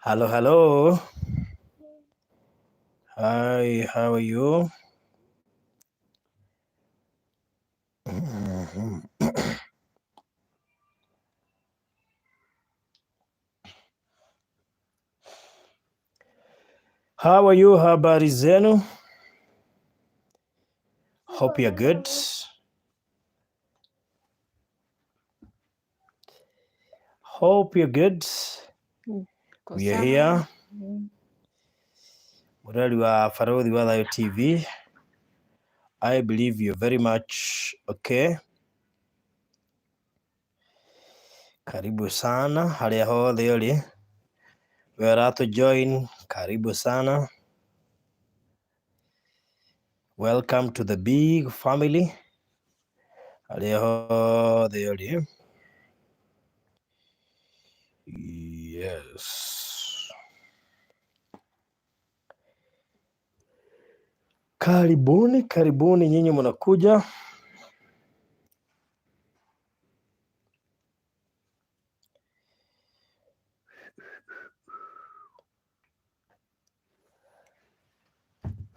Hello, hello. Hi, how are you? How are you? Habari zenu? Hope you're good. Hope you're good. Uko We are sawa? here. Murali wa Farodhi wa Thayo TV. I believe you're very much okay. Karibu sana haria hothe uri. We are join. Karibu sana. Welcome to the big family. Haria hothe uri. Yes. Karibuni, karibuni nyinyi mnakuja.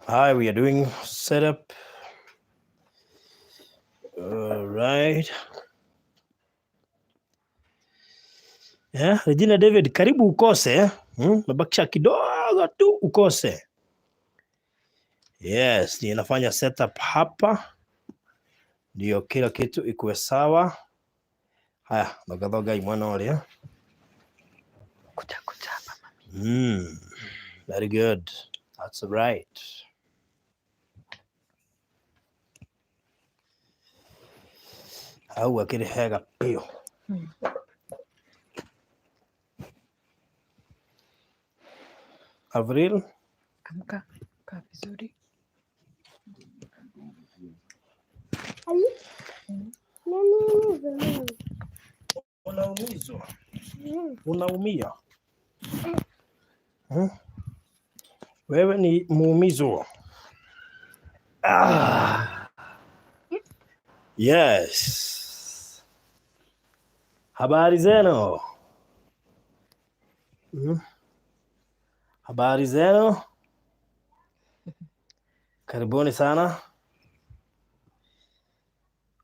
Hi, we are doing setup. All right. Yeah, Regina David, karibu ukose. Mebakisha kidogo tu ukose. Yes, ninafanya setup hapa ndio kila kitu ikuwe sawa. Haya, thogathoga imwana uria. Kuja kuja hapa mami. Very good. That's right. Hau akĩrĩ hega biũ. Avril, Amka, kaa vizuri. Unaumizwa, unaumia. Wewe ni muumizwa. Ah. Yes. Habari zenu? Habari zenu? Karibuni sana.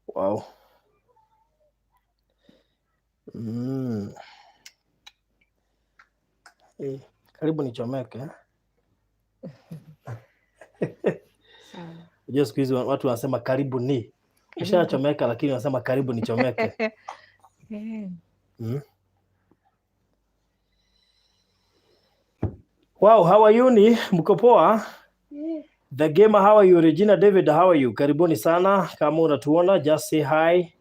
Wow. Karibu nichomeke. Sawa. Unajua siku hizi watu wanasema karibu ni. Ushachomeka lakini wanasema karibu nichomeke. Wow, how are you ni? Mko poa? The Gamer, how are you? Regina David, how are you? Karibuni sana. Kama unatuona, just say hi.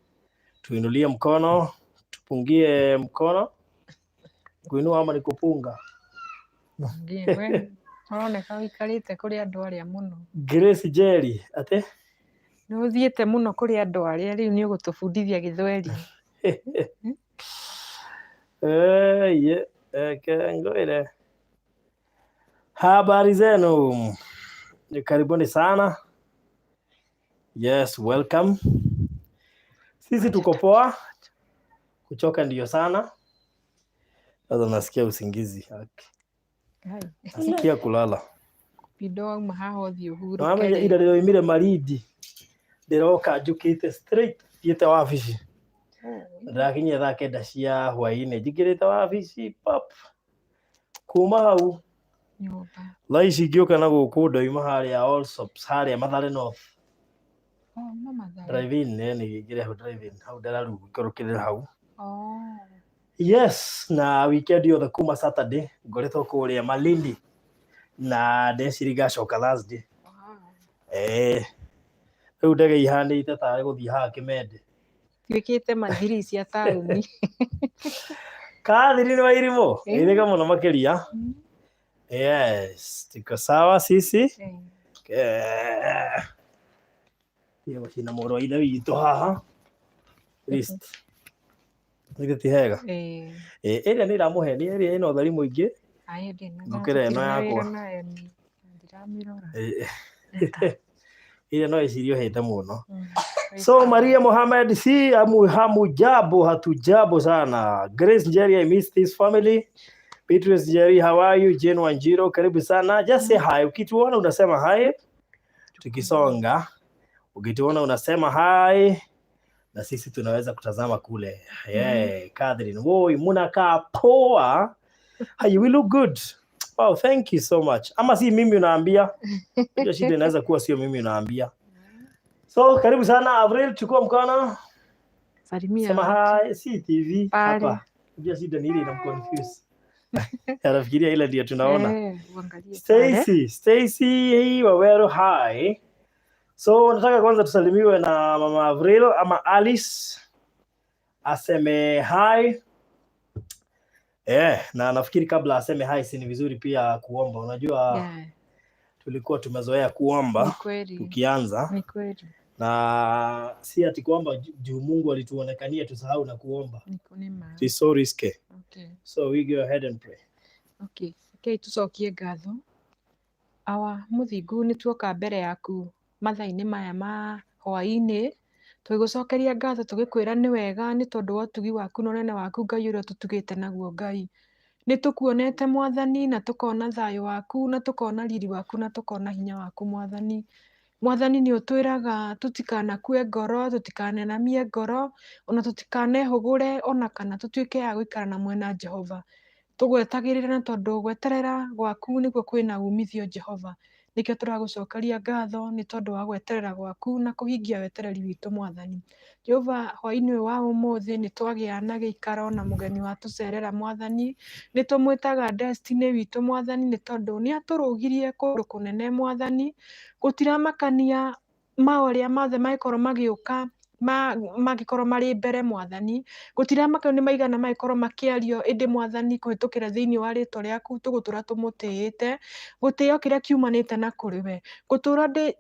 Tuinulie mkono, tupungie mkono. Kuinua ama ni kupunga? Ngie we. Ũroneka ũikarĩte kũrĩ andũ arĩa mũno. Grace Jerry, ate? Nĩ ũthiĩte mũno kũrĩ andũ arĩa rĩu nĩ ũgũtũbundithia Gĩthweri. Ye, ngwire. Habari zenu? Karibuni sana. Yes, welcome. Sisi tuko poa. Kuchoka ndiyo sana. Sasa nasikia usingizi. Hai. Nasikia kulala. Pindo wauma haha ũthiĩ ũhurũke Mama rĩu. ira rĩoimire Malindi. Ndĩroka njũkĩte straight thiĩte wabici. Ndakinyia thaa kenda cia hwainĩ njingĩrĩte wabici pap. Kuma hau Nyũmba. thaa ici ngĩũka na gũkũ ndoima harĩa Allsops harĩa Mathare North. Oh, uma Mathare. Drive in nĩ ngĩre hau drive in hau Ndararu ngĩkorũkĩrĩra hau. Oh. Yes, na weekend yothe kuma Saturday ngoretwo kũrĩa Malindi na ndeciria ngacoka Thursday. Wow. Rĩu ndege ihanĩte tarĩ gũthiĩ haha Kĩmende. Tuĩkĩte mathiri cia taũni. Kathiri nĩ wairimũ ĩrĩga mũno makĩria. Yes, tuko sawa sisi. Tiga gũcina mũrũ wa ithe witũ haha. List. Githĩ ti hega? Ĩrĩa nĩ ĩramũhenia ĩrĩa ĩna ũtheri mũingĩ. Aye, ndĩ na Ngũkĩra ĩno tũtirĩ na yakwa. wĩra nayo niĩ. Ndiramĩrora. Ĩrĩa no ĩcirie ũhĩte mũno. So Maria Mohamed, si amu hamujambo, hatujambo sana. Grace Njeri, I miss this family. Beatrice Jerry, how are you? Jane Wanjiro, karibu sana. Just say hi. Ukituona unasema hi. Tukisonga, ukituona unasema hi na sisi tunaweza kutazama kule. Yeah, Catherine, woi, munakaa poa. Hi, we look good. Wow, thank you so much. Ama si mimi unaambia? Hiyo shida inaweza kuwa sio mimi unaambia. So, karibu sana Avril, chukua mkono. Salimia Sema watu. hi, si TV Pale. hapa. Unajua shida ni ile inamconfuse. Anafikiria ile ndio tunaona. Eh, uangalie pale. Stacy, Stacy hey, Waweru hi. So nataka kwanza tusalimiwe na Mama Avril ama Alice aseme hi. Na nafikiri kabla aseme hi si ni vizuri pia kuomba. Unajua Yeah, tulikuwa tumezoea ni kuomba kweli. tukianza, Ni kweli. na si ati kwamba juu Mungu alituonekania tusahau na kuomba. Ni ma. It is so risky. Okay. So we go ahead and pray. Okay. Rekei tucokie ngatho. Awa mũthingu nĩ tuoka mbere yaku mathaa-inĩ maya ma hwaĩ-inĩ tũgĩgũcokeria ngatho tũgĩkwĩra nĩ wega nĩ tondũ wa ũtugi waku na ũnene waku Ngai ũrĩa ũtũtugĩte naguo Ngai. Nĩ tũkuonete Mwathani na tũkona thayũ waku na tũkona riri waku na tũkona hinya waku Mwathani. Mwathani nĩ ũtwĩraga tũtikanakue ngoro, tũtikanenamie ngoro, ona tũtikanehũgũre ona kana tũtuĩke a gũikara na mwena Jehova. Tũgwetagĩrĩra na tondũ gweterera gwaku nĩkuo kwĩna umithio Jehova. Nĩkĩo tũragũcokeria ngatho nĩ tondũ wa gweterera gwaku na kũhingia wetereri witũ Mwathani. Jehova hwaĩ-inĩ ũyũ wa ũmũthĩ nĩ twagĩa na gĩikaro na mũgeni watũcerera Mwathani. Nĩ tũmwĩtaga Destiny witũ Mwathani nĩ tondũ nĩ atũrũgirie kũndũ kũnene Mwathani. Gũtiramakania marĩa mothe mangĩkorwo magĩũka mangĩkorwo marĩ mbere Mwathani. Gũtiramakania nĩ maigana mangĩkorwo makĩario ĩndĩ Mwathani kũhĩtũkĩra thĩinĩ wa rĩtwa rĩaku tũgũtũra tũmũtĩĩte. Gũtĩo kĩrĩa kiumanĩte na kũrĩ we. Ngũtũra ndĩ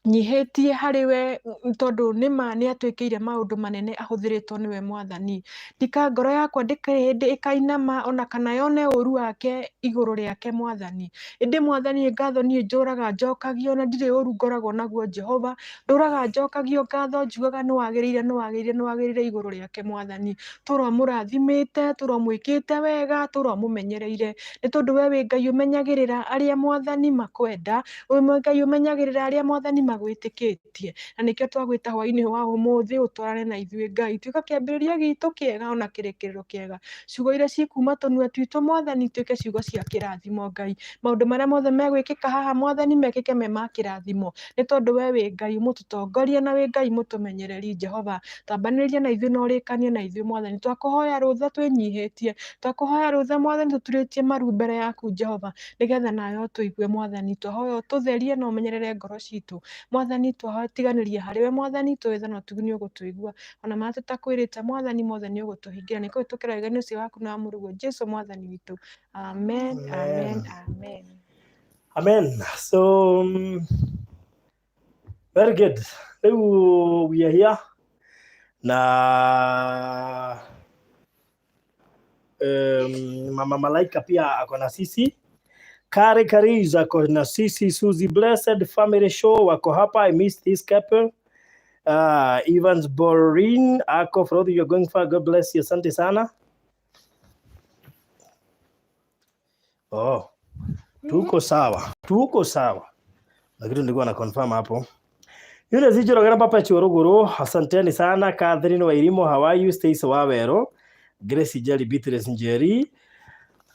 nyihĩtie harĩ we tondũ nĩma nĩ atwĩkĩire maũndũ manene ahũthĩrĩtwo nĩwe Mwathani. Ndika ngoro yakwa ndĩkĩrĩ hĩndĩ ĩkainama ona kana yone ũru wake igũrũ rĩake Mwathani. Ĩndĩ Mwathani ngatho niĩ njũraga njokagio na ndirĩ ũru ngoragwo naguo Jehova. Ndũraga njokagio ngatho njugaga nĩ wagĩrĩire nĩ wagĩrĩire nĩ wagĩrĩire igũrũ rĩake Mwathani. Tũromũrathimĩte, tũromwĩkĩte wega, tũromũmenyereire. Nĩ tondũ we wĩ Ngai ũmenyagĩrĩra arĩa Mwathani makwenda, wĩ Ngai ũmenyagĩrĩra arĩa Mwathani magwĩtĩkĩtie. Na nĩkĩo twagwĩta hwaĩ-inĩ wa ũmũthĩ ũtwarane na ithuĩ Ngai. Tuĩka kĩambĩrĩria gitũ kĩega ona kĩrĩkĩrĩro kĩega. Ciugo iria cikuma tũnua twitũ Mwathani ituĩke ciugo cia kĩrathimo Ngai. Maũndũ marĩa mothe megwĩkĩka haha Mwathani mekĩke me ma kĩrathimo. Nĩ tondũ we wĩ Ngai mũtũtongoria na wĩ Ngai mũtũmenyereri Jehova. Tambanĩria na ithuĩ na ũrĩkanie na ithuĩ Mwathani. Twakũhoya rũtha twĩnyihĩtie. Twakũhoya rũtha Mwathani tũturĩtie maru mbere yaku Jehova. Nĩgetha nawe ũtũigue Mwathani. Twahoya ũtũtherie na ũmenyerere ngoro citũ. Mwathani twahoya tiganĩria harĩ we Mwathani tũĩ tha na ũtugi nĩ ũgũtũigua. Ona marĩa tũtakwĩrĩte Mwathani mothe nĩ ũgũtũhingĩra. Nĩ kũhĩtũkĩra wega ũcio waku na wa mũrũguo Jesu Mwathani witũ. Amen, amen, Amen. amen. Amen. So very good. Rĩu we are here na Mama Malaika pia ako na sisi. Kare Kariz ako na sisi. Suzy Blessed Family Show wako hapa. I miss this couple. Evans Borin ako Frodhi, you're going far. God bless you. Asante sana. Oh, tuko sawa, tuko sawa, lakini nilikuwa na confirm hapo. Yule zijorogera papa Chorogoro, asanteni sana. Catherine Wairimo, how are you? Stacy Wawero, Grace Njeri, Beatrice Njeri.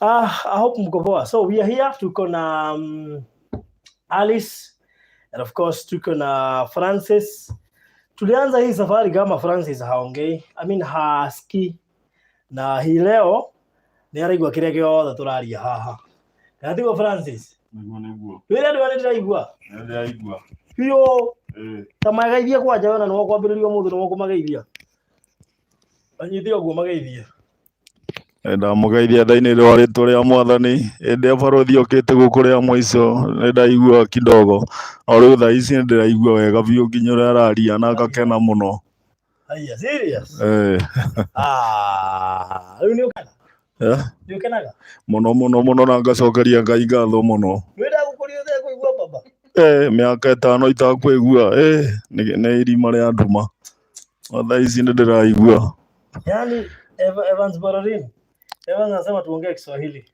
I hope mko poa. So we are here, tuko na Alice and of course tuko na Francis. Tulianza hii safari kama Francis haongei, I mean haski, na hii leo nĩ araigua kĩrĩa gĩothe tũraria haha. Kana tiguo Francis? Niguo niguo. Wĩra ndĩ ndĩraigua. Nĩndĩraigua. Biũ Ĩĩ. ta mageithie kwanja wena nĩwe kwambĩrĩria ũmũthĩ nĩwe ũkũmageithia. Anyite ũguo mageithie. Ndamũgeithia thĩinĩ wa rĩtwa rĩa Mwathani. Hĩndĩ ĩrĩa barũthi okĩte gũkũ rĩa mũico nĩndaigua kidogo. No rĩu thaa ici nĩndĩraigua wega biũ nginya ũrĩa araria na ngakena mũno. Haya, serious? Ĩĩ. Ah, rĩu nĩ ũkenaga? Eh? Nĩ ũkenaga? Mũno mũno mũno na ngacokeria Ngai ngatho mũno. Nĩ ndagũkũria ũtekũigua baba? Mĩaka ĩtano itakũigua nĩ irima rĩa nduma. No thaa ici nĩndĩraigua. Yaani Evans Bororin. Evans anasema tuongee Kiswahili.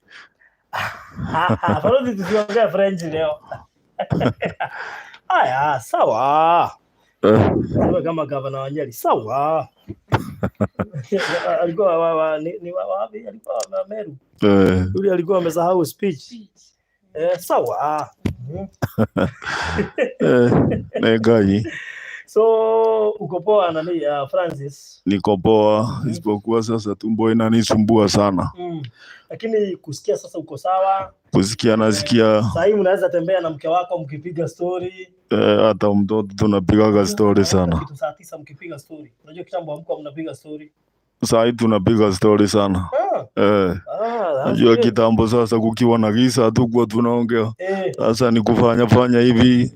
Balozi, tusiongee French leo. Haya, sawa. Sema kama gavana wa Nyeri, sawa. Alikuwa ni wapi? Alikuwa wa Meru. Yule alikuwa amesahau speech. Sawa. Nĩ Ngai. So uko poa nani, Francis? Niko poa, isipokuwa sasa tumbo inanisumbua sana. Lakini kusikia sasa uko sawa. Kusikia nasikia. Sasa hivi unaweza tembea na mke wako mkipiga story. Hata mtoto tunapigaga story sana. Kitu saa 9 mkipiga story. Unajua kitambo hamkuwa mnapiga story. Saa hii tunapiga story sana. Ah, that's Najua good. Kitambo sasa kukiwa na giza hatukuwa tunaongea. Sasa ni kufanya fanya hivi,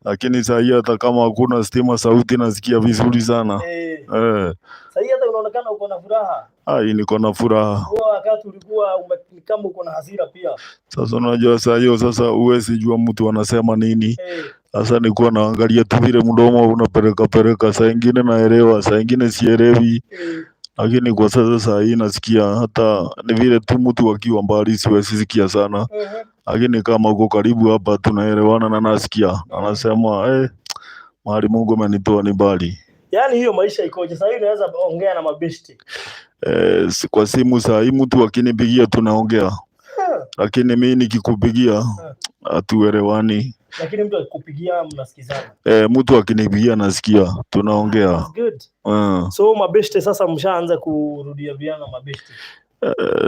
lakini saa hii hata kama hakuna stima sauti nasikia vizuri sana. Sasa hii hata unaonekana uko na furaha. Ai, niko na furaha. Huo wakati ulikuwa ni kama uko na hasira pia. Sasa unajua saa hiyo sasa huwezi jua mtu anasema nini. Sasa nilikuwa naangalia tu vile mdomo unapeleka peleka, saa ingine naelewa, saa ingine sielewi. Lakini kwa sasa saa hii nasikia, hata ni vile tu mtu akiwa mbali siwezi sikia sana. Lakini kama uko karibu hapa tunaelewana na nasikia. Anasema mahali Mungu amenitoa ni mbali. Yaani hiyo maisha ikoje? Sasa hivi unaweza ongea na mabeshti. Kwa simu saa hii mtu akinipigia tunaongea. Lakini mimi nikikupigia hatuelewani. Lakini mtu akikupigia mnasikizana. Mtu akinipigia nasikia tunaongea. That's good. So mabeshte sasa mshaanza kurudia viana mabeshte.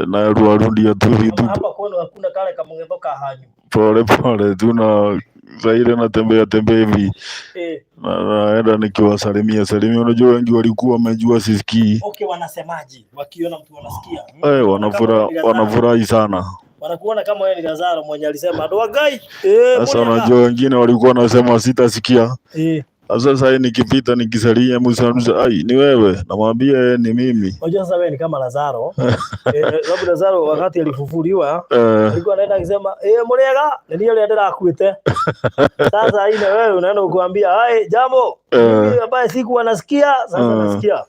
Na ruarudia tu vitu Hapa kwenu hakuna kale kamungetoka hanyu. Pole pole tuna zaire natembea tembea hivi. Na naenda nikiwasalimia salimia. Unajua wengi walikuwa wamejua sisikii. Okay, wanasemaje wakiona mtu wanasikia? Wanafurahi sana. Wanakuona kama wewe ni Lazaro mwenye alisema ndo gai. Sasa Mbona unajua wengine walikuwa wanasema sitasikia. Sasa sasa nikipita nikisalimia Musa, Musa, ai ni wewe, namwambia ni mimi. Unajua sasa wewe ni kama Lazaro. Sababu Lazaro wakati alifufuliwa alikuwa anaenda akisema murega ni niĩ ũrĩa ndĩrakuĩte. Sasa hii na wewe unaenda kuambia hai jambo mimi ambaye sikuwa nasikia sasa nasikia.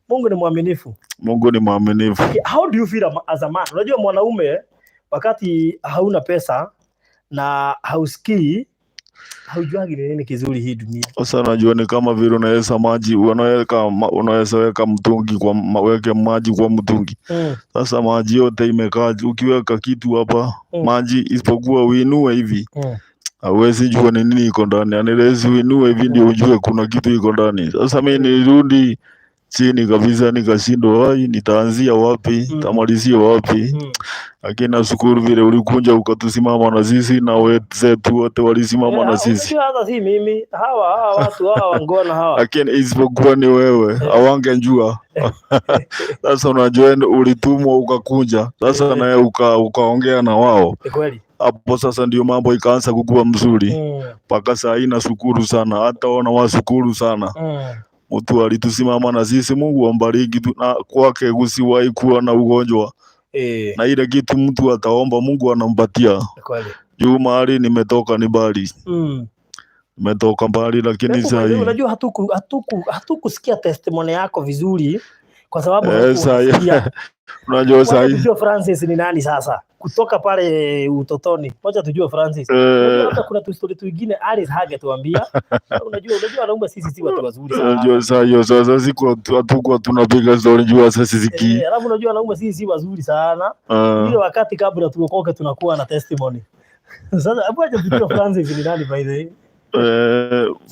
Mungu ni mwaminifu. Mungu ni mwaminifu. Okay, how do you feel as a man? Unajua mwanaume wakati hauna pesa na hausikii, haujuagi ni nini kizuri hii dunia. Sasa unajua ni kama vile unaweza maji, unaweza weka mtungi kwa weke maji kwa mtungi. Sasa maji yote imekaa, ukiweka kitu hapa maji isipokuwa uinue hivi hauwezi jua ni nini iko ndani. Yaani uinue hivi ndio ujue kuna kitu iko ndani. Sasa mimi nilirudi chini kabisa, nikashindwa, ai, nitaanzia wapi, nitamalizia wapi? Lakini nashukuru vile ulikuja ukatusimama na sisi na wenzetu wote walisimama na sisi. Unajua hata si mimi, hawa watu hawa wangwana hawa. Lakini isipokuwa ni wewe, hawangenjua. Sasa unajua ulitumwa ukakuja, sasa naye ukaongea na wao. Ni kweli. Hapo sasa ndio mambo ikaanza kukua mzuri. Mpaka saa hii nashukuru sana, hata wana washukuru sana. Mtu alitusimama na sisi, Mungu ambariki tu, na kwake kusiwahi kuwa na ugonjwa. Na ile kitu mtu ataomba Mungu anampatia. Ni kweli. Juu mahali nimetoka ni mbali. Nimetoka mbali lakini Hebu saa by the way, hii unajua hatukusikia testimony yako vizuri kwa sababu Saa hii hatukusikia. unajua saa Wacha hii tujue Francis ni nani sasa. Kutoka pale utotoni. Wacha tujue Francis. Unajua labda kuna tu story twingine Alice hangetuambia. Unajua wanaume sisi si watu wazuri sana. Unajua saa hiyo sasa siku hatukuwa tunapiga story juu sasa sisikii. Alafu unajua wanaume sisi si wazuri sana. Ile wakati kabla tuokoke tunakuwa na testimony. Sasa hebu acha tujue Francis ni nani by the way.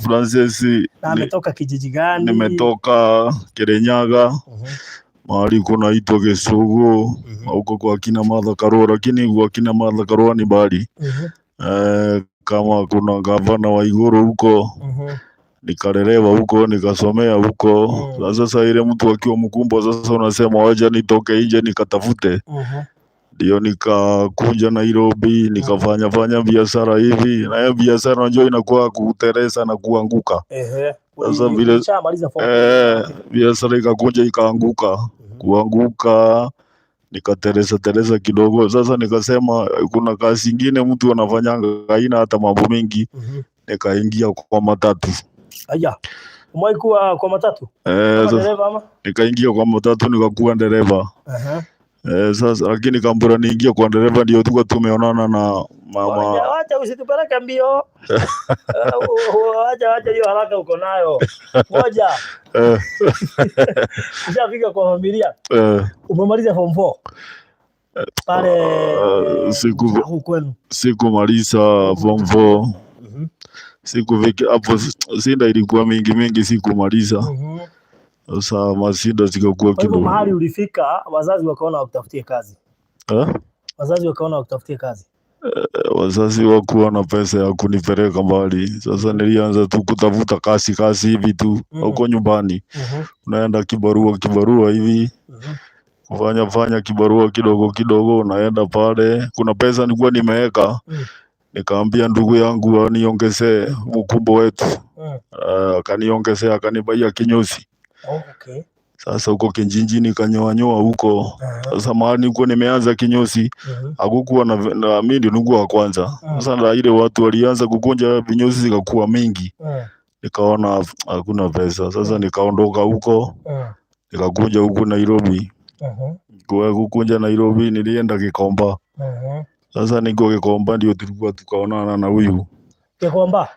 Francis Na ametoka kijiji gani? Nimetoka Kirinyaga. Mahali kunaitwa Gĩcũgũ huko kwa kina Martha Karua, lakini kwa kina Martha Karua ni mbali. Kama kuna gavana wa Iguru huko nikalelewa huko nikasomea huko. Sasa ile mtu akiwa mkubwa sasa unasema wacha nitoke nje nikatafute. Ndio nikakuja Nairobi nikafanya fanya biashara hivi, na hiyo biashara unajua inakuwa kuteresa na kuanguka. Sasa vile Ulishamaliza form biashara ikakuja ikaanguka, kuanguka nikateresa teresa kidogo. Sasa nikasema kuna kazi ingine mtu anafanyanga haina hata mambo mengi, nikaingia kwa matatu. Aya. Umewahi kuwa kwa matatu? Eh, Kama sasa dereva ama? nikaingia kwa matatu nikakuwa dereva. Aha. Sasa lakini kambura niingia kwa dereva ndio tuka tumeonana na mama. Wacha usitupeleke mbio. Wacha hiyo haraka uko nayo. Ngoja. Ushafika kwa familia. Umemaliza form 4. Pale huko kwenu. Sikumaliza form 4. Sikufika hapo, sinda ilikuwa mingi mingi, sikumaliza. Sasa masinda zikakuwa Kwa hivyo kidogo. mahali ulifika wazazi wakaona wakutafutie kazi. Eh? Wazazi wakaona wakutafutie kazi. Wazazi wakuwa na pesa ya kunipeleka mbali. Sasa nilianza tu kutafuta kazi kazi hivi tu huko nyumbani. Unaenda kibarua kibarua hivi. Kufanya fanya kibarua kidogo kidogo, unaenda pale. Kuna pesa nilikuwa nimeweka. Nikaambia ndugu yangu aniongezee, mkubwa wetu. Akaniongezea, akanibaia kinyozi. Oh, okay. Sasa huko kijijini kanyoa nyoa huko. Sasa mahali nilikuwa nimeanza kinyozi, hakukuwa na mimi ndio nilikuwa wa kwanza. Sasa na ile watu walianza kukunja vinyozi zikakuwa mingi. Nikaona hakuna pesa. Sasa nikaondoka huko, nikakuja huku Nairobi. Kwa kukunja Nairobi nilienda Gikomba. Sasa niko Gikomba ndio tulikuwa tukaonana na huyu. Gikomba?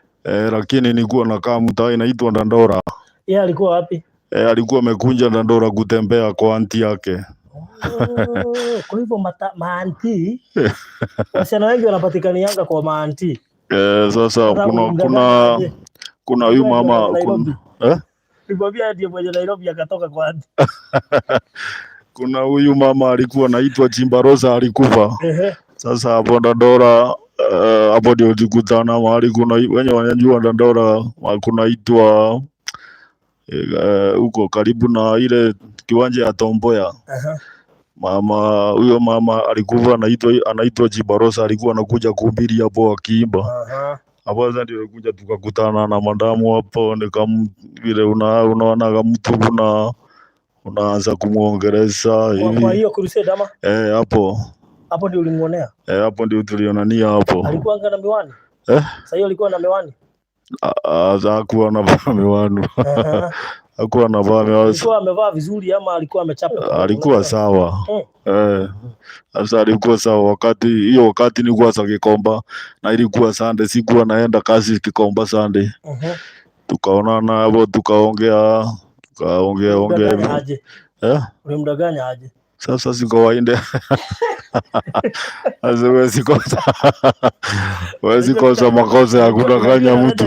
Lakini nilikuwa nakaa mtaa inaitwa Dandora. Yeye alikuwa wapi? Alikuwa amekunja Dandora kutembea kwa anti yake. Oh, kwa hivyo maanti wasichana wengi wanapatikanianga kwa maanti. Sasa Sasa kuna ulimdanganya aje? kuna huyu Nilimwambia mama mwenye kuna, Nairobi. eh? Nilimwambia ndiye mwenye Nairobi akatoka kwa anti. Kuna huyu mama alikuwa anaitwa Chimbarosa alikufa. Sasa hapo Dandora hapo ndio tulikutana mahali kuna wenye wanajua Dandora kunaitwa huko karibu na ile kiwanja ya Tomboya. Mama huyo mama alikuwa anaitwa Chibarosa, alikuwa anakuja kuhubiri hapo akiimba. Hapo sasa ndio kuja tukakutana na madamu hapo, nikam vile unaona mtu unaanza kumuongeleza Kwa hivi. hiyo crusade ama? Hapo. Hapo ndio ulimuonea? Hapo ndio tulionania hapo. Alikuwa na miwani? Sasa hiyo alikuwa na miwani? Hakuwa anavaa miwani. Hakuwa anavaa miwani. Alikuwa amevaa vizuri ama alikuwa amechapa? Alikuwa sawa. Sasa alikuwa sawa wakati hiyo, wakati nilikuwa sa Gikomba na ilikuwa Sunday, sikuwa naenda kazi Gikomba Sunday. Tukaonana hapo, tukaongea, tukaongea ongea Ulimdanganya hivi. aje? Ulimdanganya aje? Sasa si kawaida. Sasa huwezi kosa makosa ya kudanganya mtu.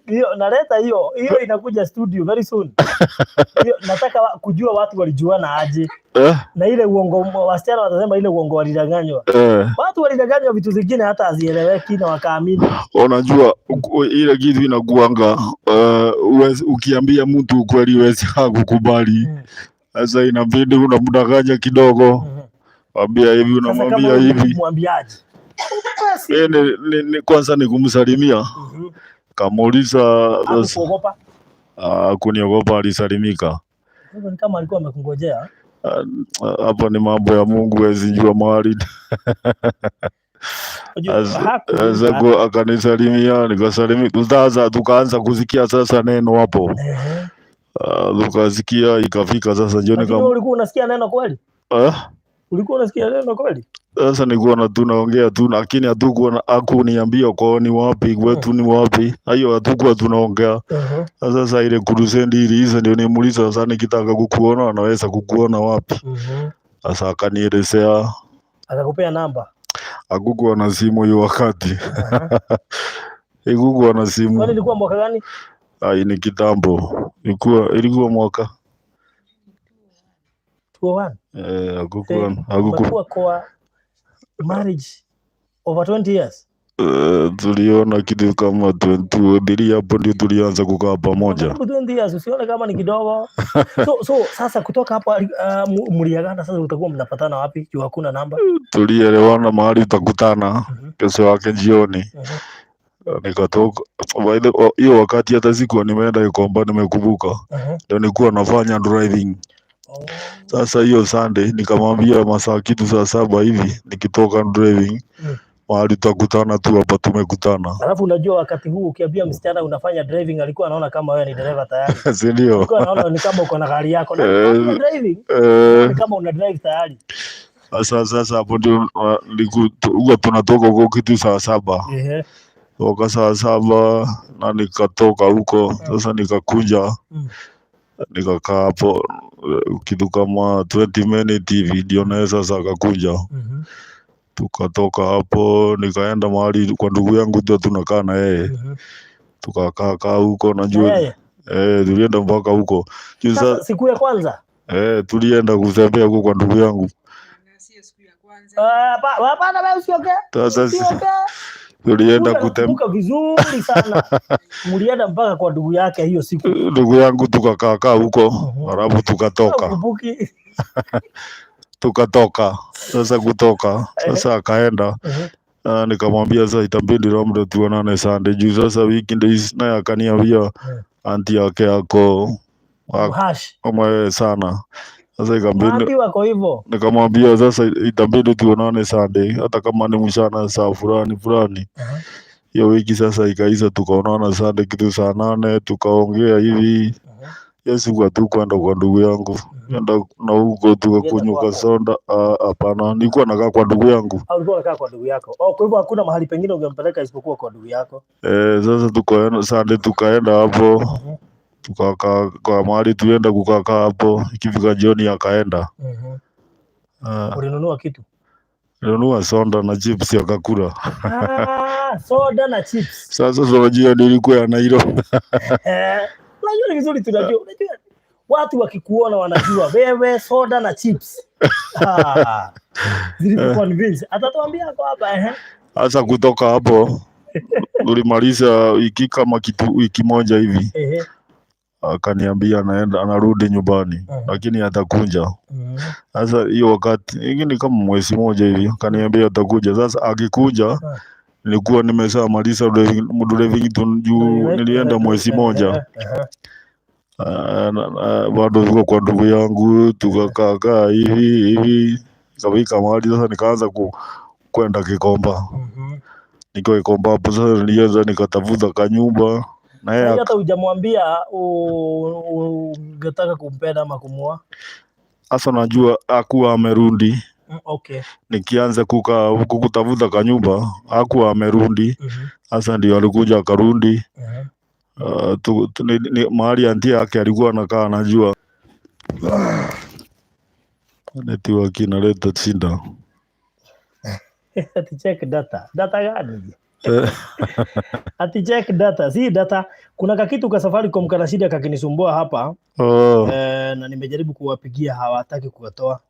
Hiyo naleta hiyo inakuja studio very soon. Hiyo nataka kujua watu walijuana aje. Na ile uongo wasichana watasema ile uongo walidanganywa. Watu walidanganywa vitu zingine hata hazieleweki na wakaamini. Unajua ile kitu inakuanga ukiambia mtu ukweli huwezi kukubali. Sasa inabidi unamdanganya kidogo. Mwambia hivi, Sasa kama unamwambia wewe hivi. Mwambiaje? Basi. Kwanza ni kumsalimia. Kamuuliza sasa. Hakukuogopa? Kuniogopa, alisalimika. Hivyo ni kama alikuwa amekungojea. Hapo ni mambo ya Mungu, huwezi jua mahali. Unajua, Sasa akanisalimia, nikasalimia. Sasa tukaanza kusikia sasa neno hapo. Tukasikia ikafika sasa jioni Lakini kama wewe ulikuwa unasikia neno kweli? Ulikuwa unasikia neno kweli? Sasa nilikuwa na tunaongea tu, lakini hatukuwa hakuniambia kwao ni wapi, kwetu ni wapi. Hiyo hatukuwa tunaongea. Sasa ile crusade iliisha, ndio nimuuliza sasa nikitaka kukuona anaweza kukuona wapi? Sasa akanielezea. Akakupea namba? Hakukuwa na simu hiyo wakati. Hakukuwa na simu. Kwani ilikuwa mwaka gani? Ai, ni kitambo. Ilikuwa mwaka 201. Hakukuwa. Umekuwa kwa marriage over 20 years. Tuliona kitu kama 23 hapo ndio tulianza kukaa pamoja. Karibu 20 years, usione kama ni kidogo. So sasa kutoka hapo mliagana sasa utakuwa mnapatana wapi? Juu hakuna namba. Tulielewana mahali tutakutana kesho yake jioni. Nikatoka. By the way, hiyo wakati hata sikuwa nimeenda Gikomba, nimekumbuka. Ndio nilikuwa nafanya driving. Sasa hiyo Sunday nikamwambia masaa kitu saa 7 hivi nikitoka driving. Mahali tutakutana tu hapa tumekutana. Alafu unajua wakati huu ukiambia msichana unafanya driving, alikuwa anaona kama wewe ni dereva tayari. Si ndio? Alikuwa anaona ni kama uko na gari yako na Eh, driving ni kama una drive tayari. Sasa hapo ndio huwa tunatoka huko kitu saa 7. Toka saa 7 na nikatoka huko sasa nikakuja nikakaa hapo kitu kama 20 minutes hivi ndio naye sasa akakuja. Tukatoka hapo nikaenda mahali kwa ndugu yangu ndio tunakaa na yeye. Tukakaa kaa huko Na najua yeye tulienda mpaka huko. Juu sasa siku ya kwanza tulienda kutembea huko kwa ndugu yangu. Hapana, wewe usiongee. Sasa Usiongee. tulienda Huyu anakumbuka vizuri sana. Mlienda mpaka kwa ndugu yake hiyo siku. Ndugu yangu tukakaa kaa huko halafu tukatoka. Ukumbuki. Tukatoka. Sasa kutoka sasa akaenda. Nikamwambia sasa itabidi labda tuonane Sunday juu sasa weekdays naye akaniambia auntie yake ako Hash. kama yeye sana. Sasa ikabidi Maanti wako hivyo. nikamwambia sasa itabidi tuonane Sunday hata kama ni mchana saa fulani fulani. Hiyo wiki sasa ikaisha, tukaonana Sunday kitu saa 8 tukaongea hivi. Hiyo siku hatukwenda kwa ndugu yangu. Enda na huko tukakunywa kwako? soda. Hapana, nilikuwa nakaa kwa ndugu yangu. Au ulikuwa unakaa kwa ndugu yako? Oh, kwa hivyo hakuna mahali pengine ungempeleka isipokuwa kwa ndugu yako. Sasa tukaenda Sunday, tukaenda hapo tukakaa kwa mahali tuenda kukakaa hapo, ikifika jioni akaenda. Ulinunua kitu? Nilinunua soda na chips akakula. Soda na chips. Sasa unajua nilikuwa ya Nairobi. Unajua ni vizuri tunajua. Unajua watu wakikuona wanajua wewe soda na chips. Zilikuconvince. Atatuambia kwa hapa eh. Sasa kutoka hapo tulimaliza wiki kama kitu wiki moja hivi. Akaniambia anaenda anarudi nyumbani lakini atakuja. Sasa hiyo wakati ingine kama mwezi moja hivi akaniambia atakuja. Sasa akikuja nilikuwa nimeshamaliza driving tu juu nilienda mwezi moja. Bado tuko kwa ndugu yangu tukakaa kaa hivi hivi ikafika mahali sasa nikaanza kwenda Gikomba. Nikiwa Gikomba hapo sasa nilianza nikatafuta kanyumba na yeye Hata hujamwambia ungetaka kumpenda ama kumuoa? Sasa unajua hakuwa amerudi. Okay. Nikianza kukaa huku kutafuta kanyumba hakuwa amerudi. Sasa ndio alikuja akarudi. Mahali auntie yake alikuwa anakaa anajua. Network inaleta shida. Ati check data. Data gani? Ati check data. Si data. Kuna kakitu ka Safaricom kana shida kakinisumbua hapa. Na nimejaribu kuwapigia hawataki kuwatoa.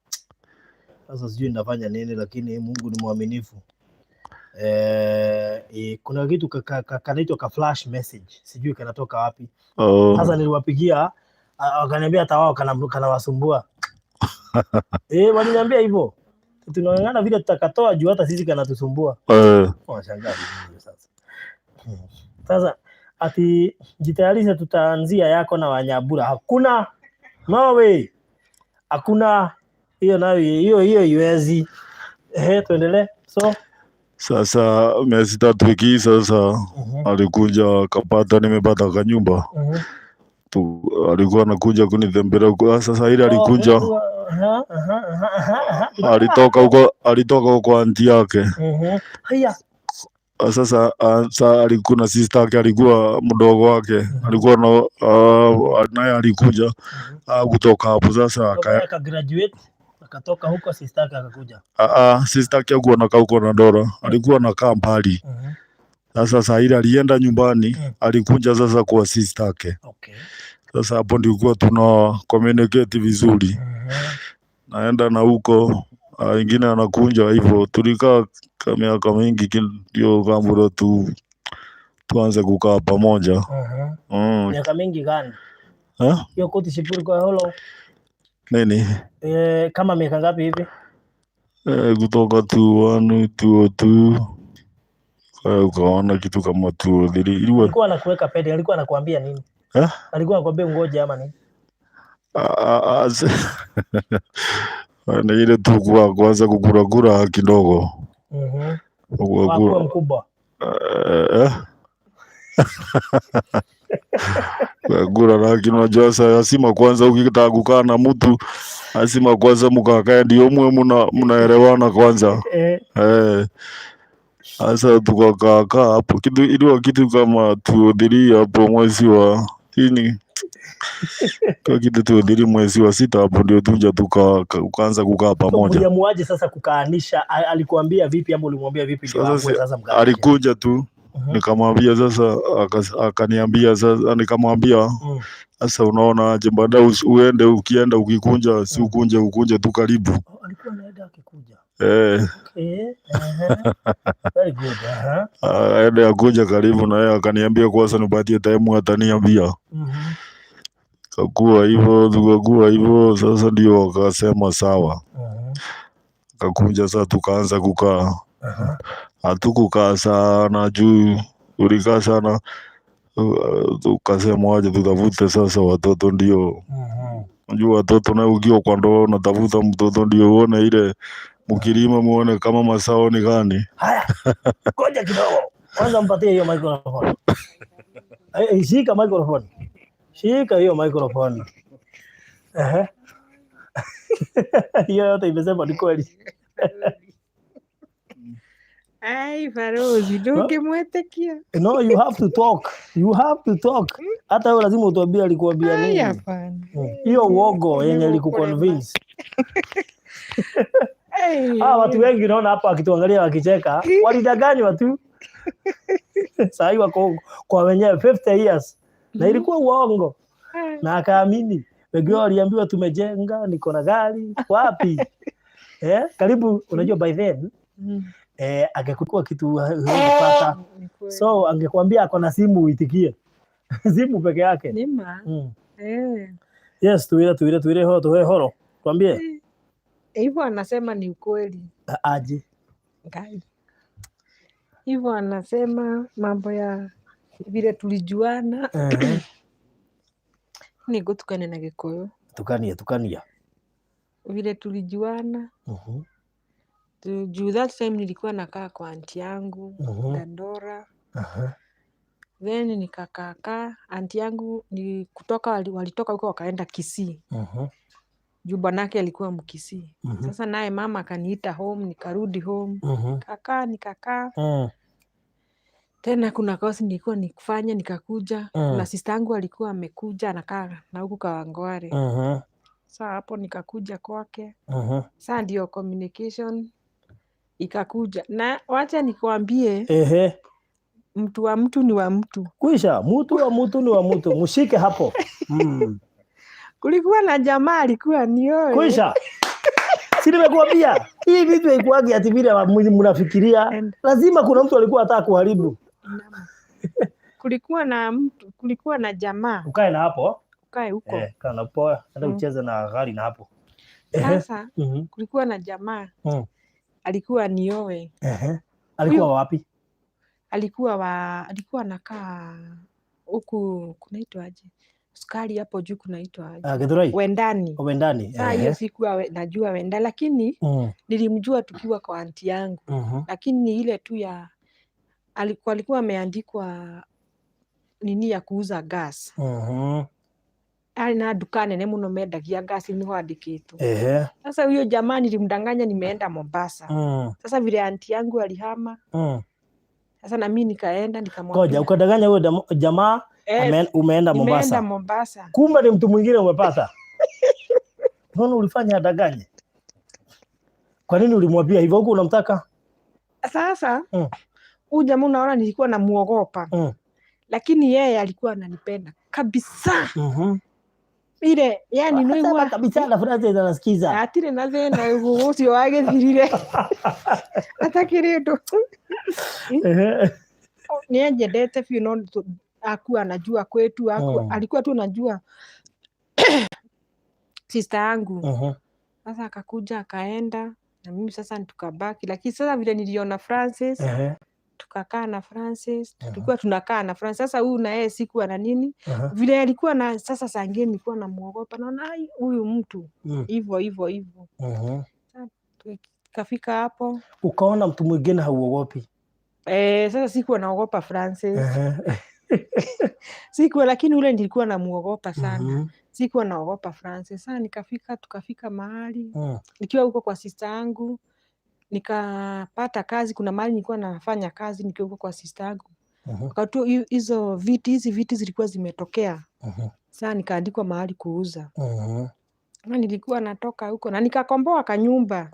Sasa sijui nitafanya nini lakini Mungu ni mwaminifu. Kuna kitu kanaitwa ka flash message. Sijui kanatoka wapi. Sasa niliwapigia, wakaniambia hata wao kanawasumbua. Waliniambia hivyo. Tunang'ang'ana vile tutakatoa juu hata sisi kanatusumbua. Wanashangaa vizuri sasa. Sasa ati jitayarishe tutaanzia yako na Wanyabura. Hakuna, no way. Hakuna hiyo nayo hiyo iwezi. Tuendelee. So Sasa miezi 3 wiki sasa alikuja akapata nimepata kanyumba. Alikuwa anakuja kunitembelea huko. Sasa ile alikuja alitoka huko auntie yake. Haya. Sasa alikuwa na sister yake, alikuwa mdogo wake. Alikuwa na, naye alikuja, kutoka hapo sasa Aka graduate akatoka huko, sister yake akakuja. Sister yake hakuwa anakaa huko na Dora, alikuwa anakaa mbali. Sasa saa ile alienda nyumbani, alikuja sasa kwa sister yake. Sasa hapo ndiko tuna communicate vizuri. Naenda na huko, ingine anakunja hivyo. Tulikaa miaka mingi ndio kambura tuanze kukaa pamoja. Miaka mingi gani? Ha? Hiyo koti shipuri kwa holo. Nini? Kama miaka ngapi hivi? Kutoka 2-1, 2-2. Ukaona kitu kama 2-3. Ilikuwa Alikuwa anakuweka pete, alikuwa anakuambia nini? Eh? Alikuwa anakuambia ngoje ama nini? Ni ile tu kwa kuanza kukuragura kidogo. Wakuwa mkubwa. Eh, kura, lakini unajua sasa lazima kwanza ukitaka kukaa na mtu lazima kwanza mkakae ndio mwe mnaelewana kwanza. Eh, sasa tukakaa kaa hapo kitu iliwa kitu kama 2 3 hapo mwezi wa ini kwa kitu 2 3 mwezi wa sita hapo ndio tuja tukaanza kukaa So pamoja. mliamuaje sasa kukaanisha? Alikuambia vipi ama ulimwambia vipi ndio Sasa akue sasa mkaanishe? Alikuja tu, nikamwambia sasa, akaniambia sasa, nikamwambia sasa unaona aje, baadaye uende ukienda ukikunja si ukunje ukunje tu karibu. Oh, alikuwa anaenda akikuja. Eh, Okay. Very good. Aende akuja karibu na yeye akaniambia kwanza nipatie time ataniambia. Kakuwa hivyo tukakuwa hivyo sasa, ndio wakasema sawa, kakunja sasa, tukaanza kukaa. Hatukukaa sana juu ulikaa sana, tukasema waje tutafute sasa watoto ndio unajua watoto naye ukiwa kwa ndoa unatafuta mtoto ndio uone ile mkilima muone kama masao ni gani. Haya, ngoja kidogo. Kwanza mpatie hiyo microphone. Eh, shika microphone. Shika hiyo microphone. Ehe. Hiyo yote imesema ni kweli. Ai, Barozi, ndũngĩmwĩtĩkia. No, you have to talk. You have to talk. Hata wewe lazima utuambie alikuambia Ai, nini. hapana. Hiyo uongo yenye Nĩgũkũrema. ilikuconvince. Ai. Ah, watu wengi unaona hapa wakituangalia wakicheka, walidanganywa tu. Saa hii wako kwa wenyewe 50 years na ilikuwa uongo na akaamini. Wengi wao waliambiwa tumejenga, niko na gari, wapi? Eh, karibu unajua by then angekuwa kitu huwezi pata. Ni kweli. So angekwambia ako na simu uitikie. Simu peke yake. Nĩ ma. Eh. Yes, tuire tuire tuire ho tuhe horo. Tuambie Hivyo anasema ni ukweli. Aje. Ngai. Hivyo anasema mambo ya vile tulijuana. Nĩ ngũtukania na Gĩkũyũ. Tukania tukania. Vile tulijuana juu that time nilikuwa nakaa kwa anti yangu Dandora. Then nikakaakaa anti yangu ni kutoka walitoka huko wakaenda Kisii juu bwanake alikuwa Mkisii. Sasa naye mama akaniita home, nikarudi home, kakaa nikakaa tena. Kuna kosi nilikuwa nikufanya nikakuja. Kuna sister yangu alikuwa amekuja anakaa na huku Kawangware. Saa hapo nikakuja kwake. Saa ndio communication ikakuja, na wacha nikwambie, mtu wa mtu ni wa mtu. Kwisha, mutu wa mutu ni wa mutu. Mshike hapo. Kulikuwa na jamaa alikuwa nioe. Kwisha. Si nimekuambia hii vitu haikuwagi ati vile mnafikiria. Lazima kuna mtu alikuwa anataka kuharibu. Inama. Kulikuwa na mtu, kulikuwa na jamaa. Ukae na hapo. Ukae huko. Eh, kaa na poa. Enda ucheze na gari na hapo. Ehe. Sasa kulikuwa na jamaa alikuwa nioe. Ehe. Alikuwa wapi? Alikuwa anakaa huku kunaitwa aje? Sukari hapo juu kunaitwa aje? Ah, Githurai. Wendani. Wendani. Saa hiyo sikuwa najua Wendani, lakini nilimjua tukiwa kwa anti yangu, lakini ni ile tu ya alikuwa ameandikwa nini ya kuuza gas. Arĩ na nduka nene mũno mendagia gas nĩho andĩkĩtwo. Sasa huyo jamaa nilimdanganya nimeenda Mombasa. Sasa vile anti yangu alihama, sasa na mimi nikaenda Ngoja, nikamwambia ukadanganya huyo jamaa eh, umeenda nimeenda Mombasa. Mombasa. Kumbe ni mtu mwingine umepata. Mbona ulifanya adanganye? Kwa nini ulimwambia hivyo huku unamtaka? Sasa huyu jamaa unaona nilikuwa namuogopa, lakini yeye alikuwa ananipenda kabisa. Ile yani Sema nĩguo kabisa na Francis anasikiza. Hatirĩ na thĩna ũguo ũcio wagĩthirire atakĩrĩ ũndũ. Nĩ anjendete biũ no akuwa anajua kwetu aku, alikuwa tu anajua sister yangu. Sasa akakuja akaenda na mimi sasa tukabaki, lakini sasa vile niliona Francis, tukakaa na Francis, tulikuwa tunakaa na Francis. Sasa huyu na yeye sikuwa na nini vile alikuwa na sasa, saa ingine nilikuwa namuogopa, naona ai, huyu mtu hivyo hivyo hivyo. Kafika hapo. Ukaona mtu mwingine hauogopi. Sasa sikuwa naogopa Francis. Sikuwa, lakini ule nilikuwa namuogopa sana. Sikuwa naogopa Francis. Sasa nikafika, tukafika mahali nikiwa huko kwa sister yangu, nikapata kazi. Kuna mahali nilikuwa nafanya kazi nikiwa huko kwa sister yangu. Wakati huo hizo viti, hizi viti zilikuwa zimetokea. Sasa nikaandikwa mahali kuuza. Na nilikuwa natoka huko na nikakomboa kanyumba.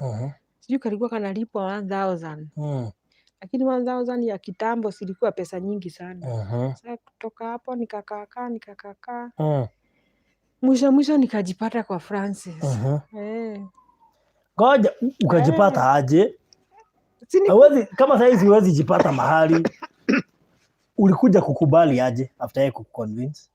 Sijui kalikuwa kanalipwa 1000. Lakini 1000 ya kitambo silikuwa pesa nyingi sana. Sasa kutoka hapo nikakaakaa nikakaakaa. Mwisho mwisho nikajipata kwa Francis. Eh. Ngoja, ukajipata aje? Si ni Hauwezi, kama saizi huwezi jipata mahali. Ulikuja kukubali aje after yeye kukuconvince?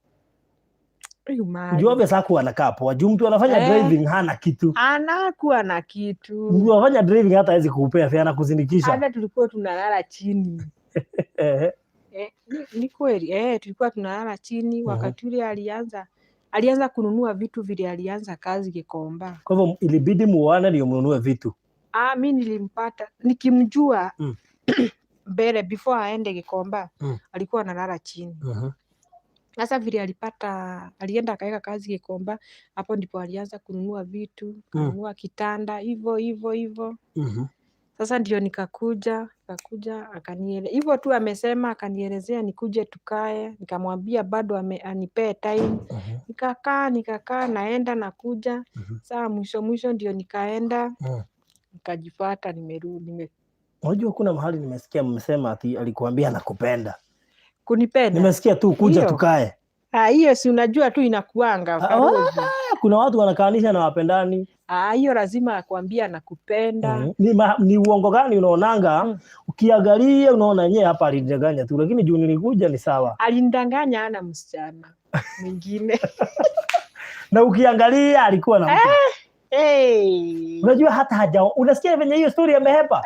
Huyu mali. Juu obvious hakuwa anakaa poa. Juu mtu anafanya driving hana kitu. Anakuwa na kitu. Mtu anafanya driving hata hawezi kukupea fare, anakuzindikisha. Hata tulikuwa tunalala chini. Ni kweli, tulikuwa tunalala chini wakati ule alianza kununua vitu vile alianza kazi Gikomba. Kwa hivyo ilibidi muoane ndio mnunue vitu. Ah, mi nilimpata nikimjua mbele before aende Gikomba alikuwa analala chini. Sasa vile alipata, alienda akaweka kazi Gikomba, hapo ndipo alianza kununua vitu, kununua kitanda hivyo hivyo hivyo. Sasa ndio nikakuja akaniele hivyo tu, amesema akanielezea nikuje tukae, nikamwambia bado anipee time. Nikakaa nikakaa, naenda nakuja. Saa mwisho mwisho ndio nikaenda nikajipata nimerudi Unajua kuna mahali nimesikia mmesema ati alikuambia nakupenda. Kunipenda. Nimesikia tu kuja Hiyo. tukae. Ah, hiyo si unajua tu inakuanga Ah, Farozi. Kuna watu wanakaanisha na wapendani. Ah, hiyo lazima akwambia nakupenda. Ni uongo gani unaonanga? Ukiangalia unaona yenyewe hapa alinidanganya tu, lakini juu nilikuja ni sawa. Alinidanganya ana msichana mwingine. Na ukiangalia alikuwa na mtu. Hey. Unajua hata haja unasikia venye hiyo story amehepa.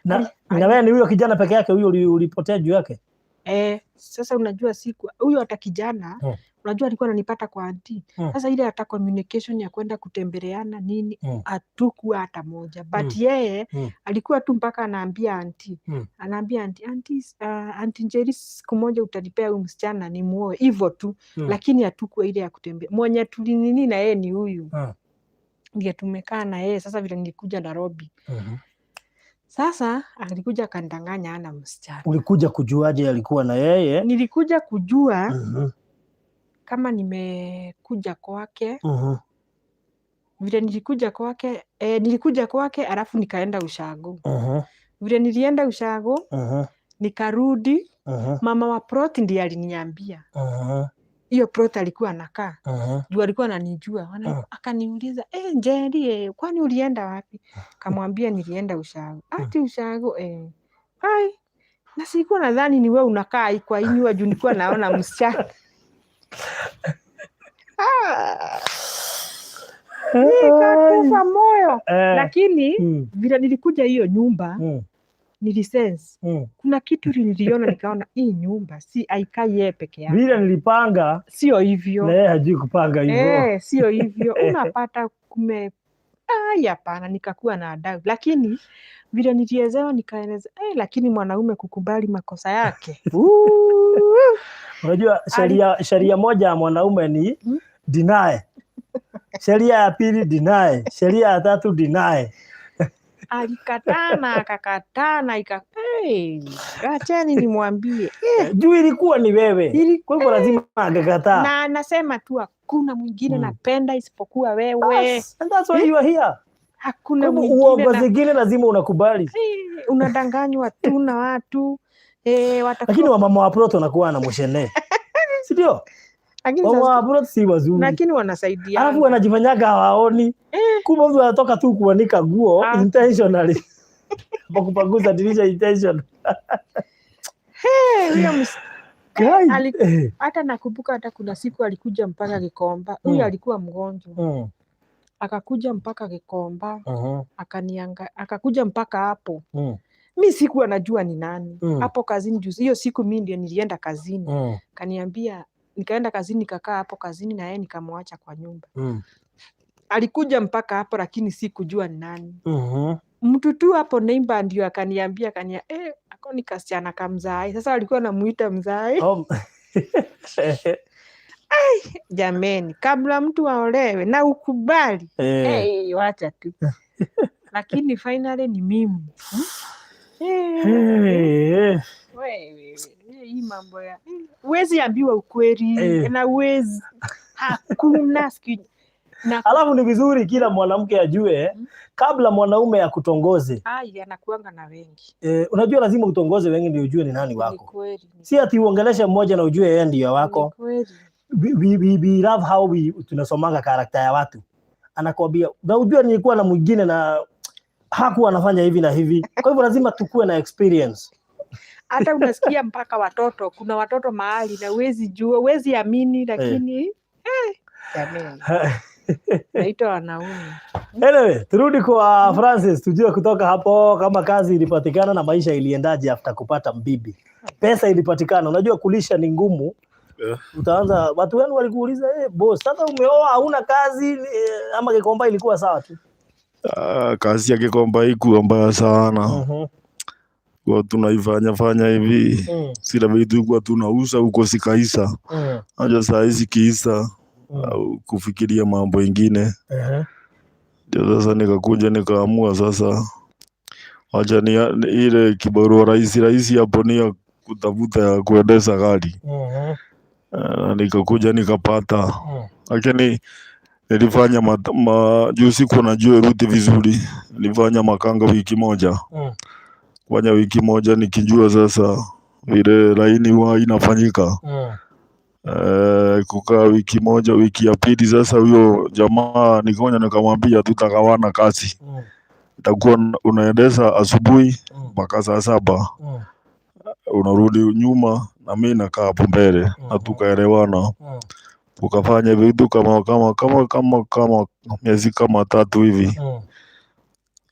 Na wewe ni huyo kijana peke yake huyo ulipotea juu yake. Sasa unajua siku huyo hata kijana unajua alikuwa ananipata kwa auntie. Sasa ile hata communication ya kwenda kutembeleana nini hatukuwa hata moja, but yeye alikuwa tu mpaka anaambia auntie, anaambia auntie, auntie, auntie Njeri, siku moja utanipea huyu msichana nimuoe, hivyo tu. Lakini hatukuwa ile ya kutembea. Mwenye tulinini na yeye ni huyu ndiye tumekaa na yeye sasa vile nilikuja Nairobi. Sasa alikuja akandanganya ana msichana. Ulikuja kujuaje alikuwa na yeye? Nilikuja kujua kama nimekuja kwake. Vile nilikuja kwake, nilikuja kwake alafu nikaenda ushago. Vile nilienda ushago nikarudi, mama wa plot ndiye aliniambia. Hiyo plot alikuwa anakaa. Juu alikuwa ananijua. Akaniuliza, Njeri, kwani ulienda wapi? Kamwambia nilienda ushago. Ati ushago, Hai. Na sikuwa nadhani ni wewe unakaa kwa inywa juu nilikuwa naona msichana. Nikakufa moyo. Lakini vile nilikuja hiyo nyumba nilisense kuna kitu niliona, nikaona hii nyumba si haikai yeye peke yake. Vile nilipanga sio hivyo. Na yeye hajui kupanga hivyo. Sio hivyo. Unapata kume ai, hapana, nikakuwa na adabu. Lakini vile nilielezewa nikaeleza, lakini mwanaume kukubali makosa yake. Unajua sheria moja ya mwanaume ni deny. Sheria ya pili deny. Sheria ya tatu deny. Alikataa na akakataa na hey, acheni nimwambie. Juu ilikuwa ni wewe. Kwa hivyo lazima angekataa. Na anasema tu hakuna mwingine napenda isipokuwa wewe. Yes, and that's why you are here. Hakuna Kwa hivyo mwingine uongo na zingine lazima unakubali. Unadanganywa tu na watu. Watakuwa Lakini wamama wa plot wanakuwa na mushene. Si ndio? Lakini Wamama sasa wa plot si wazuri. Lakini wanasaidiana. Alafu wanajifanyaga hawaoni. Kumbe mtu anatoka tu kuanika nguo intentionally. Hapo kupanguza dirisha intention. Huyo Guy. Hata nakumbuka hata kuna siku alikuja mpaka Gikomba. Huyu alikuwa mgonjwa. Akakuja mpaka Gikomba, akakuja mpaka hapo. Mi sikuwa najua ni nani. Hapo kazini juzi. Hiyo siku mi ndio nilienda kazini. Kaniambia nikaenda kazini nikakaa hapo kazini na yeye nikamwacha kwa nyumba. Alikuja mpaka hapo, lakini sikujua ni nani. Mtu tu hapo neighbor ndio akaniambia, akania ako ni kasichana kamzai. Sasa alikuwa anamuita mzai. Oh. Jameni, kabla mtu aolewe na ukubali, hey, wacha tu. Lakini finally ni mimi. Hey. Wewe, hii mambo ya huwezi ambiwa ukweli na huwezi, hakuna siku na Alafu ni vizuri kila mwanamke ajue kabla mwanaume akutongoze. Ai, anakuanga na wengi. Unajua lazima utongoze wengi ndio ujue ni nani Ni wako. kweli. Si ati uongeleshe mmoja na ujue yeye ndio Ni wako. kweli. We love how we tunasomanga character ya watu. Anakuambia na ujue nilikuwa na mwingine na hakuwa anafanya hivi na hivi. Kwa hivyo lazima tukue na experience. Hata unasikia mpaka watoto, kuna watoto mahali na huwezi jua, huwezi amini, lakini jameni, naitwa wanaume. Anyway, turudi kwa Francis tujue kutoka hapo kama kazi ilipatikana na maisha iliendaje after kupata mbibi. Pesa ilipatikana. Unajua kulisha ni ngumu. Utaanza watu wenu walikuuliza, boss, sasa umeoa hauna kazi ama Gikomba ilikuwa sawa tu? Ah, kazi ya Gikomba ikuwa mbaya sana. Kwa tunaifanya fanya hivi sila vitu kwa tunauza huko sikaisa. Aja saa hizi kiisa au kufikiria mambo ingine. Ndio sasa nikakuja nikaamua sasa wacha ni ile kibarua rahisi rahisi hapo ni ya kutafuta ya kuendesha gari. Nikakuja nikapata. Lakini nilifanya juu sikuwa najua route vizuri. Nilifanya makanga wiki moja. Fanya wiki moja nikijua sasa vile laini huwa inafanyika. Kukaa wiki moja, wiki ya pili sasa huyo jamaa nikaonya nikamwambia tutagawana kazi. Itakuwa unaendesha asubuhi mpaka saa 7. Unarudi nyuma na mimi nakaa hapo mbele na tukaelewana. Tukafanya vitu kama miezi kama 3 hivi.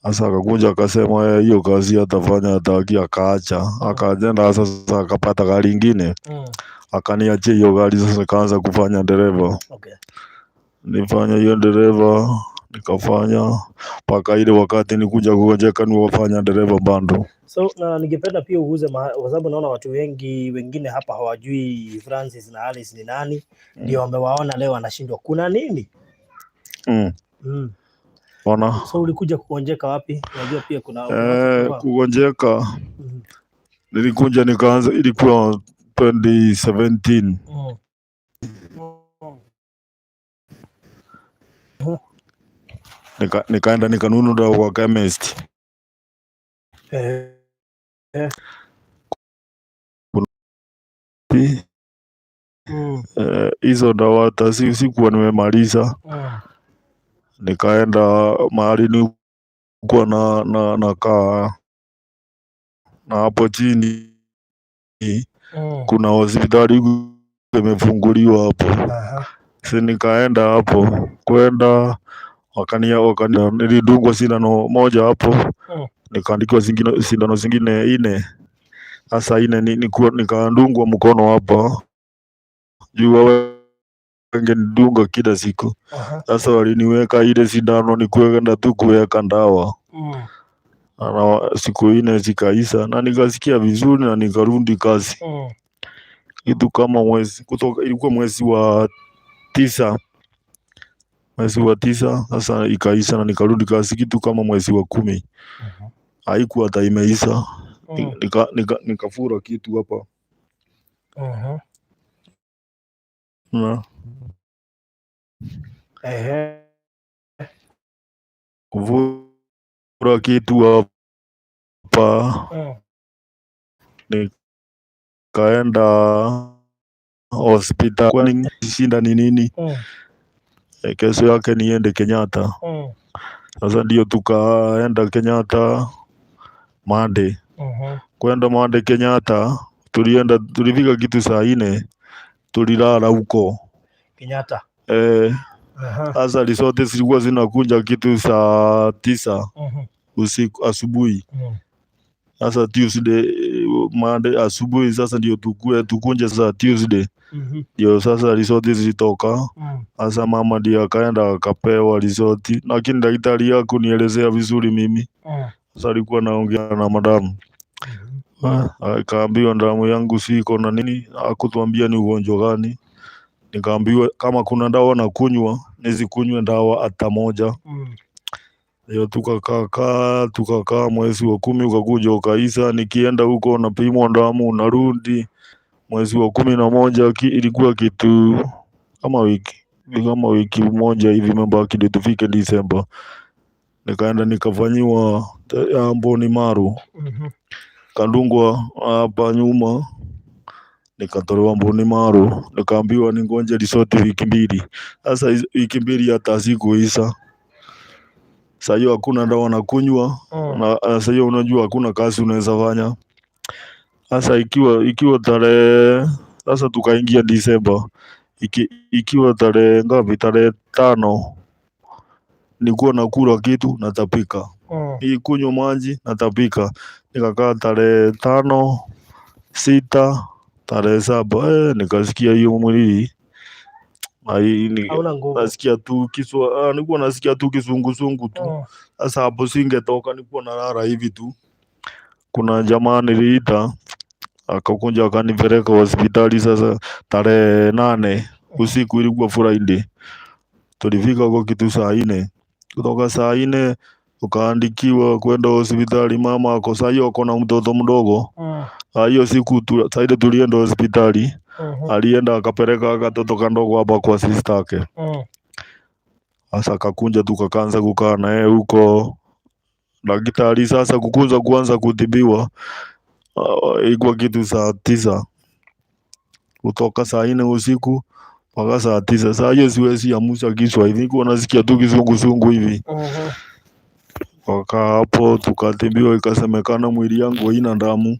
Sasa akakuja akasema hiyo kazi hatafanya hataki, akaacha. Akaenda sasa akapata gari ingine. Akaniachia hiyo gari sasa nikaanza kufanya dereva. Nilifanya hiyo dereva, nikafanya mpaka ile wakati nikuja kugonjeka nikafanya dereva bado. So na ningependa pia uuze kwa sababu naona watu wengi wengine hapa hawajui Francis na Alice ni nani, ndio wamewaona leo wanashindwa kuna nini? Ona. So ulikuja kugonjeka wapi? Unajua pia kuna Kugonjeka. Nilikuja nikaanza, ilikuwa 2017. Nikaenda nikanunua dawa kwa chemist. Hizo dawa hata sikuwa nimemaliza. Nikaenda mahali nilikuwa na nakaa na hapo chini kuna hospitali imefunguliwa hapo. Si nikaenda hapo, kwenda wakania nilidungwa sindano moja hapo. Nikaandikiwa sindano zingine 4. Sasa 4 nikadungwa mkono hapa. Juu wewe wangenidunga kila siku. Sasa waliniweka ile sindano ni kwenda tu kuweka dawa. Na siku 4 zikaisha na nikasikia vizuri na nikarudi kazi. Kitu kama mwezi kutoka, ilikuwa mwezi wa 9. Mwezi wa 9 sasa ikaisha na nikarudi kazi kitu kama mwezi wa 10. Haikuwa hata imeisha. Nikafura kitu hapa. Na. Kufura kitu hapa. Nikaenda hospitali. Kwani shida ni nini? Kesho yake niende Kenyatta. Sasa ndio tukaenda Kenyatta Monday. Kwenda Monday Kenyatta, tulifika kitu saa 4, tulilala huko. Kenyatta. Sasa resort zilikuwa zinakuja kitu saa 9 usiku asubuhi. Sasa Tuesday Monday asubuhi sasa ndio tukue tukunje sasa Tuesday ndio sasa risoti zilitoka. Sasa mama ndio akaenda akapewa risoti, lakini daktari hakunielezea vizuri mimi. Sasa alikuwa naongea na madamu, akaambiwa damu yangu si iko na nini, hakutuambia ni ugonjwa gani. Nikaambiwa kama kuna dawa na kunywa nisikunywe dawa hata moja. Ndio tukakaa tukakaa, mwezi wa 10 ukakuja ukaisha. Nikienda huko napimwa damu narudi. Mwezi wa 11 ilikuwa kitu kama wiki ni kama wiki moja hivi imebaki ndio tufike Disemba. Nikaenda nikafanyiwa ya bone marrow, kandungwa hapa nyuma, nikatolewa bone marrow, nikaambiwa ningoje risoti wiki 2. Sasa wiki 2 hata sikuisha. Saa hiyo hakuna dawa na kunywa na sasa hiyo unajua hakuna kazi unaweza fanya. Sasa ikiwa tarehe sasa tukaingia Disemba, ikiwa tarehe ngapi? Tarehe 5 nilikuwa nakula kitu natapika, nikunywa maji natapika. Nikakaa tarehe 5, 6, tarehe 7, nikasikia hiyo mwili Hauna nguvu. nasikia tu kiswa, nilikuwa nasikia tu kisungusungu tu. Sasa hapo singetoka, nilikuwa nalala hivi tu. Kuna jamaa niliita akakuja akanipeleka hospitali. Sasa tarehe 8 usiku, ilikuwa Friday, tulifika huko kitu saa 4. Kutoka saa 4 tukaandikiwa kwenda hospitali. Mama ako saa hiyo ako na mtoto mdogo. Hiyo siku saa ile tulienda hospitali, alienda akapeleka katoto kandogo hapa kwa sister yake. Sasa akakunja tukaanza kukaa na yeye huko. Daktari sasa kukunza kuanza kutibiwa ilikuwa kitu saa 9, kutoka saa 4 usiku mpaka saa 9. Saa hiyo siwezi amusha kichwa hivi, nilikuwa nasikia tu kizunguzungu hivi. Wakaa hapo tukatibiwa, ikasemekana mwili yangu haina damu.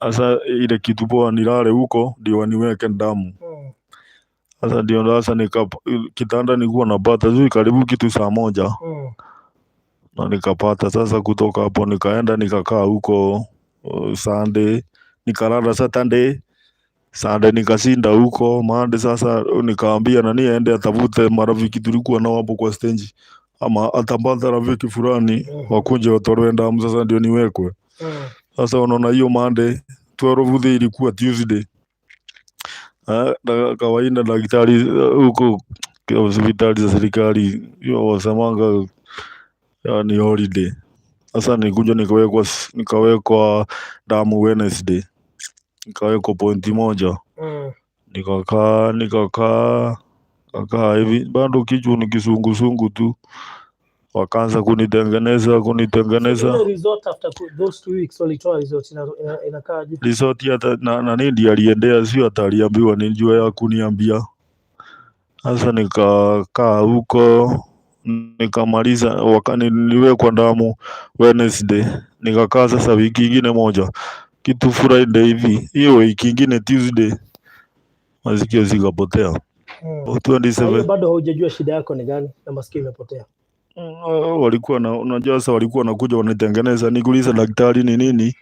Sasa ile kitu poa nilale huko ndio waniweke damu. Sasa ndio sasa nika kitanda nilikuwa napata sijui karibu kitu saa 1 na nikapata. Sasa kutoka hapo nikaenda nikakaa huko Sunday, nikalala Saturday, Sunday nikashinda huko Monday. Sasa nikaambia nani aende atafute marafiki tulikuwa nao hapo kwa stage, ama atapata rafiki fulani wakuje watolewe damu, sasa ndio niwekwe. Sasa unaona hiyo Monday 12 ilikuwa Tuesday. Na kawaida daktari huko hospitali za serikali hiyo wasemanga ni holiday. Sasa nikuja nikawekwa damu Wednesday, nikawekwa pointi 1. Nikakaa nikakaa kakaa hivi bado kichwa ni kisungusungu tu. Wakaanza kunitengeneza kunitengeneza. Ile result after those 2 weeks walitoa result inakaaje? Result hata na nini aliendea, sio hata aliambiwa ni njua ya kuniambia. Sasa nikakaa huko nikamaliza, niwekwa damu Wednesday, nikakaa sasa wiki ingine moja kitu Friday hivi, hiyo wiki ingine Tuesday masikio zikapotea. 27. Hiyo bado haujajua shida yako ni gani na masikio imepotea. Walikuwa na unajua sasa walikuwa wanakuja wanitengeneza, nikuuliza daktari ni nini,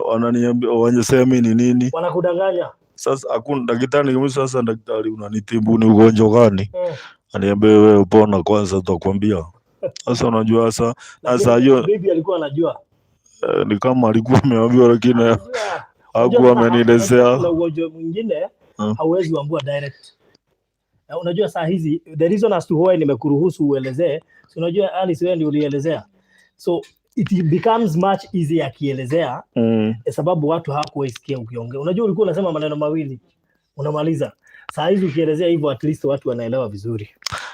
wananiambia wanasema ni nini. Wanakudanganya. Sasa hakuna daktari, nikimuuliza sasa daktari unanitibu ni ugonjwa gani? Aniambia wewe upona kwanza tutakwambia. Sasa unajua sasa sasa hiyo bibi alikuwa anajua. Ni kama alikuwa ameambiwa lakini hakuwa amenielezea. Kuna ugonjwa mwingine hauwezi kuambiwa direct. Na unajua saa hizi the reason as to why nimekuruhusu uelezee, si unajua Alice wewe ndio ulielezea. So it becomes much easier akielezea sababu watu hawakuisikia ukiongea. Unajua ulikuwa unasema maneno mawili unamaliza. Saa hizi ukielezea hivyo at least watu wanaelewa vizuri.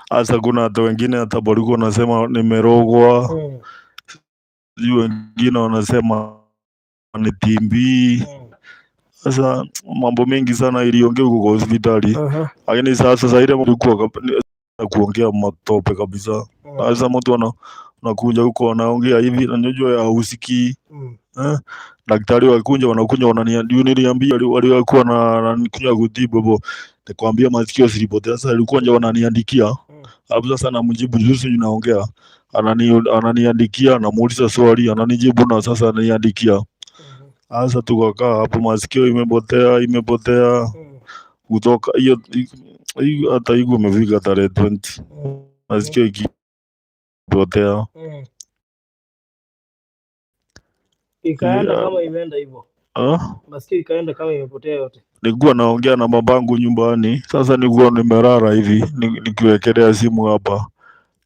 Sasa kuna hata wengine hata walikuwa wanasema nimerogwa. Sijui wengine wanasema ni TB. Sasa mambo mengi sana iliongea huko kwa hospitali. Lakini sasa ile ilikuwa kuongea matope kabisa. Sasa mtu anakuja huko anaongea hivi na unajua hausikii. Daktari wakunja wanakuja wananiambia, niliambia walikuwa na nikuja kutibu hapo. Nikwambia masikio zilipotea. Sasa alikuwa nje wananiandikia. Hapo sasa namjibu juzi ninaongea. Ananiandikia, namuuliza swali, ananijibu na sasa ananiandikia. Sasa tukakaa hapo, masikio imepotea imepotea kutoka hiyo hiyo, hata iko imefika tarehe 20 masikio ikipotea. Ikaenda Yeah. kama imeenda hivyo, Ah? masikio ikaenda kama imepotea yote. Nilikuwa naongea na babangu nyumbani, sasa nilikuwa nimerara hivi nikiwekelea simu hapa,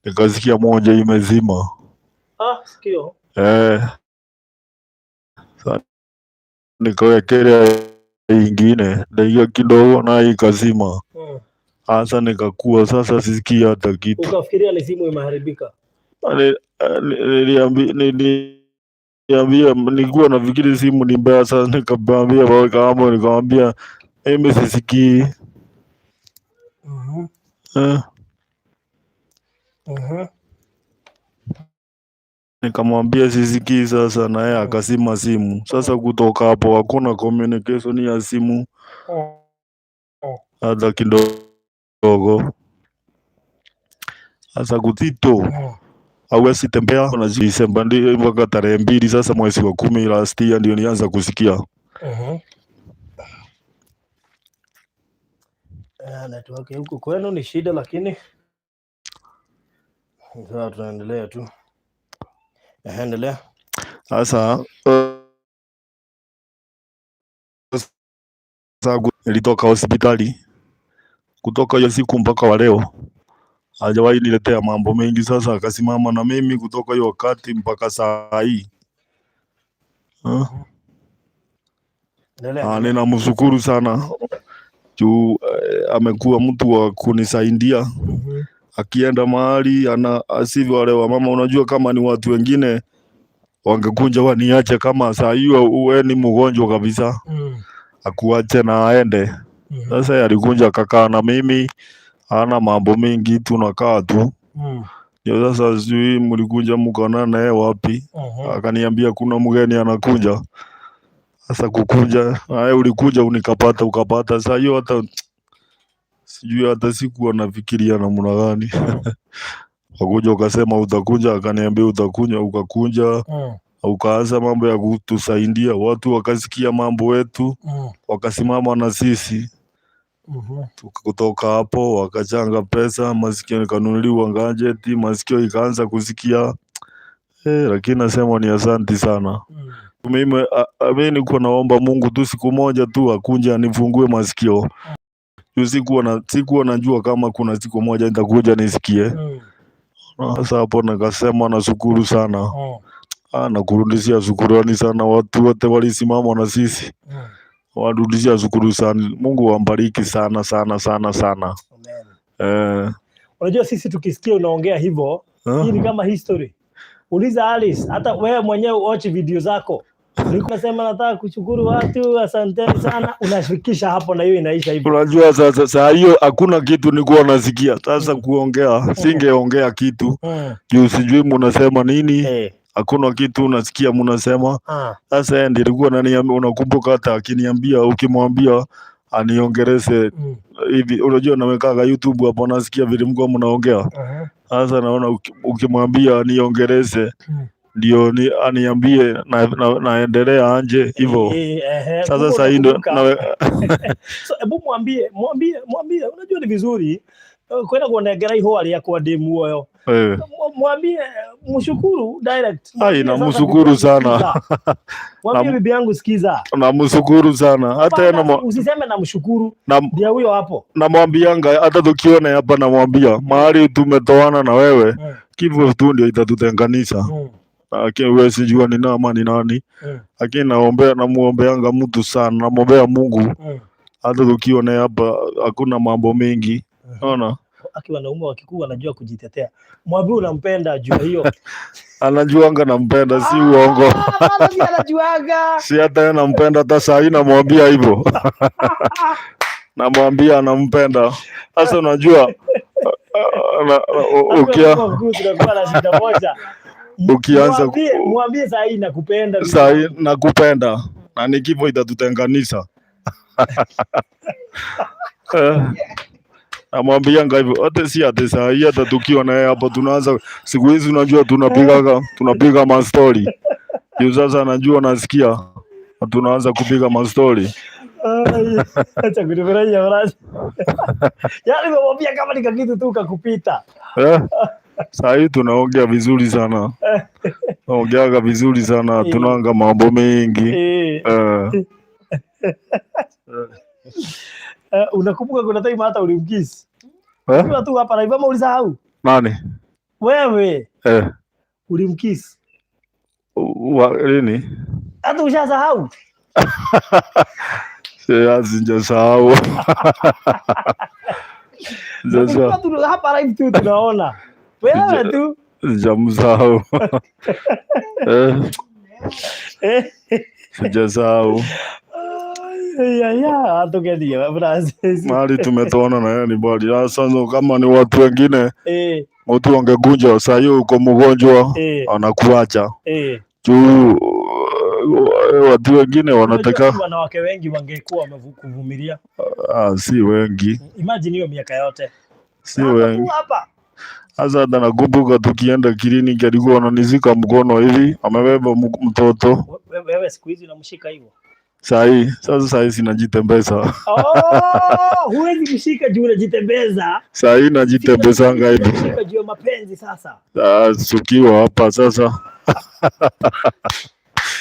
nikasikia moja imezima. Ah, sikio. Eh, sasa nikawekelea ingine dakika kidogo, nayo ikazima. Sasa nikakuwa sasa sisikii hata kitu. Ukafikiria ni simu imeharibika. Niliambia, nilikuwa nafikiri simu ni mbaya. Sasa nikamwambia kama, nikamwambia mimi sisikii. Eh, nikamwambia sisikii. Sasa na yeye akazima simu. Sasa kutoka hapo hakuna communication ya simu hata kidogo. Sasa kutito hawezi tembea na Disemba ndio mpaka tarehe 2 sasa mwezi wa 10 last year ndio nianza kusikia. Network ya huku kwenu ni shida, lakini sasa tunaendelea tu. Endelea. Sasa nilitoka hospitali, kutoka hiyo siku mpaka wa leo hajawahi niletea mambo mengi. Sasa akasimama na mimi kutoka hiyo wakati mpaka saa hii. Endelea. Ah, ninamshukuru sana juu amekuwa mtu wa kunisaidia. Akienda mahali ana asivyo wale wa mama, unajua kama ni watu wengine wangekunja waniache kama saa hiyo uwe ni mgonjwa kabisa, akuache na aende. Sasa yeye alikunja akakaa na mimi, hana mambo mengi, tunakaa tu. Ndio sasa sijui mlikunja mkaonana naye wapi? Akaniambia kuna mgeni anakuja. Sasa kukunja, haya ulikuja unikapata ukapata. Sasa hiyo hata sijui hata sikuwa nafikiria namna gani. Wakuja ukasema utakuja, akaniambia utakuja, ukakuja ukaanza mambo ya kutusaidia, watu wakasikia mambo yetu, wakasimama na sisi. Kutoka hapo wakachanga pesa, masikio nikanunuliwa gazeti, masikio ikaanza kusikia. Lakini nasema ni asanti sana. Mimi mimi nilikuwa naomba Mungu tu siku moja tu akunje anifungue masikio. Juu sikuwa najua kama kuna siku moja nitakuja nisikie. Sasa hapo nikasema nashukuru sana. Ah, nakurudishia shukurani sana, watu wote walisimama na sisi. Warudishia shukuru sana. Mungu awambariki sana sana sana sana. Amen. Unajua sisi tukisikia unaongea hivyo, hii ni kama history. Uliza Alice, hata wewe mwenyewe uochi video zako. Ulikuwa unasema nataka kushukuru watu, asanteni sana, unafikisha hapo na hiyo inaisha hivyo. Unajua sasa saa hiyo hakuna kitu nilikuwa nasikia. Sasa kuongea, singeongea kitu. Juu sijui mnasema nini. Hakuna kitu unasikia mnasema. Sasa yeye ndiye alikuwa ananiambia, unakumbuka hata akiniambia, ukimwambia aniongereze hivi, unajua nawekaga YouTube hapo nasikia vile mko mnaongea. Sasa naona ukimwambia aniongereze ndio ni aniambie naendelea anje hivyo. Ehe, Sasa kumbe saa hii ndo unakumbuka. So hebu mwambie, mwambie, mwambie, unajua ni vizuri kwenda kuonengera ihũa rĩakwa ndĩ muoyo. Mwambie mshukuru direct. Ai, Mwambie sasa namshukuru bibi yangu sana. sikiza. Mwambie bibi yangu sikiza. Namshukuru sana. Hata yeye Hapana, usiseme namshukuru, ndiye huyo hapo. namwambianga hata tukiona hapa namwambia mahali tumetoana na wewe kifo tu ndio itatutenganisha. Lakini wewe sijua ni nani ama ni nani. Lakini naombea, namuombeanga mtu sana, namwombea Mungu. Hata tukiona hapa hakuna mambo mengi. Unaona? Aki wanaume wakikuu wanajua kujitetea. Mwambie unampenda juu hiyo. Anajuanga nampenda, si uongo. Ah, bado si anajuanga. Si hata yeye nampenda, hata saa hii namwambia hivyo. Namwambia anampenda. Sasa unajua Tunakuwa na shida moja. Ukianza Mwambie saa hii nakupenda. Saa hii nakupenda na ni kifo itatutenganisha. Namwambianga hivyo, hata si ati saa hii, hata tukiwa naye hapa tunaanza siku hizi, unajua tunapiga ma story. Juu sasa najua nasikia. Na tunaanza kupiga mastori. Ai, acha kunifurahisha Francis. Yaani umemwambia kama ni kakitu tu kakupita. Eh? Saa hii tunaongea vizuri sana, naongeaga vizuri sana, tunanga mambo mengi. Eh. Unakumbuka kuna time hata ulimkiss? Eh? Ukiwa tu hapa live ama ulisahau? Nani? Wewe Eh. ulimkiss. Lini? Hata ushasahau? Sijasahau. Tulikuwa hapa live tu tunaona. Wewe tu. Sijamsahau. Eh, sijasahau. Ai, ai, ai, atugerie Francis. Mahali tumetoana na yeye ni mbali. Sasa kama ni watu wengine, mtu angekunja saa hiyo uko mgonjwa, anakuacha. Juu watu wengine wanataka, Unajua wanawake wengi wangekuwa wamekuvumilia. Ah, si wengi, Imagine hiyo miaka yote. si Hapa tu wengi. hapa. Sasa hata nakumbuka tukienda kliniki alikuwa ananizika mkono hivi, amebeba mtoto. Wewe siku hizi unamshika hivyo? Saa hii, sasa saa hii sinajitembeza. Oh, huwezi kushika juu unajitembeza. Saa hii najitembezanga hivi. Unashika juu ya mapenzi sasa. Ah, tukiwa hapa sasa.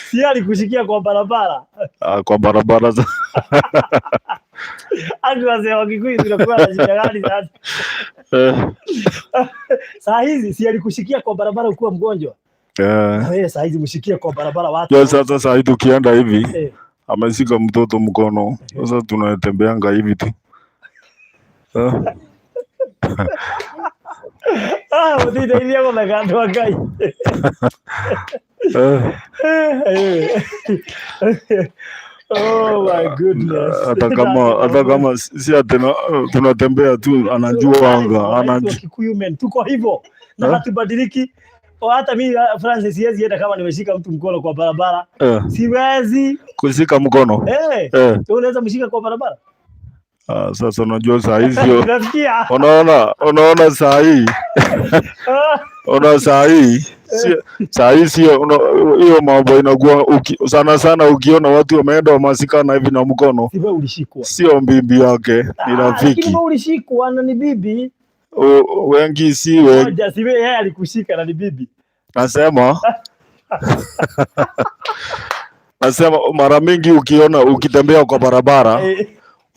Si alikushikia kwa barabara. Ah, kwa barabara sasa. Hadi wazee wa Kikuyu tunakuwa na shida gani sasa? Saa hizi si alikushikia kwa barabara ukiwa mgonjwa. Na wewe saa hizi mshikie kwa barabara watu. Yo, sasa saa hii tukienda hivi, ameshika mtoto mkono. Sasa tunatembeanga hivi tu. Ah, utiteithia gũtheka andũ a Ngai. Oh my goodness. Hata kama si ati tunatembea tu, anajua anga, anajua. Kikuyu men tuko hivyo na hatubadiliki. O, hata mimi Francis siwezi enda kama nimeshika mtu mkono kwa barabara. Siwezi. Kushika mkono. Wewe unaweza mshika kwa barabara? Ah, sasa unajua saa hizi sio. Unasikia? Unaona saa hii. Unaona saa hii. Saa hii sio hiyo mambo inakuwa sana sana ukiona watu wameenda wamasikana hivi na mkono. Si wewe ulishikwa. Sio bibi yake, ni Ah, rafiki. lakini wewe ulishikwa na ni bibi. Wengi si wengi. Ngoja, si wewe yeye alikushika na ni bibi. Nasema mara mingi ukiona ukitembea kwa barabara,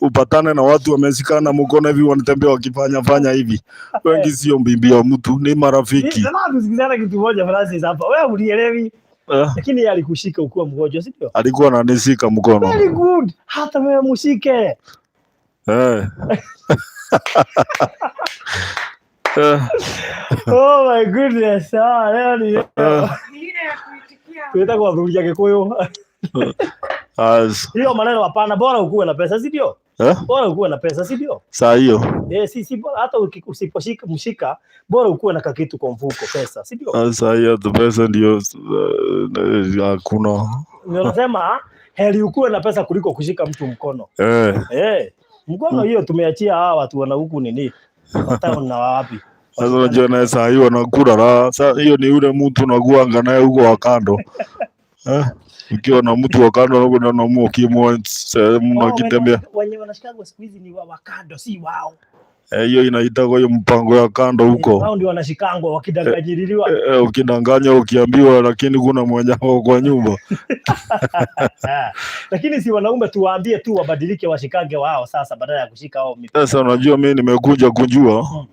upatane na watu wameshikana mkono hivi wanatembea wakifanya fanya hivi. Wengi sio bibi ya mtu, ni marafiki. Sasa tusikizana kitu moja Francis hapa. Wewe ulielewi. Lakini yeye alikushika ukiwa mgonjwa, si ndio? Alikuwa ananishika mkono. Very good. Hata wewe mshike. Oh my goodness. Ah, leo ni leo. Tuweza kuwavurugia Gikuyu. Hiyo maneno hapana, bora ukuwe na pesa, si ndio? Bora ukuwe na pesa, si ndio? Saa hiyo. Si bora hata usiposhika mshika, bora ukuwe na kakitu kwa mfuko pesa, si ndio? Saa hiyo tu pesa ndio, hakuna. Ndio nasema heri ukuwe na pesa kuliko kushika mtu mkono. Mkono hiyo tumeachia hawa watu wana huku nini? Wataona na wapi? Sasa unajua naye saa hiyo anakula raha. Sasa hiyo ni yule mtu unakuanga naye huko wa kando. Ukiwa na mtu wa kando unakuwa na muo kimwa sehemu Oh, mnakitembea. wenye wanashikagwa siku hizi ni wa kando, si wao. Hiyo inaitwa hiyo mpango ya kando huko. Wao ndio wanashikangwa wakidanganyiliwa. Ukidanganya ukiambiwa, lakini kuna mwenye ako kwa nyumba. Lakini si wanaume tuwaambie tu wabadilike washikange wao sasa badala ya kushika wao mikono. Sasa unajua mimi nimekuja kujua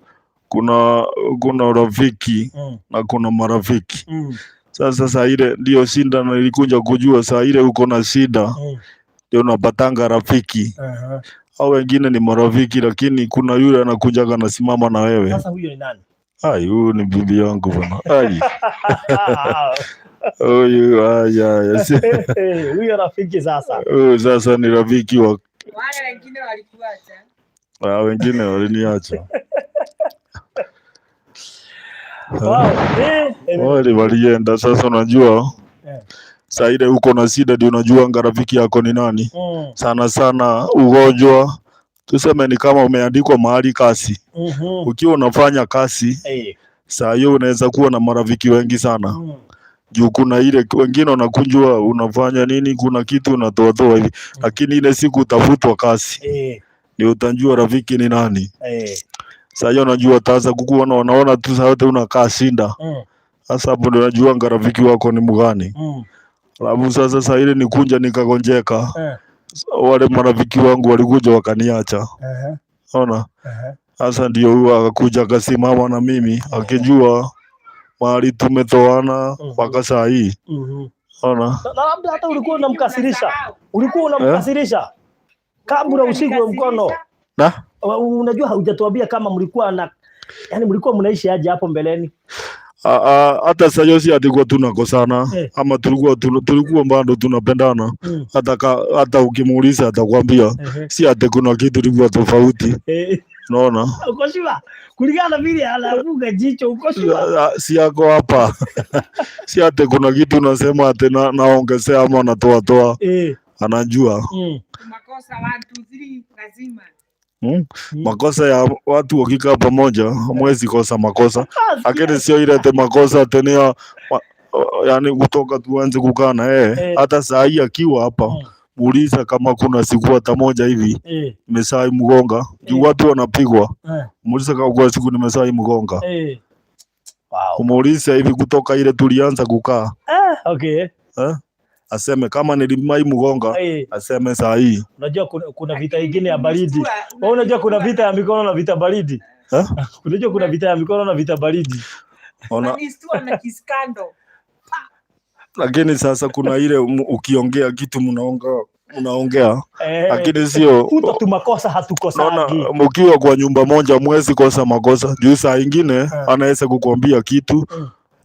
kuna rafiki na kuna marafiki. Sasa saa ile ndio shida nilikuja kujua, saa ile uko na shida ndio unapatanga rafiki. Au wengine ni marafiki, lakini kuna yule anakuja anasimama na wewe. Sasa huyo ni nani? Ai, huyu ni bibi yangu bwana. Ai. Huyu, ai, ai, si. Huyo rafiki sasa. Huyu sasa ni rafiki wa Wale wengine walikuacha. Ah, wengine waliniacha. Wow. Wale walienda. Sasa unajua saa ile uko na shida ndio unajua rafiki yako ni nani. Sana sana ugonjwa, tuseme ni kama umeandikwa mahali kazi. Ukiwa unafanya kazi, saa hiyo unaweza kuwa na marafiki wengi sana. Juu kuna ile wengine wanakunjua unafanya nini, kuna kitu unatoatoa hivi, lakini ile siku utafutwa kazi ndio utajua rafiki ni nani. Sasa hiyo unajua taza kukuona wanaona tu saa yote unakaa shinda. Sasa hapo ndio unajuanga rafiki wako ni mgani. Alafu sasa saa ile nikunja nikagonjeka, wale marafiki wangu walikuja wakaniacha. Ona, sasa ndio huyo akakuja akasimama na mimi akijua mahali tumetoana mpaka saa hii. Ona, Na labda hata ulikuwa unamkasirisha, ulikuwa unamkasirisha kabla ushikwe mkono. Na Unajua haujatuambia kama mlikuwa na yani mlikuwa mnaishi aje hapo mbeleni. Hata saa hiyo si atikuwa tunakosana ama tulikuwa tulikuwa bado tunapendana. Hata ukimuuliza atakwambia si ati kuna kitu ilikuwa tofauti. Unaona? Uko sure? Kulingana na vile anafunga jicho, uko sure? Si yako hapa. Si ati kuna kitu unasema ati naongezea ama natoa toa. Anajua. Makosa 1 2 3 lazima. Makosa ya watu wakikaa pamoja hamwezi kosa makosa, lakini sio ile ati makosa tena yani kutoka tuanze kukaa na yeye. Hata saa hii akiwa hapa, muuliza kama kuna siku hata moja hivi nimesahai mgonga juu watu wanapigwa. Muuliza kama kuna siku nimesahai mgonga. Wow. Umuulize hivi kutoka ile tulianza kukaa. Okay. Eh? Aseme kama nilimai mgonga, aseme saa hii. Unajua kuna vita ingine ya baridi. Wewe unajua kuna vita ya mikono na vita baridi. Eh? Unajua kuna vita ya mikono na vita baridi. Ona, Unanistua na kiskando. Lakini sasa kuna ile ukiongea kitu mnaongea lakini sio Huto tu makosa naona hatukosagi. mkiwa kwa nyumba moja mwezi kosa makosa juu saa ingine anaweza kukuambia kitu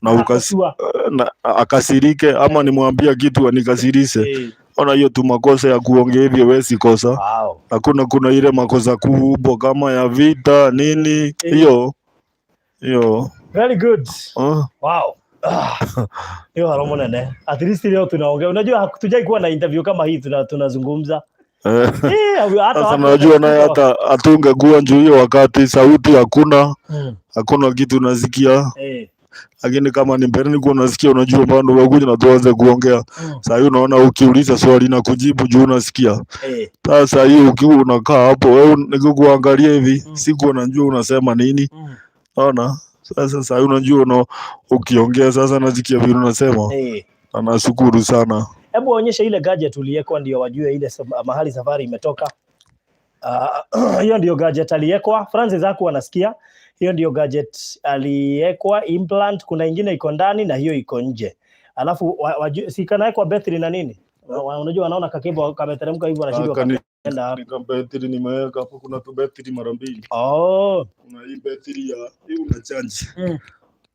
na Akasua. Na akasirike ama nimwambia kitu anikasirise. Ona hiyo tu makosa ya kuongea hivyo wezi kosa. Hakuna kuna ile makosa kubwa kama ya vita nini hiyo hiyo. Very good. Ah. Wow. Ah. Hiyo haro munene. At least leo tunaongea. Unajua hatujai kuwa na interview kama hii tunazungumza. Hata Sasa watu najua naye wanasikia. hata hatungekuwa juu hiyo wakati sauti hakuna, hakuna kitu unasikia, lakini kama ni mbele nilikuwa unasikia, unajua bado wakuja na tuanze kuongea. Sasa hii unaona ukiuliza swali na kujibu juu unasikia. Sasa hii ukiwa unakaa hapo wewe nikikuangalia hivi siku unajua unasema nini. Unaona? Sasa sasa hii unajua ukiongea sasa nasikia vile unasema. Na nashukuru sana. Hebu waonyeshe ile gadget uliwekwa ndio wajue ile mahali safari imetoka. Hiyo ndio gadget aliwekwa. Francis hakuwa anasikia. Hiyo ndio gadget aliwekwa implant, kuna ingine iko ndani na hiyo iko nje. Alafu wajue, si kanawekwa battery na nini? Unajua wanaona kakebo kameteremka hivyo wanashindwa kameenda wapi. Ni betri nimeweka hapo, kuna tu betri mara mbili. Kuna hii betri ya hii una charge.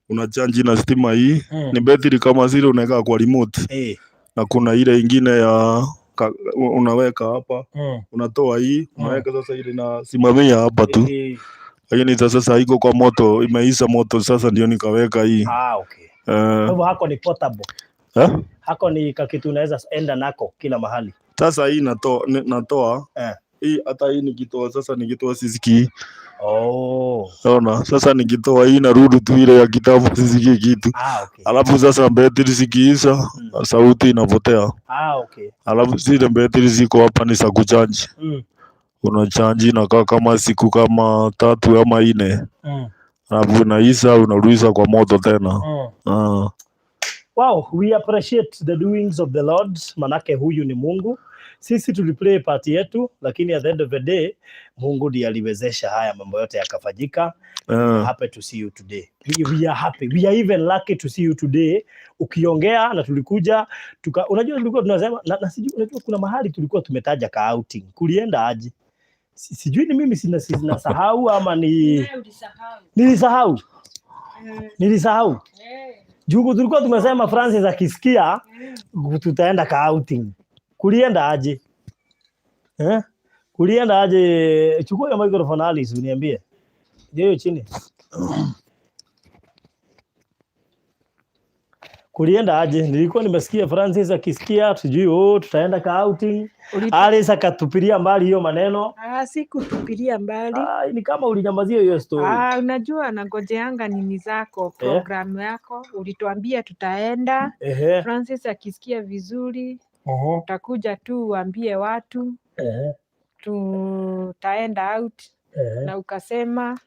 Una charge na stima hii. Ni betri kama zile unaweka kwa remote. Na kuna ile ingine ya unaweka hapa, unatoa hii, unaweka sasa ile inasimamia hapa tu. Lakini sasa iko kwa moto, imeisha moto sasa ndio nikaweka hii. Ah, okay. Kwa hivyo hako ni portable. Eh? Hako ni kakitu unaweza enda nako kila mahali. Sasa hii natoa hii, hata hii nikitoa sasa, nikitoa sisikii. Ona, sasa nikitoa hii narudi tu ile ya kitambo, sisikii kitu. Ah, okay. Alafu sasa betri zikiisha, sauti inapotea. Ah, okay. Alafu zile betri ziko hapa ni za kuchaji. Unachaji inakaa kama siku kama 3 ama 4. Alafu inaisha, unarudisha kwa moto tena. Ah. Wow, we appreciate the doings of the Lord, manake huyu ni Mungu. Sisi tuliplay part yetu, lakini at the end of the day Mungu ndiye aliwezesha haya mambo yote yakafanyika. Happy to see you today. We are happy. We are even lucky to see you today. Ukiongea na tulikuja unajua tulikuwa tunasema na sijui, unajua kuna mahali tulikuwa tumetaja ka outing. Kulienda aje? Sijui ni mimi sina sahau ama ni Wewe ulisahau. Nilisahau. Nilisahau. Jugu tulikuwa tumesema Francis akisikia tutaenda ka outing. Kulienda aje? Eh? Kulienda aje? Chukua hiyo microphone Alice uniambie. Je, hiyo chini. Kulienda aje? Nilikuwa nimesikia Francis akisikia sijui oh, tutaenda ka outing. Alice akatupilia mbali hiyo maneno. Ah, sikutupilia mbali. Ah, ni kama ulinyamazia hiyo story. Ah, unajua nangojeanga nini zako programu yako, ulituambia tutaenda. Francis akisikia vizuri utakuja tu uambie watu tutaenda out na ukasema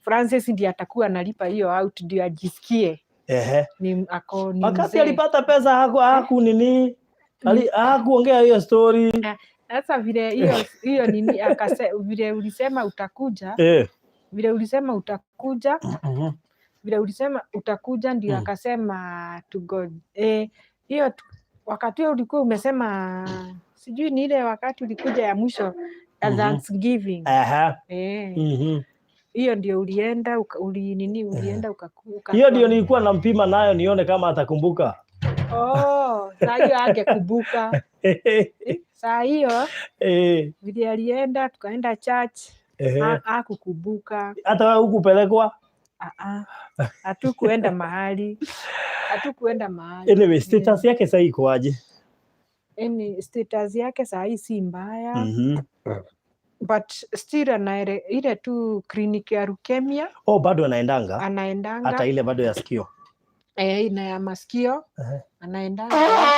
Francis ndiye atakuwa analipa hiyo out ndio ajisikie ni ako ni Wakati mzee. alipata pesa haku nini hakuongea hiyo story. Sasa vile hiyo hiyo nini vile ulisema utakuja vile ulisema utakuja vile ulisema utakuja ndio akasema tugo hiyo wakati huo ulikuwa umesema sijui ni ile wakati ulikuja ya mwisho ya Thanksgiving. Hiyo ndio ulienda uli nini ulienda Hiyo ndio nilikuwa nampima nayo nione kama atakumbuka. Oh, saa hiyo angekumbuka. Saa hiyo vile alienda tukaenda church hakukumbuka. Hata wewe hukupelekwa? Ah, ah. Hatukuenda mahali. Hatukuenda mahali. Anyway, status yake sasa iko aje? Yani status yake saa hii si mbaya but still ile tu kliniki ya leukemia. Oh, bado anaendanga anaendanga hata ile bado ya sikio. Eh, na ya masikio anaendanga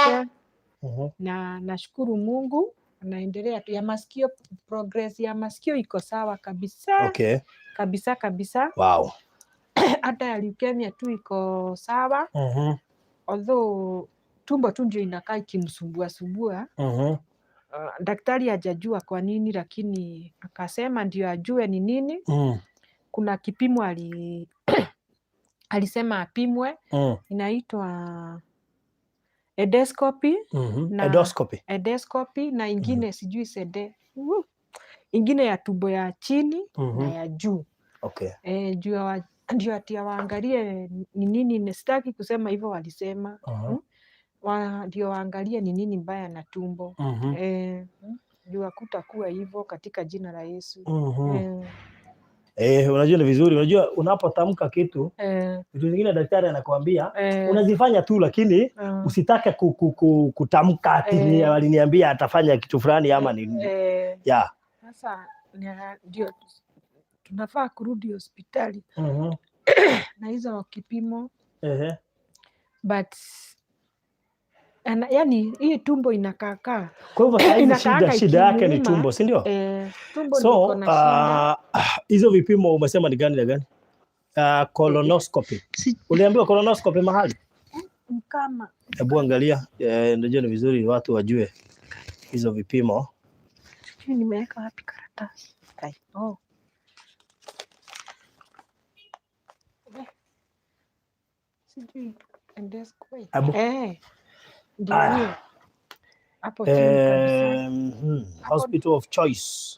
yote na nashukuru Mungu anaendelea tu ya masikio, progress ya masikio iko sawa kabisa kabisa kabisa. Hata ya leukemia tu iko sawa although tumbo tu ndio inakaa ikimsumbua sumbua. Daktari hajajua kwa nini, lakini akasema ndio ajue ni nini. Kuna kipimo alisema apimwe inaitwa endoscopy na Endoscopy. Endoscopy na ingine sijui sede ingine ya tumbo ya chini na ya juu ndio ati waangalie ni nini. Sitaki kusema hivyo walisema Ndio waangalie ni nini mbaya na tumbo juu hakutakuwa hivyo katika jina la Yesu. Eh, unajua ni vizuri, unajua unapotamka kitu vitu zingine daktari anakuambia unazifanya tu, lakini usitake kutamka ati aliniambia atafanya kitu fulani ama ni yeah. Sasa ndio tunafaa kurudi hospitali na hizo kipimo but yani hii tumbo inakaakaa Kwa hivyo saa hizi inakaanga shida yake ni ikimuuma. tumbo, si ndio? Tumbo ndio So iko na shida. hizo vipimo umesema ni gani na gani? Colonoscopy. Uliambiwa colonoscopy mahali? Kama Hebu angalia, ndio ni vizuri watu wajue hizo vipimo. Sijui nimeweka wapi karatasi. Oh. Sijui endoscopy. Hebu. Ndio Aya. hiyo. Hapo chini kabisa. Hospital of choice.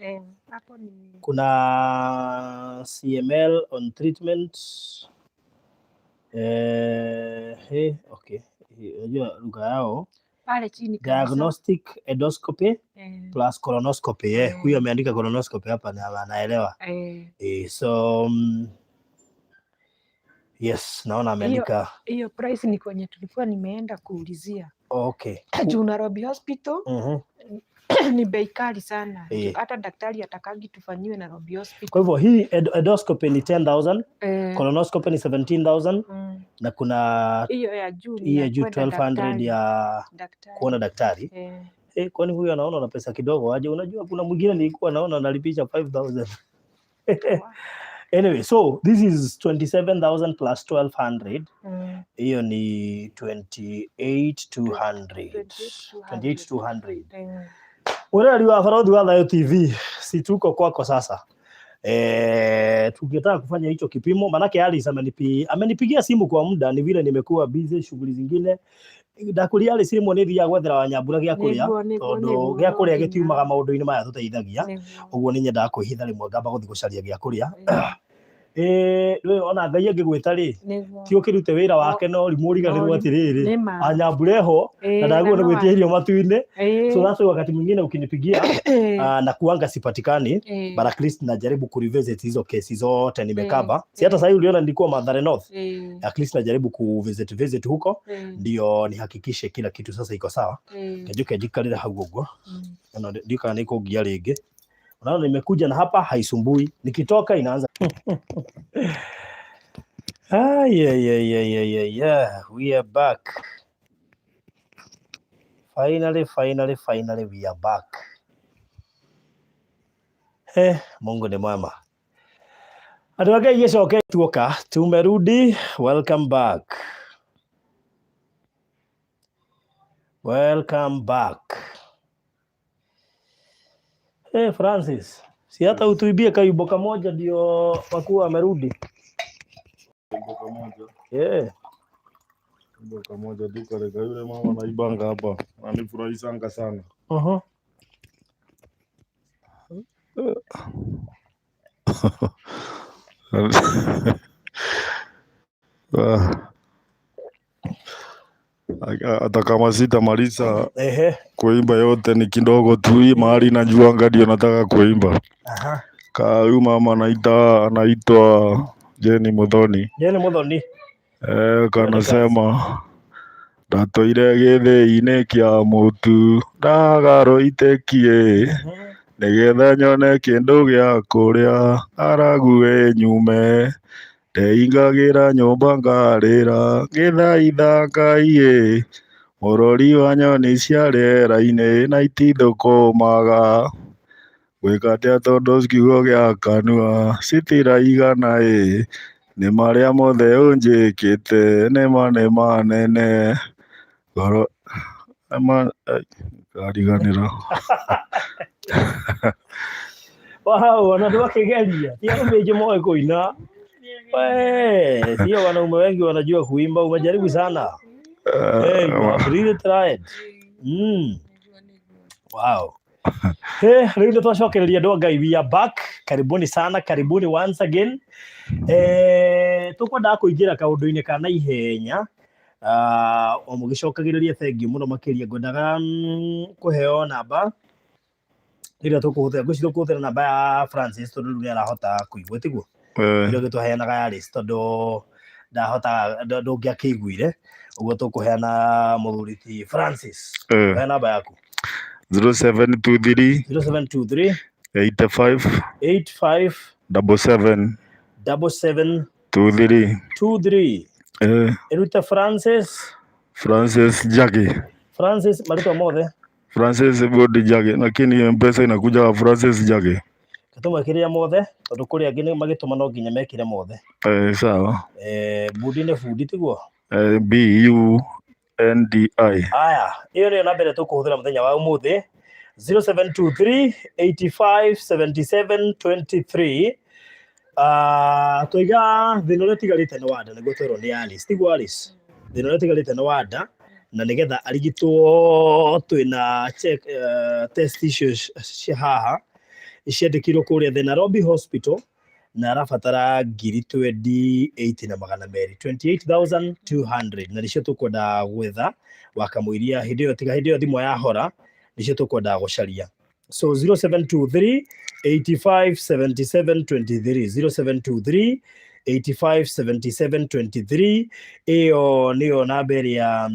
Hapo ni Kuna CML on treatment. Hey, okay. Unajua lugha yao pale chini kabisa. Diagnostic endoscopy plus colonoscopy. Huyu ameandika colonoscopy hapa na anaelewa. So yes, naona ameandika Hiyo price ni kwenye tulikuwa nimeenda kuulizia. Juu Nairobi Hospital ni bei kali sana. Hata daktari atakagi tufanyiwe Nairobi Hospital. Kwa hivyo hii endoscopy ni 10,000, colonoscopy ni 17,000 na kuna Hiyo ya juu ni hii ya ya juu kwenda 1200 daktari. ya Daktari. kuona daktari. Kwani huyu anaona na pesa kidogo aje? Unajua kuna mwingine nilikuwa naona analipisha 5000. Anyway, so this is 27,000 plus 1200. Hiyo ni 28,200. 28,200. 28,200. Ureri wa Barothi wa Thayo TV, si tuko kwako sasa. Tukitaka kufanya hicho kipimo, manake Alice amenipigia simu kwa muda, ni vile nimekuwa busy shughuli zingine. Ndakuria Alice rimwe nĩ thiaga gwethera Wanyambura gĩa kũrĩa Nĩguo, nĩguo, tondũ nĩguo, gĩa kũrĩa no nginya. gĩtiumaga maũndũ-inĩ maya tũteithagia. Nĩguo. Ũguo nĩ nyendaga kwĩhitha rĩmwe ngamba gũthiĩ gũcaria gĩa kũrĩa. Rĩu ona Ngai angĩgwĩta rĩ, Nĩguo. ti ũkĩrute wĩra wake no rimũ ũriganĩrwo No atĩrĩrĩ, Nĩma. anyambure ho na Na ndagwo nĩ no gwĩtia irio matu-inĩ. So Ĩĩ. that's why wakati mwingine ukinipigia na kuanga sipatikani, but at least najaribu kurevisit hizo kesi zote nimekaba. Si hata sahii uliona nilikuwa Mathare North, at least najaribu kuvisit visit huko ndio nihakikishe kila kitu sasa iko sawa. Njuke njikarire hau ũguo, ona ndikana nĩ kũngia rĩngĩ. Unaona nimekuja na hapa haisumbui, nikitoka inaanza. Ah, yeah. We are back. Finally, finally, finally we are back. Mungu ni mwema. Andũ a Ngai gĩcoke tuoka, tumerudi, welcome back. Welcome back. Hey, Francis, si hata utuibie kayumbo kamoja ndio wakuwa wamerudi. Wimbo kamoja. Yeah. Wimbo kamoja tu kale ka yule mama naibanga hapa. Ananifurahisanga sana. Ah. Hata kama sitamaliza kuimba yote ni kidogo tu, hii mahali najuanga ndio nataka kuimba. Ka huyu mama anaitwa Jenny Muthoni. Jenny Muthoni. Kanasema ndatũire gĩthĩi-inĩ kĩa mũtu ndagarũitĩkie nĩgetha nyone kĩndũ gĩa kũrĩa arague nyume ndeingagĩra nyũmba ngarĩra ngĩthaitha Ngai mũrori wa nyoni cia rĩera-inĩ na itithũkũmaga gwĩka atĩa tondũ kiugo gĩa kanua citiraigana ĩ nĩ marĩa mothe ũnjĩkĩte nĩ ma nĩ manene ngoro nĩma ngariganĩrwo. Wow, ona ndwakigeria. Ti arũme aingĩ moĩ kũina. We, sio wanaume wengi wanajua kuimba, umejaribu sana. Hey, you have really tried. Wow. Hey, rĩu nĩ twacokereria andũ a Ngai, we are back. Karibuni sana, karibuni once again. Tũkwendaga kũingĩra kaũndũ-inĩ ka naihenya. O mũgĩcokagĩrĩria thengiũ mũno makĩria, ngwendaga kũheo namba ĩrĩa tũkũhũthĩra. Ngwĩciria tũkũhũthĩra namba ya Francis tondũ rĩu nĩ arahota kũigua, tiguo? Ĩrĩa ĩngĩ twaheanaga ya Alice tondũ ndahotaga, ndũngĩakĩiguire. Ũguo tũkũheana mũthuri ti Francis. He namba yaku. 0723 0723 85 85 77 77 23. 23. Ĩrute Francis. Francis Jagi. Francis marĩtwa mothe. Francis Bodi Jagi, lakini M-Pesa inakuja kwa Francis Jagi. Tũmekĩrĩre mothe tondũ kũrĩ angĩ nĩ magĩtũma no nginya mekĩre mothe. Sawa. Bundi nĩ bundi tiguo? B U N D I. Aya, ĩyo nĩyo namba ĩrĩa tũkũhũthĩra mũthenya wa ũmũthĩ. 0723 85 77 23. Twaiga thĩna ũrĩa ũtigarĩte nĩ wanda, nĩguo twerwo nĩ Alice. Tiguo Alice? Thĩna ũrĩa ũtigarĩte nĩ wanda, na nĩgetha arigitwo twĩna check, test icio cia haha ciandĩkirwo kũrĩa the Nairobi Hospital, na arabatara ngiri 28 na magana merĩ, 28,200, na nĩcio tũkwenda gwetha wakamũiria hĩndĩ ĩyo, tiga hĩndĩ ĩyo thimũ yahora, nĩcio tũkwenda gũcaria. So 0723 85 77 23, 0723 85 77 23, ĩyo nĩyo namba ĩrĩa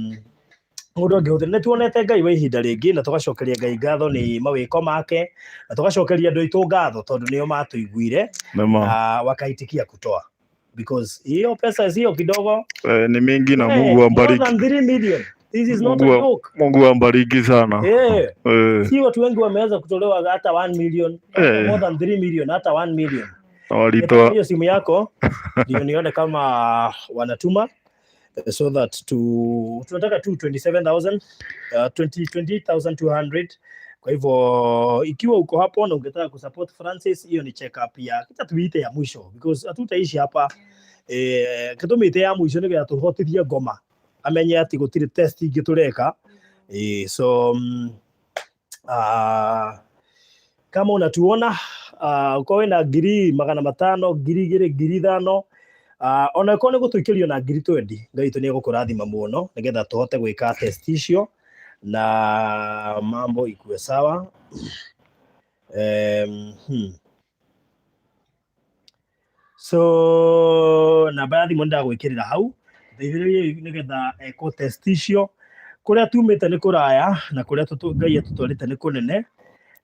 mũndũ angĩhũthĩra. Nĩ tuonete Ngai wa ihinda rĩngĩ, na tũgacokeria Ngai ngatho nĩ mawĩko make, na tũgacokeria andũ aitũ ngatho tondũ nĩo matũiguire Nĩma. na wakaitikia kutoa, because hiyo pesa sio kidogo. Ni mingi na Mungu More ambariki. than 3 million. This is not a joke. Mungu ambariki sana. Si watu wengi wameweza kutolewa hata 1 million, more than 3 million, hata 1 million. Walitoa. Hiyo simu yako ndio nione kama wanatuma, so that to tunataka tu 27,000, 28,200. Kwa hivyo ikiwa uko hapo na ungetaka kusupport Francis, hiyo ni check up ya kita tuite ya mwisho, because hatutaishi hapa. Kitumite ya mwisho nĩgetha tũhotithie ngoma amenye atĩ gũtirĩ test ingĩ tũreka. So Kama unatuona, ukorwo wĩna 500,000, 2,000, 5,000, ona ĩkorwo nĩ gũtũikĩrio na 20,000, Ngai witũ nĩ egũkũrathima mũno nĩgetha tũhote gwĩka test icio na mambo ikue sawa. So namba ya thimũ nĩndagwĩkĩrĩra hau, ndeithĩrĩriai nĩgetha ekwo test icio. Kũrĩa tumĩte nĩ kũraya na kũrĩa Ngai atũtwarĩte nĩ kũnene,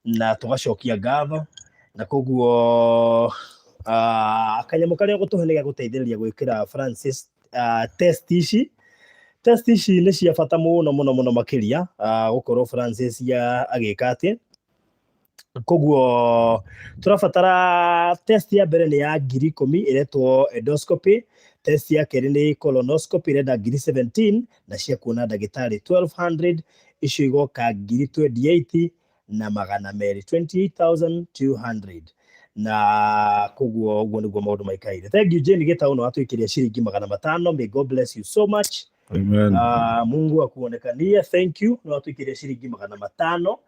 na tũgacokia ngatho. Na koguo kanyamũ karĩa ũgũtũhe nĩ gagũteithĩrĩria gwĩkĩra Francis test ici. Test ici nĩ cia bata mũno mũno mũno makĩria, gũkorwo Francis agĩka atĩ. Koguo tũrabatara test ya mbere nĩ ya 10,000, ĩretwo endoscopy. Test ya kerĩ nĩ colonoscopy, ĩrenda 17,000, na cia kuona ndagĩtarĩ 1200, icio igoka 28,200, 28,200. Na koguo ũguo nĩguo maũndũ maikaire. Thank you Jane Gĩtaũ, nĩ watũikĩria ciringi 500. May God bless you so much. Amen. Mungu akuonekanie. Thank you, nĩ watũikĩria ciringi 500.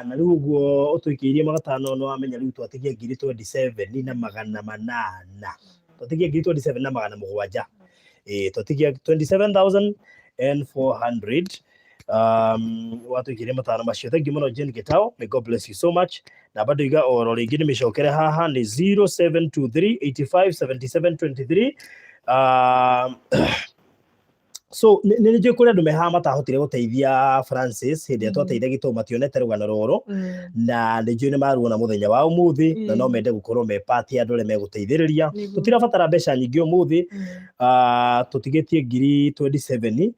Na rĩu ũguo ũtũikĩirie 500, nĩ wamenya rĩu twatigia 27,800, twatigia 27,700, twatigia 27,400. Watũikĩria matano macio, thank you mũno Jane Gĩtaũ, may God bless you so much. Na bado iga oro rĩngĩ nĩ mĩcokere haha nĩ 0723 85 77 23. So nĩ njũĩ kũrĩ andũ me haha matahotire gũteithia Francis hĩndĩ ĩrĩa twateithagia, tondũ mationete rũgano rũrũ, na nĩ njũĩ nĩ maruona mũthenya wa ũmũthĩ na no mende gũkorwo me part ya andũ arĩa megũteithĩrĩria. Tũtirabatara mbeca nyingĩ ũmũthĩ, tũtigĩtie 27,700,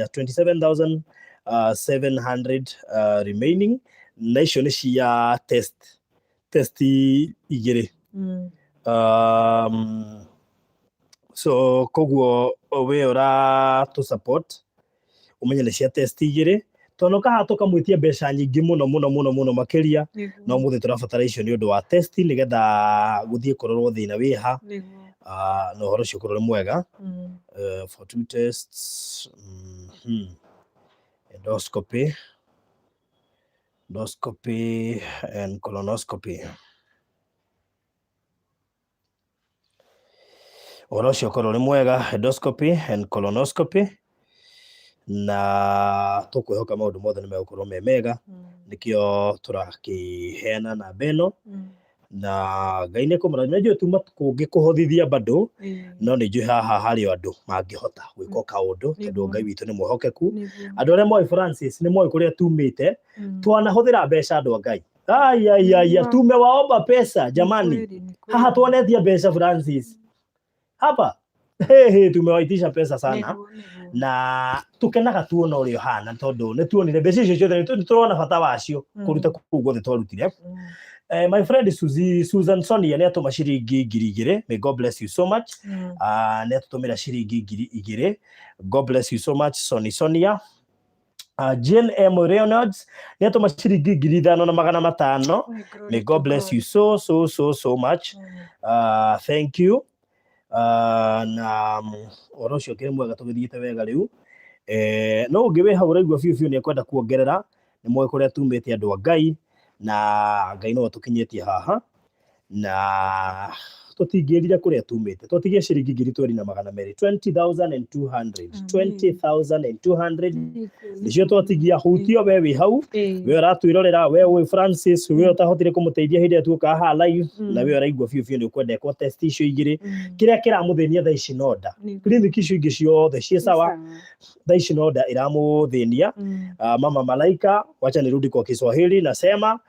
27,700 remaining, na icio nĩ cia test igĩrĩ. So koguo we ũratũ support, ũmenye nĩ cia test igĩrĩ, tondũ haha tũkamwĩtia mbeca nyingĩ mũno mũno mũno mũno makĩria. No mũthĩ tũrabatara icio nĩ ũndũ wa test, nĩgetha gũthiĩ kũrorwo thĩna wĩha, na ũhoro ũcio ũkorwo ũrĩ mwega. For two tests, endoscopy and colonoscopy, ũhoro ũcio ũkorwo ũrĩ mwega. Endoscopy and colonoscopy, na tũkwĩhoka maũndũ mothe nĩ megũkorwo me mega. Nĩkĩo tũrakĩheana namba ĩno, na Ngai nĩ kũmũrathima. Njũĩ tuma kũngĩ kũhothithia bado, no nĩ njũĩ haha harĩ o andũ mangĩhota gwĩka o kaũndũ, tondũ Ngai witũ nĩ mwĩhokeku. Andũ arĩa moĩ Francis nĩ moĩ kũrĩa tumĩte. Twanahũthĩra mbeca, andũ a Ngai, ai ai ai, tumewaomba pesa jamani. Haha twanetia mbeca Francis hapa, hey, hey, tumewaitisha pesa sana, na tukenaga tuona ũrĩa ũhana, tondũ nĩ tuonire mbeca icio ciothe, nĩ tũrona bata wacio kũruta kũu guothe twarutire. My friend Suzy, Susan Sonia nĩ atũma ciringi 2,000. May God bless you so much. Nĩ atũtũmĩra ciringi 2,000. God bless you so much, Sony Sonia. Jane M Reynolds nĩ atũma ciringi 5,500. May God bless you so so so so much. Thank you. Na ũhoro ũcio ũkĩrĩ mwega, tũgĩthiĩte wega rĩu. No ũngĩ wĩ hau ũraigua biũ biũ nĩ ekwenda kuongerera, nĩ moĩ kũrĩa tumĩte, andũ a Ngai, na Ngai no atũkinyĩtie haha, na tũtingĩrire kũrĩa tumĩte. Twatigia ciringi 22,200, 20,200, 20,200 nĩcio twatigia. Hutio we wĩ hau, we ũratwĩrorera, we wĩ Francis, we ũtahotire kũmũteithia hĩndĩ ĩrĩa tuoka haha live, na we ũraigua biũ biũ nĩ ũkwenda ekwo test icio igĩrĩ. Kĩrĩa kĩramũthĩnia thaa ici no nda. Clinic icio ingĩ ciothe ciĩ sawa, thaa ici no nda ĩramũthĩnia. Mama Malaika, wacha nirudi kwa Kiswahili, nasema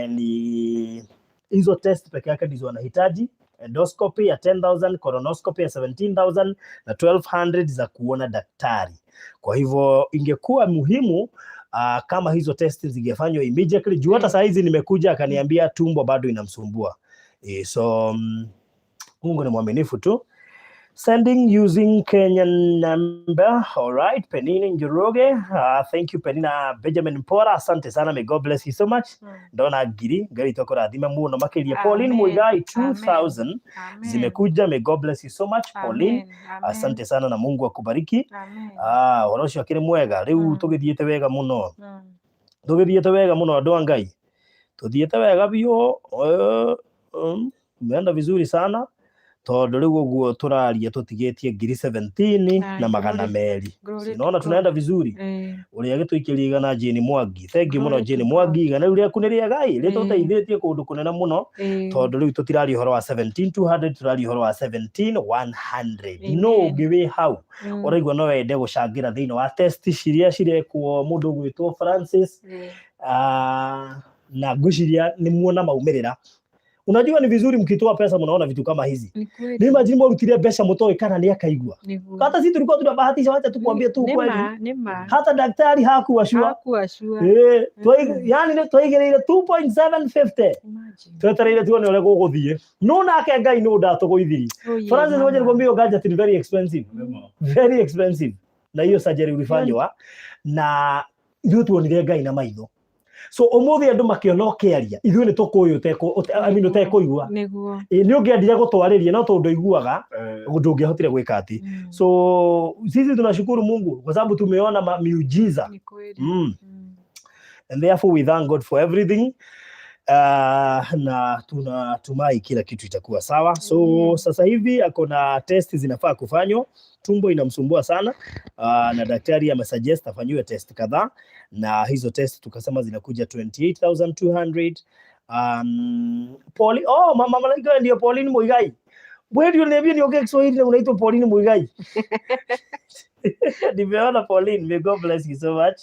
ni hizo test peke yake ndizo wanahitaji: endoscopy ya 10,000, colonoscopy ya 17,000 na 1200 za kuona daktari. Kwa hivyo ingekuwa muhimu kama hizo test zingefanywa immediately, juu hata saa hizi nimekuja akaniambia tumbo bado inamsumbua. So Mungu ni mwaminifu tu. Sending using Kenyan number. All right. Penina Njoroge. Thank you, Penina. Benjamin Mpora. Asante sana. May God bless you so much. Ndona ngiri. Ngai witũ akũrathime mũno makĩria. Pauline Amen. Muigai, Amen. 2000 Amen. zimekuja. May God bless you so much, Pauline. Amen. Amen. Asante sana na Mungu akubariki. Amen. Ah, ũhoro ũcio akĩrĩ mwega. Rĩu tũgĩthiĩte wega mũno. Tũgĩthiĩte wega mũno andũ a Ngai, tũthiĩte wega biũ, tumeenda vizuri sana tondũ rĩu ũguo tũraria tũtigĩtie ngiri 17 Aye, na magana glory, merĩ. glory to Sinaona God. tunaenda vizuri. Ũrĩa agĩtũikĩria igana Jane Mwangi, thank you mũno Glory to Jane God. Mwangi, igana rĩu rĩaku nĩ rĩega ĩ, rĩtũteithĩtie kũndũ kũnene mũno tondũ rĩu tũtiraria ũhoro wa 17,200, tũraria ũhoro wa 17,100. No Amen. ũngĩ wĩ hau ũraigua no wende gũcangĩra thĩinĩ wa test ciria cirekwo mũndũ ũgwĩtwo Francis, na ngwĩciria nĩ muona maumĩrĩra. Unajua ni vizuri mkitoa pesa mnaona vitu kama hizi. Ni kweli. Ni imagine mwarutire mbeca mũtoĩ kana nĩ akaigua. Nĩguo. Hata sisi tulikuwa tunabahatisha, wacha tukwambie tu Nĩ kweli. ma, nĩ ma. Hata daktari hakuwa sure. Hakuwa sure. Yani nĩ twaigĩrĩire 2.750. Imagine. Twetereire tuone ũrĩa gũgũthiĩ. No nake Ngai no ndatũgũithirie. Oh, yeah, Francis, mama. ngoja nikwambie, hiyo gadget ni very expensive. Very expensive. Na hiyo surgery ulifanywa na ithuĩ tuonire Ngai na maitho. So ũmũthĩ andũ makĩona ũkĩaria, ithuĩ nĩ tũkũĩ I mean, ũtekũigua. Nĩguo. Ĩ, nĩ ũngĩendire gũtwarĩria no tondũ ndũiguaga ndũngĩahotire gwĩka atĩ. So sisi tunashukuru Mungu kwa sababu tumeona miujiza. Ni kweli. And therefore we thank God for everything. Na tunatumai kila kitu itakuwa sawa. So sasa hivi ako na test zinafaa kufanywa, tumbo inamsumbua sana, na daktari amesuggest afanyiwe test kadhaa, na hizo test tukasema zinakuja 28,200. Pauli, oh, mama Malaika ndio Pauline Muigai. Wewe ndio niambie niongee Kiswahili na unaitwa Pauline Muigai. Nimeona Pauline, may God bless you so much.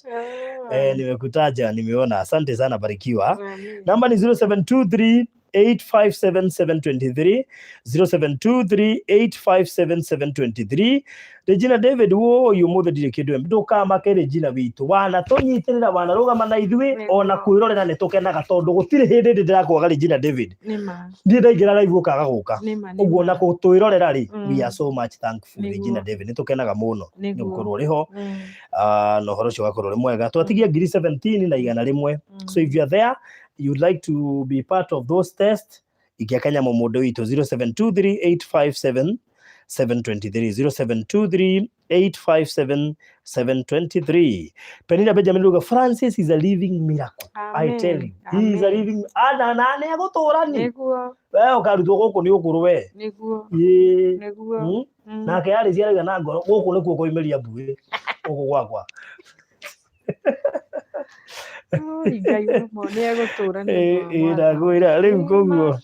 Nimekutaja, nimeona. Asante sana, barikiwa. Amen. Namba ni 0723 857723, 0723 857723. Regina David, wo uyu muthe ndirĩ kĩndũ, ndũkamake Regina witũ, wana tũnyitĩrĩra, wanarũgama na ithuĩ, ona kwĩrorera nĩ tũkenaga tondũ gũtirĩ hĩndĩ ndĩ ndĩrakwaga Regina David. Nĩ ma. Niĩ ndaingĩra live ũkaga gũka Nĩ ma, nĩ ũguo ma. na gũtwĩrorera rĩ, we are so much thankful. Regina David, nĩ tũkenaga mũno nĩ gũkorwo ũrĩ ho, na ũhoro ũcio ũgakorwo ũrĩ mwega. Twatigia ngiri 17 na igana rĩmwe. So if you are there, you'd like to be part of those tests, ikia kanyamũ mũndũ witũ 0723 857 723, 0723 857 723. Penina Benjamin Luga, Francis is a living miracle. I tell you, he is a Amen. living ana na nĩ egũtũra ni. Nĩguo. We ũkarutwo gũkũ nĩ ũkũrũ we. Nĩguo. Ĩĩ. Nĩguo. Nake arĩ ciarauga na ngoro gũkũ nĩkuo koimĩria mbuĩ gũkũ gwakwa. Oi, Ngai ũmwe nĩ egũtũra nĩ ũndũ wa Mwathani. Ndagwĩra rĩu Nĩ koguo. ma.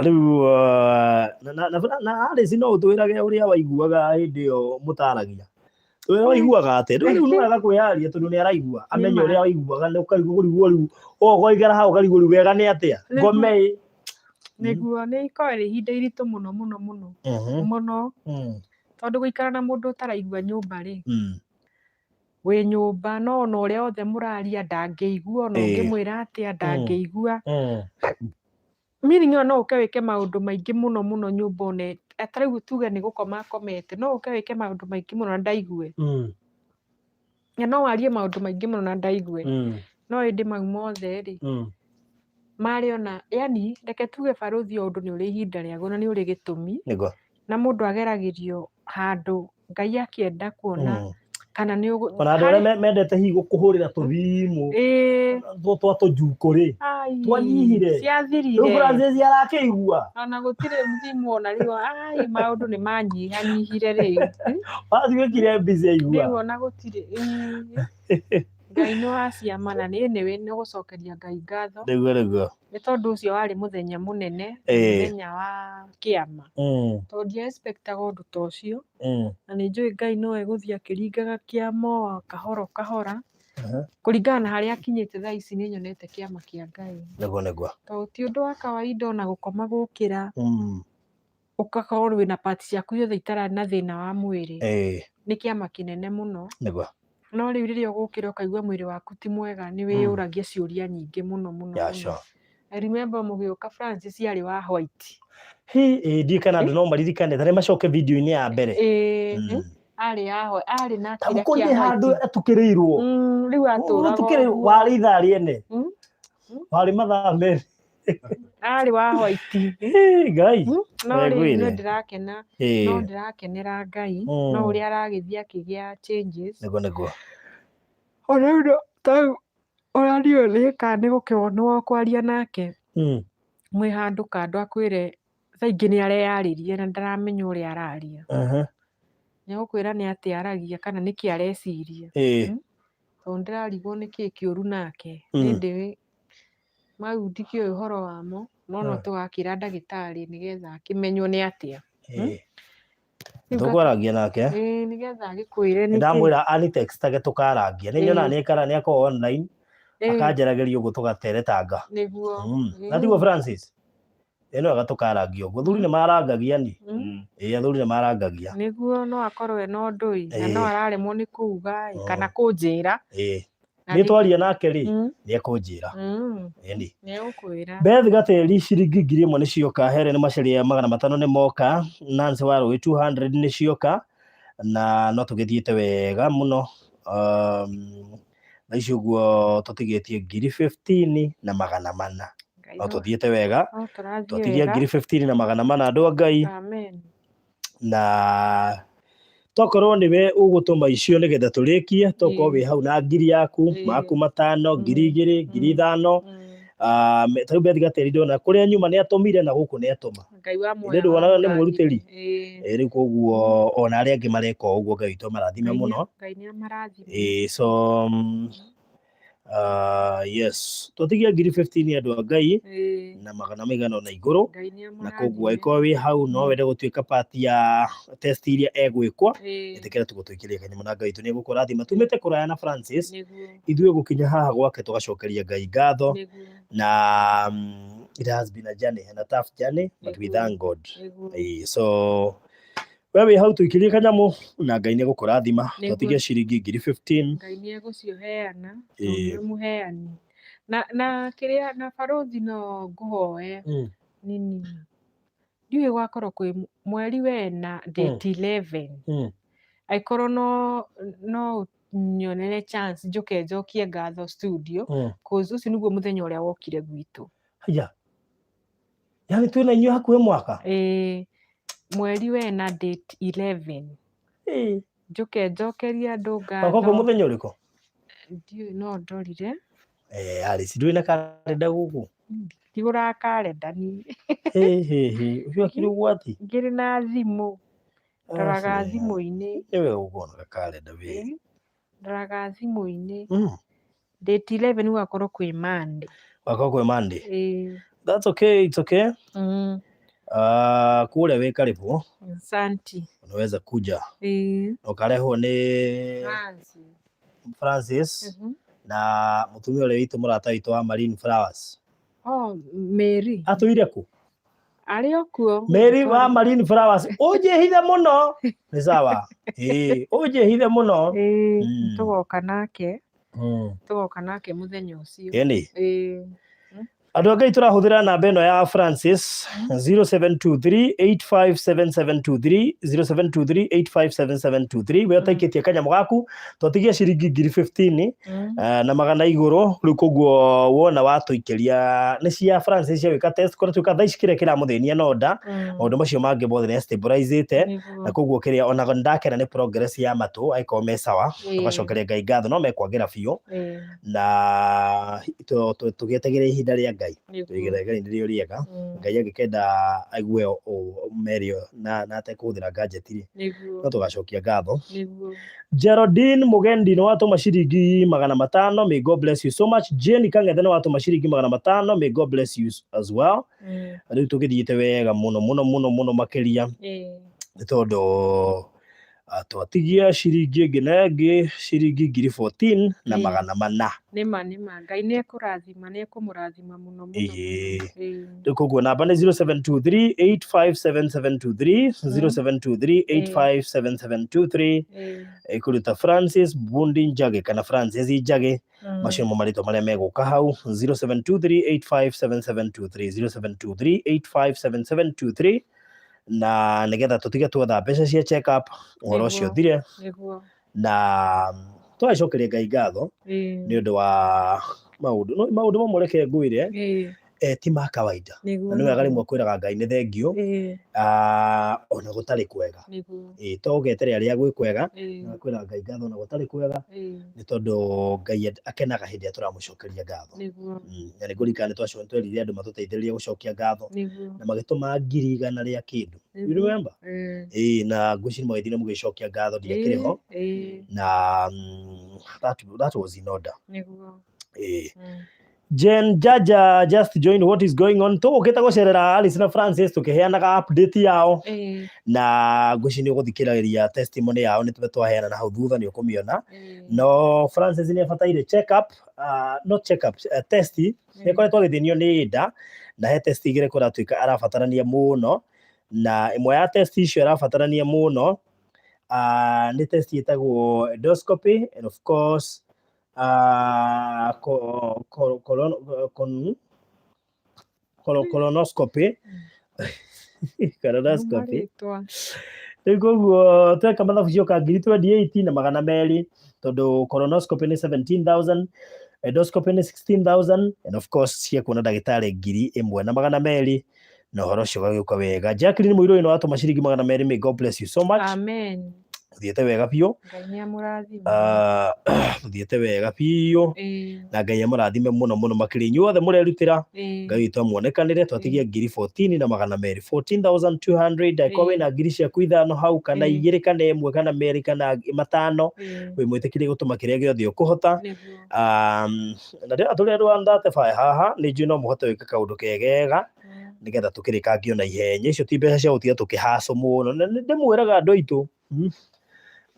Rĩu na Alice no ũtwĩrage ũrĩa waiguaga hĩndĩ ĩyo mũtaragia, ũrĩa waiguaga atĩ rĩu no wega kwĩyaria tondũ nĩ araigua amenye Nĩ ma. ũrĩa waiguaga nĩ ũkarigwo kũrigwo rĩu ũgoikara hau ũkarigwo rĩu wega nĩ atĩa ngome ĩ. Nĩguo, nĩ ikoragwo rĩ ihinda iritũ mũno mũno mũno mũno, tondũ gũikara na mũndũ ũtaraigua nyũmba rĩ, wĩ nyũmba no ona ũrĩa othe mũraria ndangĩigua, ona ũngĩmwĩra atĩa ndangĩigua. Meaning ĩyo no ũke wĩke maũndũ maingĩ mũno mũno nyũmba, one ta rĩu tuge nĩ gũkoma akomete, no ũke wĩke maũndũ maingĩ mũno na ndaigue, na no warie maũndũ maingĩ mũno na ndaigue, no ĩndĩ mau mothe rĩ, marĩ ona yani reke tuge barũthi, o ũndũ nĩ ũrĩ ihinda rĩaguo na nĩ ũrĩ gĩtũmi, na mũndũ ageragĩrio handũ Ngai akĩenda kuona kana nĩ Ona andũ arĩa mendete hihi gũkũhũrĩra tũthimũ twa tũnjuko rĩ, Ai, twanyihire. Rĩu ciathirire. Francis arakĩigua. Ona gũtirĩ thimũ ona rĩu, ai, maũndũ nĩ manyihanyihire rĩu. Watuĩkire busy aigua. Rĩu ona gũtirĩ. Ngai nĩ wa ciama na nĩ anyway nĩ gũcokeria Ngai ngatho Nĩguo. nĩ tondũ ũcio warĩ mũthenya mũnene, mũthenya wa kĩama, tondũ ndia expectaga ũndũ ta ũcio, na nĩ njũĩ Ngai no egũthiĩ akĩringaga kĩama o kahora o kahora kũringana na harĩa akinyĩte thaa ici. Nĩ nyonete kĩama kĩa Ngai, Nĩguo. tondũ ti ũndũ wa kawaida ona gũkoma gũkĩra ũgakorwo wĩna parts ciaku ciothe itararĩ na thĩna wa mwĩrĩ. Nĩ kĩama kĩnene mũno. No rĩu rĩrĩa ũgũkĩra ũkaigua mwĩrĩ waku ti mwega, nĩ wĩyũragia ciũria nyingĩ mũno mũno mũno. I remember mũgĩũka, Francis arĩ wa white. Hi, ndiũĩ kana andũ no maririkane tarĩ macoke video-inĩ ya mbere. Ĩĩ, arĩ ya arĩ na Ta kĩrĩa mũkorire kĩa handũ white. atukĩrĩirwo. Rĩu atũraga Ũtukĩrĩirwo ũguo. warĩ ithaa rĩene. Warĩ mathaa merĩ. Arĩ wa white. Ĩ, Ngai. No rĩu Wegwĩre. no ndĩrakena, no ndĩrakenera Ngai, no ũrĩa aragĩthiĩ akĩgĩa changes. Nĩguo. Ona rĩu tarĩu ona ndiũĩ nĩ kana nĩ gũkĩonwo kwaria nake mwĩ handũ kando akwĩre thaa ingĩ nĩ areyarĩria na ndaramenya ũrĩa araria. Nĩ egũkwĩra nĩ atĩa aragia kana nĩkĩ areciria. Tondũ ndĩrarigwo nĩkĩ kĩũru nake. Ĩndĩ mau ndikĩũĩ ũhoro wamo no no tũgakĩra ndagĩtarĩ nĩgetha akĩmenywo nĩ atĩa. Rĩu Tũkwarangia nake. Ĩĩ, nĩgetha agĩkwĩre nĩkĩ. Ndamwĩra anitextage tũkarangia. Nĩ nyonaga nĩ ekara nĩ akoragwo online akanjaragĩria ũguo tũgateretanga. Nĩguo. Na tiguo Francis? Ĩno wega tũkarangia ũguo. Athuri nĩ marangagia ni. Ĩĩ, athuri nĩ marangagia. Nĩguo no akorwo ena ũndũ ĩ, na no araremwo nĩ kuga ĩ, kana kũnjĩra. Na Nĩ twaria nake rĩ, nĩ ekũnjĩra. Ĩni. Nĩ egũkwĩra. Beth Gateri ciringi 1000 nĩ cioka, Helen Macharia 500 nĩ moka, Nancy Warũĩ 200 nĩ cioka, na no tũgĩthiĩte wega mũno. Thaa ici ũguo tũtigĩtie ngiri 15 na magana mana. Ngai No tũthiĩte wega. No tũrathiĩ Twatigia wega. ngiri 15 na magana mana andũ a Ngai. Amen. Na tokorwo nĩwe ũgũtũma icio nĩgetha tũrĩkie, tokorwo wĩ hau na ngiri yaku, maku 5, ngiri 2, ngiri 5. Ta rĩu Beth Gateri ndona kũrĩa nyuma nĩ atũmire na gũkũ nĩ atũma. Ngai wa Ĩndĩ muoyo ndũonaga nĩ wa mwĩrutĩri. Ĩĩ. Rĩu koguo ona arĩa angĩ mareka o ũguo Ngai witũ amarathime mũno. Ngai nĩ amarathime. So yes, twatigia ngiri 15 andũ a Ngai na magana maigana na igũrũ. Ngai nĩ Na koguo amarathime. angĩkorwo wĩ hau no wende gũtuĩka part ya test iria egwĩkwo, ĩtĩkĩra tũgũtũikĩria kanyamũ na Ngai witũ nĩ egũkũrathima. Tumĩte kũraya na Francis, ithuĩ gũkinya haha gwake tũgacokeria Ngai ngatho. Na it has been a journey and a tough journey, but we thank God. So we wĩ hau tũikĩrie kanyamũ na Ngai nĩ egũkũrathima. Twatigia ciringi ngiri 15. Ngai nĩ egũciheana, tondũ nĩ mũheani. Na kĩrĩa na barũthi no ngũhoe nini. Ndiũĩ gwakorwo kwĩ mweri wena date 11. Angĩkorwo no nyonere chance njũke njokie ngatho studio, cause ũcio nĩguo mũthenya ũrĩa wokire gwitũ. Haya. Yaani twĩna inyuĩ hakuhĩ mwaka? Ĩĩ, mweri wena date 11. Njũke njokerie andũ Gwakorwo kwĩ ngatho. mũthenya ũrĩkũ? Ndiũĩ no ndorire. Alice, ndũrĩ na karenda gũkũ? Ndigũraga karenda niĩ. Ũcio akĩrĩ ũgwati? Ngĩrĩ na thimũ. Ndoraga thimũ-inĩ. Nĩ wega gũkorwo na karenda wĩ. Ndoraga thimũ-inĩ. Date 11 gũgakorwo kwĩ Monday. Gũgakorwo kwĩ Monday? That's okay, it's okay. Kũrĩa wĩ karibu. Asante. Unaweza kuja. Ũkarehwo nĩ Francis. Francis na mũtumia ũrĩa witũ mũrata witũ wa Marine Flowers. Oh, Mary. Atũire kũ? Arĩ o kuo. Mary wa Marine Flowers. Ũnjĩhithe mũno. Nĩ sawa. Ũnjĩhithe mũno. Tũgoka nake. Tũgoka nake mũthenya ũcio. Ĩni. Andũ a Ngai tũrahũthĩra namba ĩno ya Francis 0723857723 0723857723. We ũtaikĩtie kanyamũ gaku twatigia ciringi ngiri 15 na magana igũrũ. Rĩu koguo wona watũikĩria nĩ cia Francis cia gwĩka test kũrĩa tuĩka thaa ici kĩrĩa kĩramũthĩnia no nda, maũndũ macio mangĩ mothe nĩ stabilizĩte, na koguo kĩrĩa ona ndakena nĩ progress ya matũ angĩkorwo me sawa, tũgacokeria Ngai ngatho no mekwagĩra biũ, na tũgĩetagĩrĩra ihinda rĩa Ngai. Ihinda rĩa Ngai nĩrĩo rĩega. Ngai angĩkenda aigue merio na atekũhũthĩra gadget rĩ, no tũgacokia ngatho. Geraldine Mugendi nĩ watũma ciringi 500, may God bless you so much. Jane Kang'ethe nĩ watũma ciringi 500, may God bless you as well. Rĩu tũgĩthiĩte wega mũno mũno mũno mũno makĩria, nĩ tondũ twatigia ciringi ĩngĩ na ĩngĩ ciringi ngiri 14 na magana mana. Nĩma nĩma, Ngai nĩ ekũrathima, nĩ ekũmũrathima mũno mũno. Rĩu koguo namba nĩ 0723857723 0723857723. Ĩkũruta Francis Bundi Njage kana Francis Njage, macio nĩmo marĩtwa marĩa megũka hau. 0723857723 0723857723, na nĩgetha tũtige twetha mbeca cia check up ũhoro ũcio ũthire, na tũgacokeria Ngai ngatho nĩ ũndũ wa maũndũ. No maũndũ mamwe reke ngwĩre, ti ma kawaida, na nĩ wega rĩmwe kwĩraga Ngai nĩ thengiũ. Ona Gũtarĩ kwega. Nĩguo. Ĩĩ, to ũgeterera rĩrĩa gwĩ kwega, Ĩĩ. na kwĩra Ngai ngatho ona gũtarĩ kwega, nĩ tondũ Ngai akenaga hĩndĩ ĩrĩa tũramũcokeria ngatho. Nĩguo. Na nĩ ngũririkana nĩ twerire andũ matũteithĩrĩrie gũcokia ngatho, Nĩguo. na magĩtũma 100,000 rĩa kĩndũ. You Nĩguo. remember? Ĩĩ. Ĩĩ, na ngwĩciria magĩthire mũgĩcokia ngatho ndiakĩrĩ ho, Ĩĩ. na that was in order. Nĩguo. Ĩĩ. Mm. Jen Jaja just joined. What is going on? Tũgũkĩte gũcerera Alice na Francis tũkĩheanaga update yao, Ĩĩ. na ngwĩciria nĩ ũgũthikĩrĩria testimony yao, nĩ tũbe twaheana na hau thutha nĩ ũkũmĩona. Ĩĩ. No Francis nĩ abataire check up, not check up, test. Nĩ akoretwo agĩthĩnio nĩ nda, na he test igĩrĩ kũratuĩka arabatarania mũno, na ĩmwe ya test icio arabatarania mũno nĩ test ĩtagwo endoscopy and of course colonoscopy. Colonoscopy. Marĩtwa. Rĩu koguo tweka mathabu cioka 28,200, tondũ colonoscopy nĩ 17,000, endoscopy nĩ 16,000, and of course cia kuona ndagĩtarĩ 1,200, na ũhoro ũcio ũgagĩũka wega. Jacqueline Mũirũ ĩno watũma ciringi 200, may God bless you so much. Amen. Ũthiĩte wega biũ. Ngai nĩ amũrathime. Ũthiĩte wega biũ. Ĩĩ. Na Ngai amũrathime mũno mũno makĩria inyuothe mũrerutĩra. Ĩĩ. Ngai witũ amuonekanĩre. Twatigia 14,200, 14,200. Angĩkorwo Ĩĩ. wĩna ngiri ciaku 5 hau, kana Ĩĩ. 2, kana 1, kana 2, kana 5, Ĩĩ. wĩ mwĩtĩkĩrie gũtũma kĩrĩa gĩothe ũkũhota. Nĩguo. Na ndĩrona tũrĩ andũ a Ndatebae haha, nĩ njũĩ no mũhote gwĩka kaũndũ kegega nĩgetha tũkĩrĩkangie na ihenya. Icio ti mbeca cia gũtiga tũkĩhacũ mũno, na nĩ ndĩmwĩraga andũ aitũ,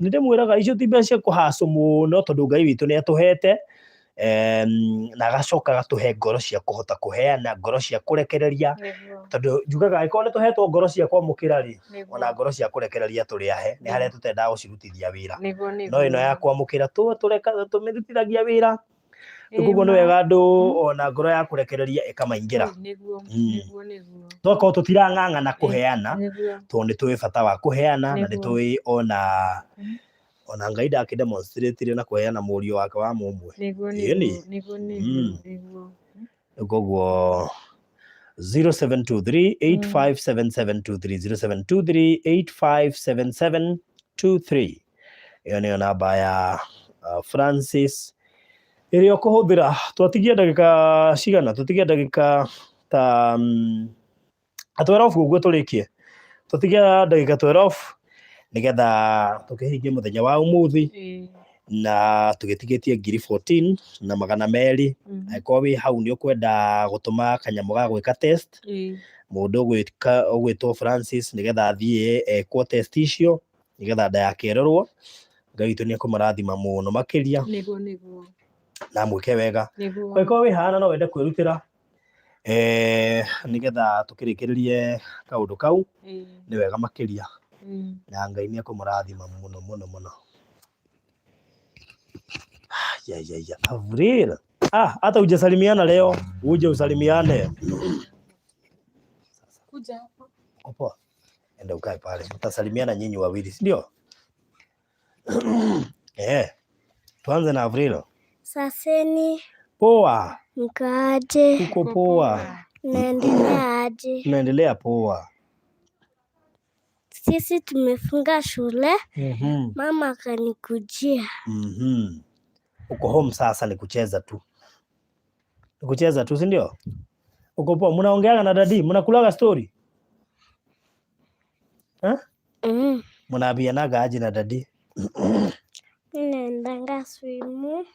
nĩ ndĩmwĩraga icio ti mbeca cia kũhacũ mũno, tondũ Ngai witũ nĩ atũhete, na agacoka agatũhe ngoro cia kũhota kũheana, ngoro cia kũrekereria, Nĩguo. tondũ njugaga angĩkorwo nĩ tũhetwo ngoro cia kwamũkĩra rĩ, Nĩguo. ona ngoro cia kũrekereria tũrĩ ahe, nĩ harĩa tũtendaga gũcirutithia wĩra. Nĩguo. Nĩguo. No ĩno ya kwamũkĩra tũmĩrutithagia wĩra. Ĩĩ, Koguo nĩ ma. wega andũ ona ngoro ya kũrekereria ĩkamaingĩra. Nĩguo. Mm. Nĩguo. Nĩguo. Twakorwo tũtirang'ang'ana kũheana, Nĩguo. tondũ nĩ tũĩ bata wa kũheana, na nĩ Nĩguo. tũĩ ona Ngai ndakĩdemonstrate na kũheana mũriũ wake wa mũmwe. Nĩguo. Ĩĩ nĩ. Nĩguo. Nĩguo. Nĩguo. Nĩguo. Koguo 0723 857723, 0723 857723, ĩyo nĩyo namba ya Francis ĩrĩa ũkũhũthĩra. Twatigia ndagĩka cigana? Twatigia ndagĩka ta 12 ũguo tũrĩkie. Twatigia ndagĩka 12 nĩgetha tũkĩhingie mũthenya wa ũmũthĩ, Ĩĩ. na tũgĩtigĩtie 14,200. Angĩkorwo wĩ hau nĩ ũkwenda gũtũma kanyamũ ga gwĩka test, Ĩĩ. mũndũ ũgwĩtwo Francis, nĩgetha athiĩ ekwo test icio, nĩgetha nda yake ĩrorwo. Ngai witũ nĩ ekũmũrathima mũno makĩria, Nĩguo. Nĩguo. na mwĩke wega. Nĩguo. Angĩkorwo wĩ haha na no wende kwĩrutĩra, nĩgetha tũkĩrĩkĩrĩrie kaũndũ kau, Ĩĩ. nĩ wega makĩria, na Ngai nĩ ekũmũrathima mũno mũno mũno. Ya, ya, ya. Avril. Ah, hata hujasalimiana leo, uje usalimiane. Kuja hapa. Uko poa? Enda ukae pale. Mtasalimiana nyinyi wawili, si ndio? Eh. Tuanze na Avril. Saseni. Poa. Mkaaje? Uko poa? Naendelea aje? Tunaendelea poa. Sisi tumefunga shule, mama akanikujia. Uko home sasa, ni kucheza tu. Ni kucheza tu, si ndio? Uko poa? Mnaongeaga na daddy? Mnakulaga story? Eh? Mm. Mnaambianaga aje na daddy? Mi naendanga swimu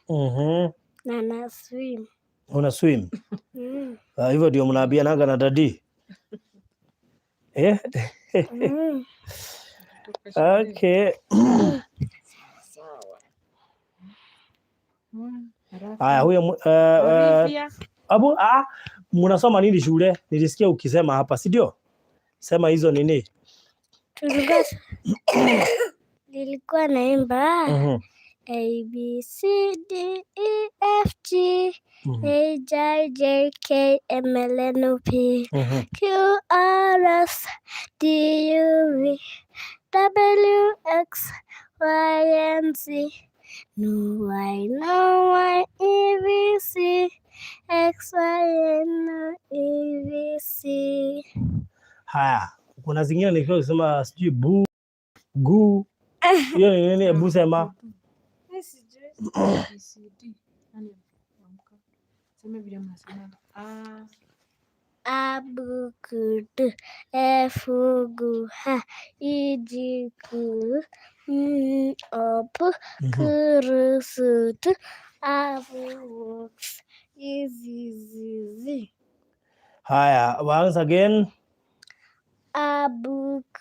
na na swim. Una swim? Mm. Ah, hivyo ndio mnaambianaga na daddy? Eh? Mm. Okay. Sawa. Haya, huyo Olivia. abu, mnasoma nini shule? Nilisikia ukisema hapa, si ndio? Sema hizo nini? Tulikuwa nilikuwa naimba A B C D E F G H I J K M L N O P Q R S T U V W X Y and Z. No I know Y E V C X Y N O E V C. Haya, Kuna zingine nikiwa kusema sijui bu gu, hiyo ni nini? Hebu sema. A, B, C, D. Nani amka? Sema vile mnasemanga. A, A B C D F G H I J K M O P Q R S T A V W X Y Z Z Z. Haya, once again. A B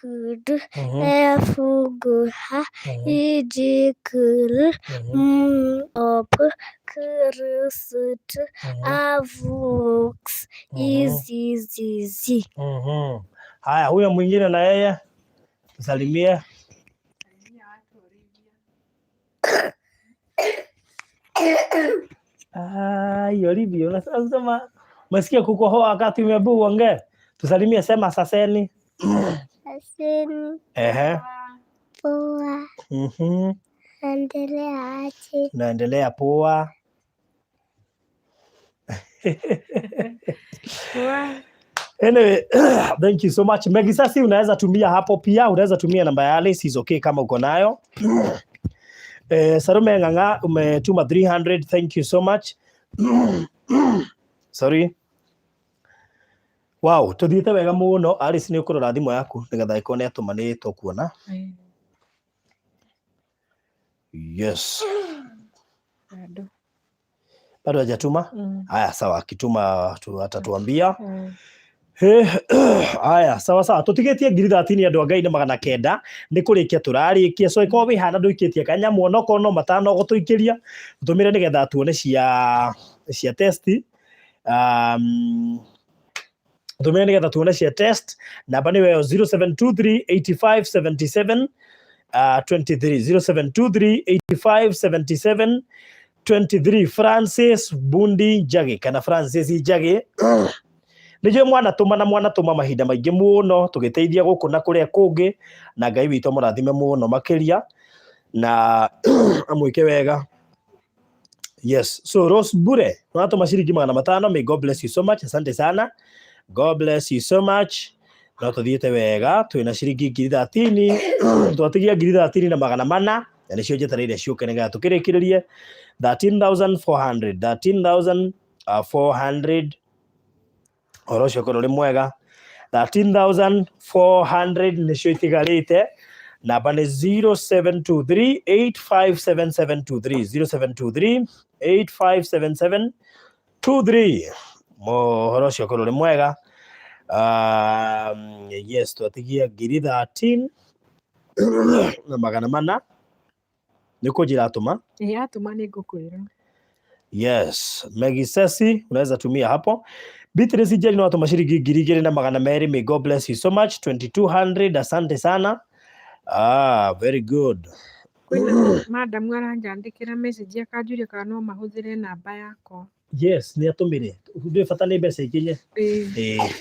C D F G H I J K L M O P Q R S T A V W X Y Z Z Z. Haya, huyo mwingine na yeye tusalimie. Ai, Olivia, unasema umesikia kukohoa wakati umeambiwa uongee. Tusalimie, sema saseni. Aseni. Ehe. Poa. Endelea aje? Naendelea poa. Poa. Anyway, thank you so much. Megi sasi unaweza tumia hapo pia, unaweza tumia namba ya Alice, is okay kama uko nayo. Sarume Ng'ang'a umetuma 300, thank you so much. Sorry. Wow, tuthiĩte wega mũno. Alice nĩ ũkũrora thimũ yaku nĩgetha ĩkorwo nĩ atũma nĩ tũkuona. Yes. Bado. Bado hajatuma? Haya, sawa, akituma atatuambia. Haya, sawa sawa, tutigitie ngiri 30 andu a Ngai na 900 ni kurikia turarikia. So ikorwo wi hana nduikitie kanyamu onokorwo no matano gutuikiria tumire nigetha tuone cia test. Tumire nigetha tuone cia test. Namba ni weyo 0723 85 77 23, 0723 85 77 23. Francis Bundi Njagi kana Francis Njagi nĩnjũĩ mwanatũma na mwanatũma mahinda maingĩ mũno tũgĩteithia gũkũ na kũrĩa kũngĩ, na Ngai witũ amũrathime mũno makĩria na amwĩke wega. Yes, so Rose Bure wanatũma ciringi 500. May God bless you so much, asante sana, God bless you so much. No tũthiĩte wega, twĩna ciringi ngiri 30, twatigia ngiri 30 na 400, na nĩcio njetereire ciũke nĩgetha tũkĩrĩkĩrĩrie 13,400, 13,400. Ũhoro ũcio ũkorwo ũrĩ mwega. 13,400 nĩcio itigarĩte. Namba nĩ 0723 857723, 0723 857723. Ũhoro ũcio ũkorwo ũrĩ mwega. Yes, twatigia ngiri 13 na 400. Nĩ kũnjĩra atũma? Ĩĩ, atũma nĩ ngũkwĩra. Yes, Megisesi unaweza tumia hapo. Beatrice Njeri no atũma ciringi 2,200. May God bless you so much. 2200, asante sana. Ah, very good. Kwĩna madamu aranjandĩkĩra message akanjũria kana no mahũthĩre namba yakwa. Yes, nĩ atũmire. Ndũrĩ bata nĩ mbeca ikinye. Ĩĩ. Ĩĩ.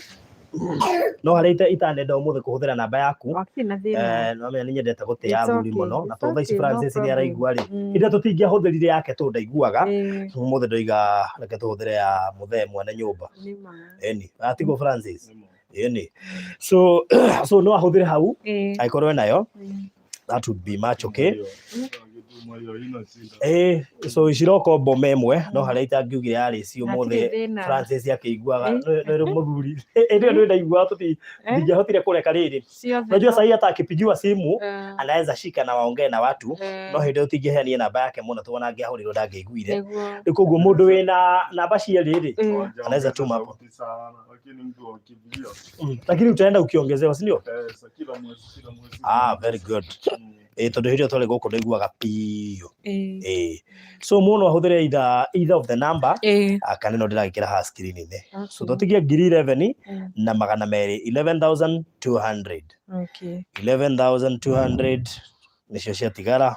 No harĩa itanenda ũmũthĩ kũhũthĩra namba yaku. Hatirĩ na thĩna. No menya nĩ nyendete gũtĩa athuri mũno, na tondũ thaa ici It's okay, no Francis nĩ problem. araigua rĩ, hĩndĩ ĩrĩa tũtingĩahũthĩrire yake tondũ ndaiguaga, ũmũthĩ ndoiga reke tũhũthĩre ya mũthee mwene nyũmba. Nĩ ma. Ĩni, atigwo Francis. Ĩni. So no ahũthĩre hau angĩkorwo enayo. That would be much okay. So iciroka mbome ĩmwe no harĩa itangiugire yarĩ ci ũmũthĩ Hatirĩ thĩna. Francis akĩiguaga nĩ mũthuri ĩndĩ ĩyo nĩ ndaiguaga tũti ndingĩahotire kũreka rĩrĩ. Ciothe. Unajua sahii hata akipigiwa simu anaweza shika na waongee na watu, no hĩndĩ ĩyo tũtingĩheanire namba yake mũno tondũ ona angĩahũrirwo ndangĩaiguire. Nĩguo. Rĩu koguo mũndũ wĩna namba cierĩ rĩ anaweza tuma hapo. Lakini mtu akipigia Lakini utaenda ukiongezewa, si ndio? Pesa kila mwezi, kila mwezi. Ah, very good. Tondũ hĩndĩ ĩyo twarĩ gũkũ ndaiguaga piũ. So mũndũ ahũthĩre either of the number kana ĩno ndĩragĩkĩra haha screen-inĩ. So twatigia ngiri 11 na 200, 11,200. 11,200 nĩcio ciatigara.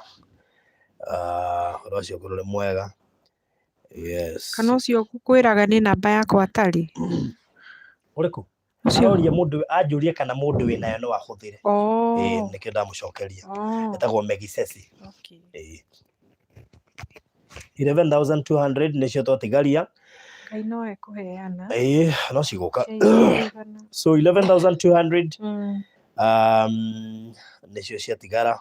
Ũhoro ũcio ũkorwo ũrĩ mwega. Yes. Kana ũcio ngũkwĩraga nĩ namba yakwa atarĩ? Ũrĩkũ? Ũcio. Aroria mũndũ, anjũrie kana mũndũ wĩnayo no ahũthĩre. Ĩĩ, nĩkĩo ndamũcokeria. Etagwo Megisesi. Ĩĩ. 11,200 nĩcio twatigaria. Ngai no ekũheana. Ĩĩ, no cigũka. Ciaigana. So 11,200. Nĩcio ciatigara.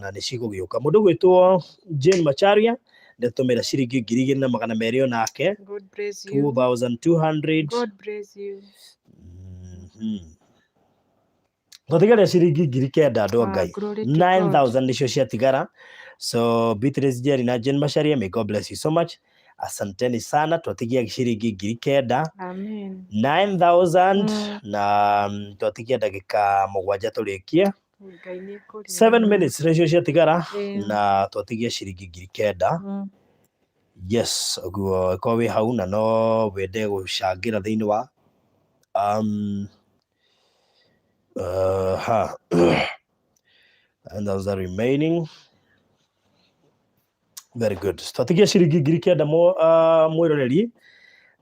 Na nĩ cigũgĩũka. Mũndũ gwĩtwo Jane Macharia nĩatũmĩra ciringi 2,200 onake. God bless you. 2200. God bless you. Twatigaria ciringi 9,000 andũ a Ah, Ngai. glory to God. 9000 nĩcio ciatigara. So Beatrice Jerry na Jane Macharia, may God bless you so much. Asanteni sana. Twatigia ciringi 9,000. Amen. 9000. Na twatigia ndagĩka 7 tũrĩkie. Ngai nĩ ekũrĩha. 7 minutes nĩcio ciatigara. Na twatigia ciringi 9,000. Yes, ũguo ĩkorwo wĩ hau na no wende gũcangĩra thĩinĩ wa ha and those are remaining. Very good. Twatigia ciringi 9,000 mwĩroreri,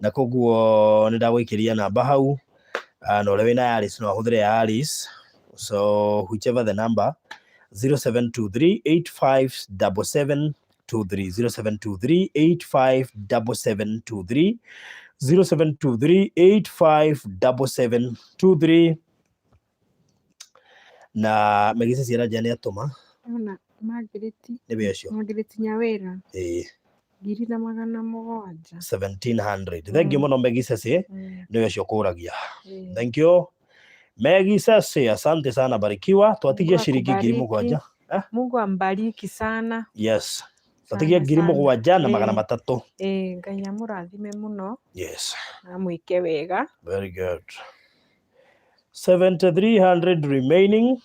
na koguo nĩ ndagũikĩria namba hau, na ũrĩa wĩna ya Alice no ahũthĩre ya Alice. So whichever the number, 0723 8577 23, 0723 857723, 0723 857723. Na Megisa Ciara nĩ atũma. Ona Margaret. Nĩwe ũcio. Margaret Nyawĩra. Ĩĩ. 1700. 1700. Thank you mũno Megisesi. Nĩwe ũcio kũragia. Thank you Megisesi, asante sana, barikiwa. Twatigia Mungu ciringi ngiri akubariki. mũgwanja. Mungu ambariki sana. Yes, twatigia Sana ngiri sana. mũgwanja na magana matatũ. Ngai amũrathime mũno. Yes. Na amwĩke wega. Very good. 7300 remaining.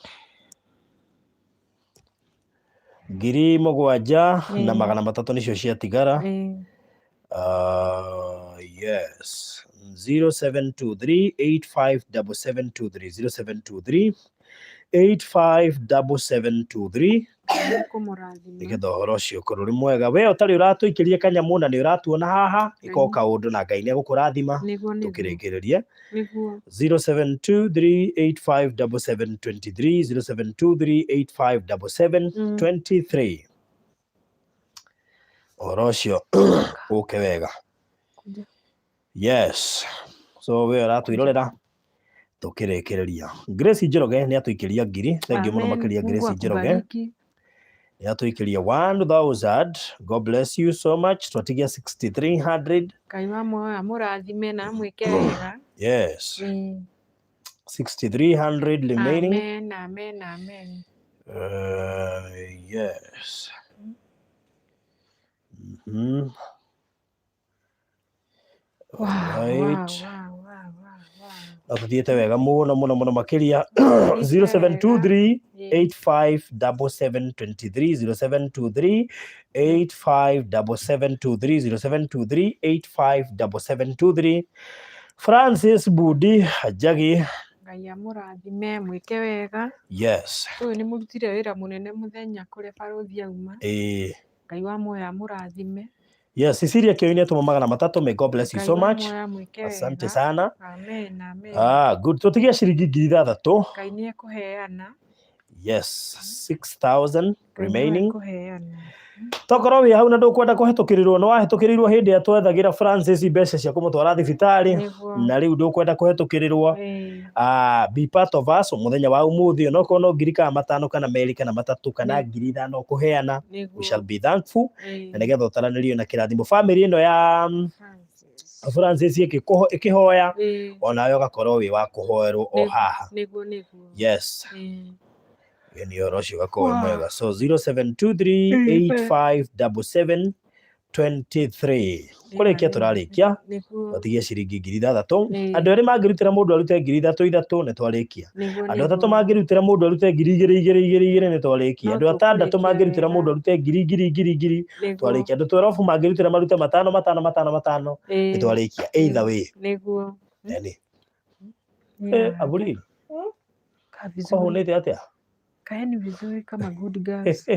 7,300 nĩcio ciatigara. Yes. 0723 857723, 0723 857723. Ngai nĩekũmũrathima. Nĩgetha ũhoro ũcio ũkorwo ũrĩ mwega. We ũtarĩ ũratũikĩria kanyamũ na nĩ ũratuona haha, ĩka o Ngai. kaũndũ na Ngai nĩ egũkũrathima. Nĩguo nĩguo. Tũkĩrĩkĩrĩrie. Nĩguo. 0723 857723, 0723 857723. Ũhoro ũcio ũke wega. Kuja. Yes, so we ũratwĩrorera tũkĩrĩkĩrĩria. Grace Njoroge nĩ atũikĩria ngiri. Thank you mũno Amen. makĩria. Mungu Grace Njoroge akubariki. nĩ atũikĩria 1000. God bless you so much. Twatigia 6300. Ngai wa muoyo amũrathime na amwĩke wega. Yes. 6300 remaining. Amen, amen, amen. Yes. Right. Wow. Na tuthiĩte wega mũno mũno mũno makĩria. Tuthiĩte wega. 0723 857723, 0723 857723, 0723 857723. Francis Budi Njagi. Ngai amũrathime, mwĩke wega. Yes. Ũyũ nĩ mũrutire wĩra mũnene mũthenya kũrĩa barũthi auma. Ngai wa muoyo amũrathime. Yes, Cecilia Kĩoi nĩ atũma 300. May God bless you Ngai so wa much. muoyo amwĩke Asante wega. sana. Amen, amen. Ah, good. Tũtigia ciringi 6,000. Ngai nĩ ekũheana. Yes, 6000 Ngai nĩwe remaining. ekũheana. Tokorwo wĩ hau na ndũkwenda kũhetũkĩrĩrwo, nĩ wahĩtũkĩrĩirwo hĩndĩ ĩrĩa twethagĩra Francis mbeca cia kũmũtwara thibitarĩ, na rĩu ndũkwenda kũhetũkĩrĩrwo. Be part of us mũthenya wa ũmũthĩ, onokorwo no ngiri kana 5 kana 2 kana 3 kana 5,000 ũkũheana, we shall be thankful. Na nĩgetha ũtaranĩrio na kĩrathimo family ĩno ya Francis. Francis ĩkĩhoya, onawe ũgakorwo wĩ wa kũhoerwo o haha. Nĩguo nĩguo. Yes. Nĩ ũhoro ũcio ũgakorwo wĩ mwega. So 0723 8577 23. Kũrĩkia tũrarĩkia. Twatigia ciringi 6,000. Andũ erĩ mangĩrutĩra mũndũ arute 3,000 3,000, nĩ twarĩkia. Andũ atatũ mangĩrutĩra mũndũ arute 2,000 2,000 2,000 2,000, nĩ twarĩkia. No Andũ atandatũ tũkũrĩkia mangĩrutĩra wega. mũndũ arute ngiri ngiri ngiri ngiri, twarĩkia. Andũ 12 mangĩrutĩra marute 5 5 5 5, nĩ twarĩkia. Either way. Yani aburi. Kaa vizuri. Kwahũnĩte atĩa? Kaeni vizuri kama good girls.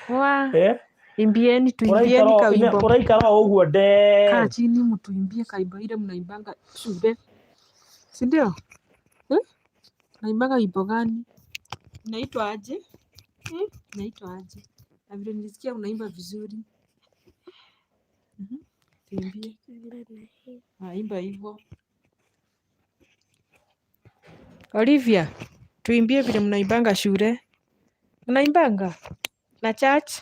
Wa, imbieni, tuimbieni kawimbo. Ũraikara o ũguo nde. Kaa chini mtuimbie kaimbo ile mnaimbanga shule. Si ndio? Eh? Naimbanga wimbo gani? Inaitwa aje? Eh? Inaitwa aje? Na vile nilisikia unaimba vizuri. Tuimbie. Imba na hii. Ah, imba hivyo. Olivia, tuimbie vile mnaimbanga shule. Mnaimbanga na church?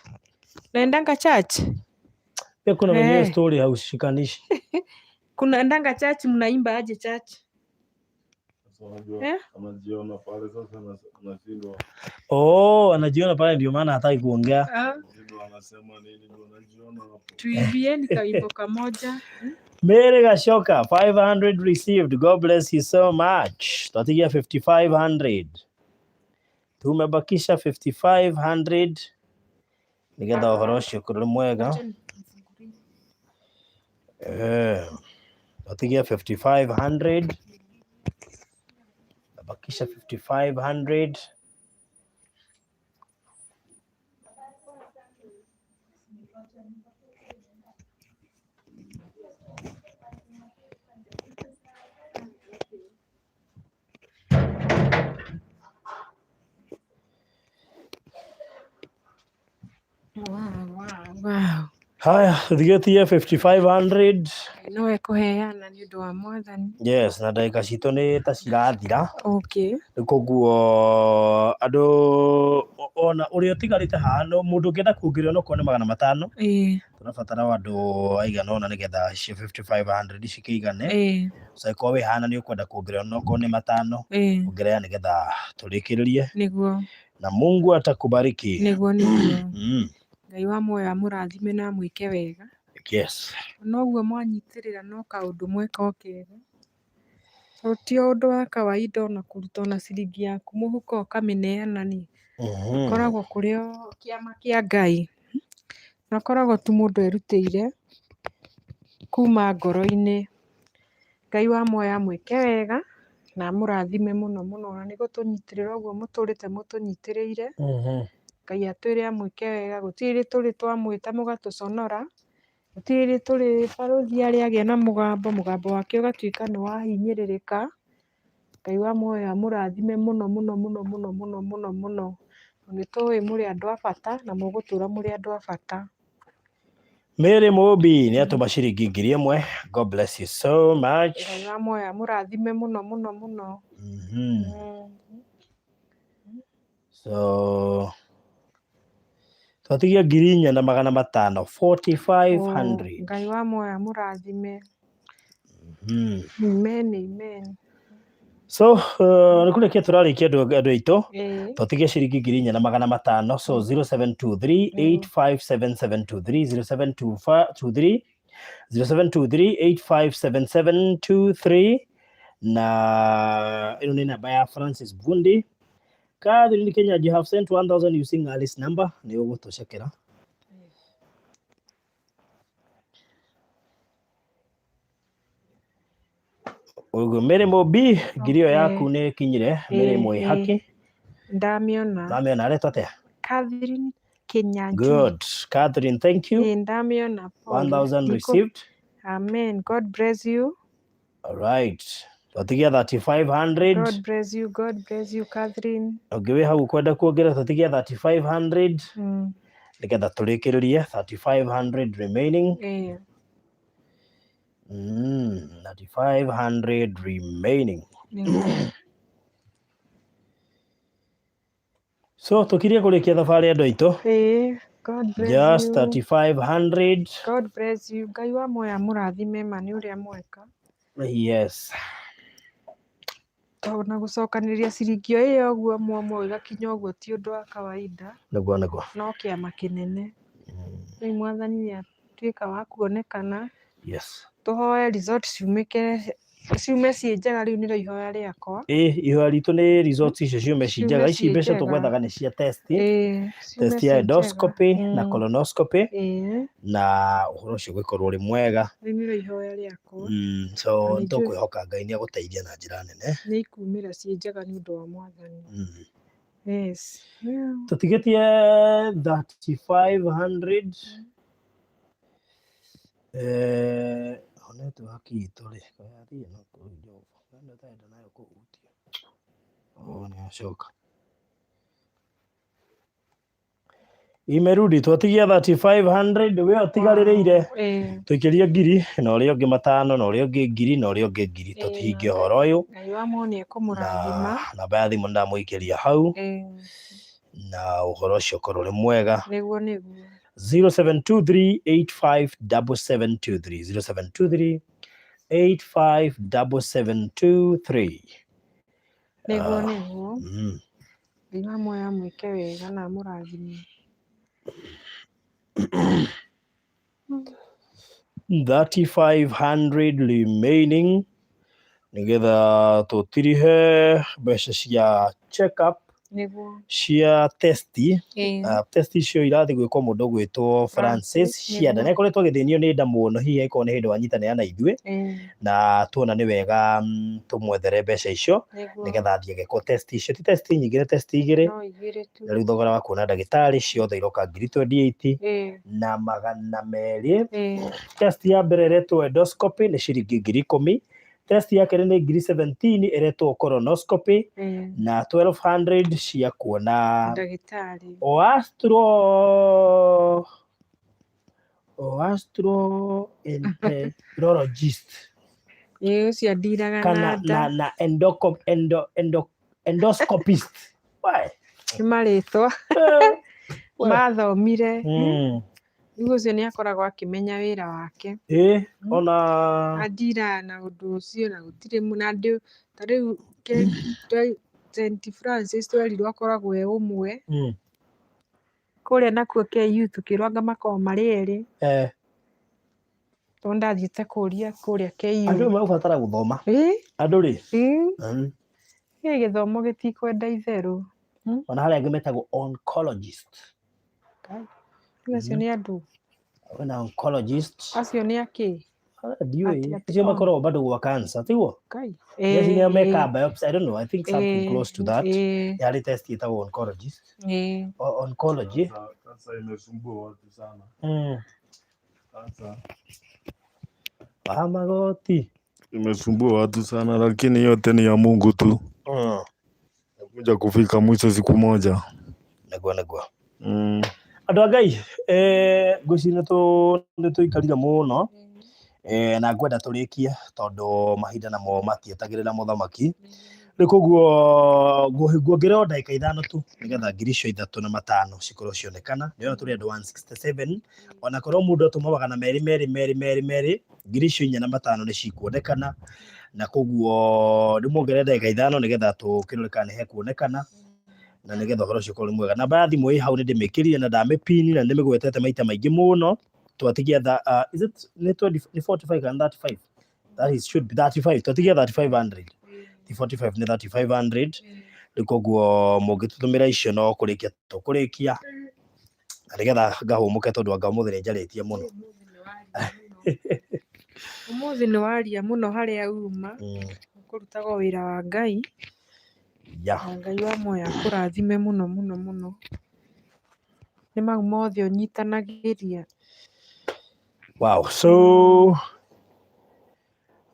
Naendanga church? Pia kuna wenyewe Eh. story haushikanishi. Kunaendanga church, mnaimba aje church? Sasa unajua Eh? anajiona pale sasa anashindwa Oh, anajiona pale ndio maana hataki kuongea. Ah, anashindwa anasema nini ndio anajiona hapo. tuimbieni kawimbo kamoja. Mary Gashoka, 500 received. God bless you so much. Twatigia 5500. Tumebakisha 5500 nigetha ũhoro ũcio ũkorwo ũrĩ mwega. Eh, twatigia 5500. Tabakisha 5500. Wow. Haya, tuthigetie 5500. Nowe kũheana nĩ ũndũ wa Mwathani. Yes, na ndagĩka citũ nĩ ta cirathira. Okay. Koguo andũ ona ũrĩa ũtigarĩte haha no mũndũ ũngĩenda kuongerera onokorwo nĩ 500 tũrabatara o andũ aigana ũna nĩgetha icio 5500 cikĩigane. So angĩkorwo wĩ haha na nĩ ũkwenda kuongerera onokorwo nĩ 500 ongerera nĩgetha tũrĩkĩrĩrie Nĩguo. na Mungu atakubariki. Nĩguo nĩguo. Ngai wa muoyo amũrathime na amwĩke wega. Yes. Noguo mwanyitĩrĩra no kaũndũ mweka o kega. Tondũ ti o ũndũ wa kawaida ona kũruta ona ciringi yaku mũhuko ũkamĩneana nĩ koragwo kũrĩ o kĩama kĩa Ngai. Na koragwo tu mũndũ erutĩire kuma ngoro-inĩ. Ngai wa muoyo amwĩke wega na amũrathime mũno mũno na nĩ gũtũnyitĩrĩra ũguo mũtũrĩte mũtũnyitĩrĩire. Ngai atwĩre amwĩke wega, gũtirĩ rĩ tũrĩ twamwĩta mũgatũconora, gũtirĩ rĩ tũrĩ barũthi arĩa agĩa na mũgambo, mũgambo wake ũgatuĩka nĩ wahinyĩrĩrĩka. Ngai wa muoyo amũrathime mũno mũno mũno mũno mũno mũno mũno. Nĩ tũĩ mũrĩ andũ a bata na mũgũtũra mũrĩ andũ a bata. Mary Mobi nĩ atũma ciringi 1000. God bless you so much. Ngai wa muoyo amũrathime mũno mũno mũno. So twatigia 4500, 4500. Ngai wa muoyo amũrathime. Amen, amen. So nĩ kũrĩkia tũrarĩkia andũ aitũ. Twatigia ciringi 4500, so 0723 857723, 0723 0723 857723, na ĩno nĩ namba ya Francis Bundi. Catherine Kenya, you have sent 1000 using Alice number, nĩ ũgũtũcekera. Ũguo Mary Mobi, ngiri ĩyo yaku nĩ ĩkinyire. Mary Mwĩhaki. Ndamĩona. Ndamĩona, aretwo atĩa? Catherine Kinyanjui. Good. Catherine, thank you. Ndamĩona. Paul. 1000 received. Amen. God bless you. All right. Twatigia 3500. God bless you. God bless you, Catherine. Ũngĩ wĩ hau ũkwenda kuongerera, twatigia 3500 nĩgetha tũrĩkĩrĩrie, 3500 remaining. 3500 remaining. So tũkirie kũrĩkia thabarĩ andũ aitũ. God bless Just you. 3500. God bless you. Ngai wa muoyo amũrathime ma nĩ ũrĩa mweka. Yes. Tondũ na gũcokanĩrĩria ciringi o ĩyo ũguo mwamwe ĩgakinya ũguo ti ũndũ wa kawaida. Nĩguo nĩguo. No kĩama kĩnene. Rĩu Mwathani nĩ atuĩka wa kuonekana. Yes. Tũhoe result ciumĩke ciume ciĩ njega, rĩu nĩrĩo ihoya rĩakwa. Ĩ, ihoya ritũ nĩ results icio ciume ci njega. Ici mbeca njega. tũgwethaga nĩ cia test. Ciume Test ya ciĩ njega. endoscopy na colonoscopy na ũhoro ũcio ũgĩkorwo ũrĩ mwega. Rĩu nĩrĩo ihoya rĩakwa. So Na nĩ njũĩ nĩtũkwĩhoka Ngai nĩ agũteithia na njĩra nene. nĩ ikumĩra ciĩ njega nĩ ũndũ wa Mwathani. Yes. Yeah. Tũtigĩtie 3500. Network itũ rĩ, yathiĩ na kũu njogu. Ĩno ũtarenda nayo kũhutia. Oh, nĩ yacoka. Imerudi twatigia 3500 we ũtigarĩrĩire. Wow. Tũikĩrie ngiri na ũrĩa ũngĩ matano na ũrĩa ũngĩ ngiri na ũrĩa ũngĩ ngiri, tũtihinge ũhoro ũyũ. Ngai wa muoyo Na ekũmũrathima. Namba ya thimũ ndamũikĩria hau na ũhoro ũcio ũkorwo ũrĩ mwega. Nĩguo nĩguo. 0723857723, 0723857723. Nĩguo Ah. nĩguo. Ngai wa muoyo amwĩke wega na amũrathime. 3500 remaining nigetha tũtirihe mbeca cia check up, Nĩguo. Cia testi. Testi icio irathiĩ gwĩkwo mũndũ ũgwĩtwo Francis Francis, Cianda. Nĩguo. Nĩ akoretwo agĩthĩnio nĩ nda mũno, hihi angĩkorwo nĩ hĩndĩ wanyitanĩra na ithuĩ na tuona nĩ wega tũmwethere mbeca icio nĩgetha athiĩ agekwo test icio. Ti test nyingĩ, nĩ test igĩrĩ. No igĩrĩ tu. Na rĩu thogora wa kuona ndagĩtarĩ ciothe iroka ngiri 28 na magana merĩ. Test ya mbere ĩretwo endoscopy, nĩ ciringi 10,000. Test ya kerĩ nĩ ngiri 17, ĩretwo colonoscopy, na 1200 cia kuona ndagĩtarĩ. Gastroenterologist. Ĩĩ, ũcio andiraga kana na nda. Na endoscopist. Why? Nĩ marĩtwa We. mathomire. Rĩu ũcio nĩ akoragwo akĩmenya wĩra wake. Ĩ, ona andiraga na ũndũ ũcio na gũtirĩ na ndĩ ta rĩu St Francis twerirwo akoragwo e ũmwe. Kũrĩa nakuo KU tũkĩrwo anga makoragwo marĩ erĩ, tondũ ndathiĩte kũria kũrĩa KU. Andũ megũbatara gũthoma. Andũ rĩ. Ĩ, gĩthomo gĩtikwenda itherũ. Ona harĩa angĩ metagwo oncologist. Rĩu acio nĩ andũ Wĩna oncologist. Acio nĩ akĩ? Ndiũĩ. Atĩ Acio makoragwo bado gwa cancer, tiguo? Ngai. Yes, nĩo mekaga biopsy. I don't know, I think something close to that. Yarĩ test ĩtagwo oncologist. Oncology. Sasa imesumbua watu sana. Sasa Ah, magoti. Imesumbua watu sana, lakini yote ni ya Mungu tu. Kuja kufika mwisho siku moja. Nĩguo nĩguo. Andũ a Ngai, ngwĩciria nĩ tũikarire mũno, na ngwenda tũrĩkie tondũ mahinda namo matietagĩrĩra mũthamaki. Rĩu koguo nguongerera o ndagĩka 5 tu nĩgetha ngiri icio ithatũ na matano cikorwo cionekana. Nĩona tũrĩ andũ 167, ona korwo mũndũ atũma magana merĩ merĩ merĩ merĩ merĩ, ngiri icio inya na matano nĩ cikuonekana. Na koguo ndĩmuongerere ndagĩka 5 nĩgetha tũkĩrore kana nĩ hekuonekana na nĩgetha ũhoro ũcio ũkorwo ũrĩ mwega. Namba ya thimũ ĩ hau, nĩ ndĩmĩkĩrire na ndamĩpini na nĩmĩgwetete maita maingĩ mũno. Twatigia is it nĩ 20, nĩ 45 kana 35? That is should be 35. Twatigia 3500, ti 45, nĩ 3500. Rĩu koguo mũngĩtũtũmĩra icio no kũrĩkia tũkũrĩkia na nĩgetha ngahũmũke, tondũ anga ũmũthĩ nĩ njarĩtie mũno. Ũmũthĩ nĩ waria mũno harĩa uma. Kũrutaga wĩra wa Ngai. Na Ngai wa muoyo akũrathime mũno mũno mũno nĩ mau mothe ũnyitanagĩria. Wow. So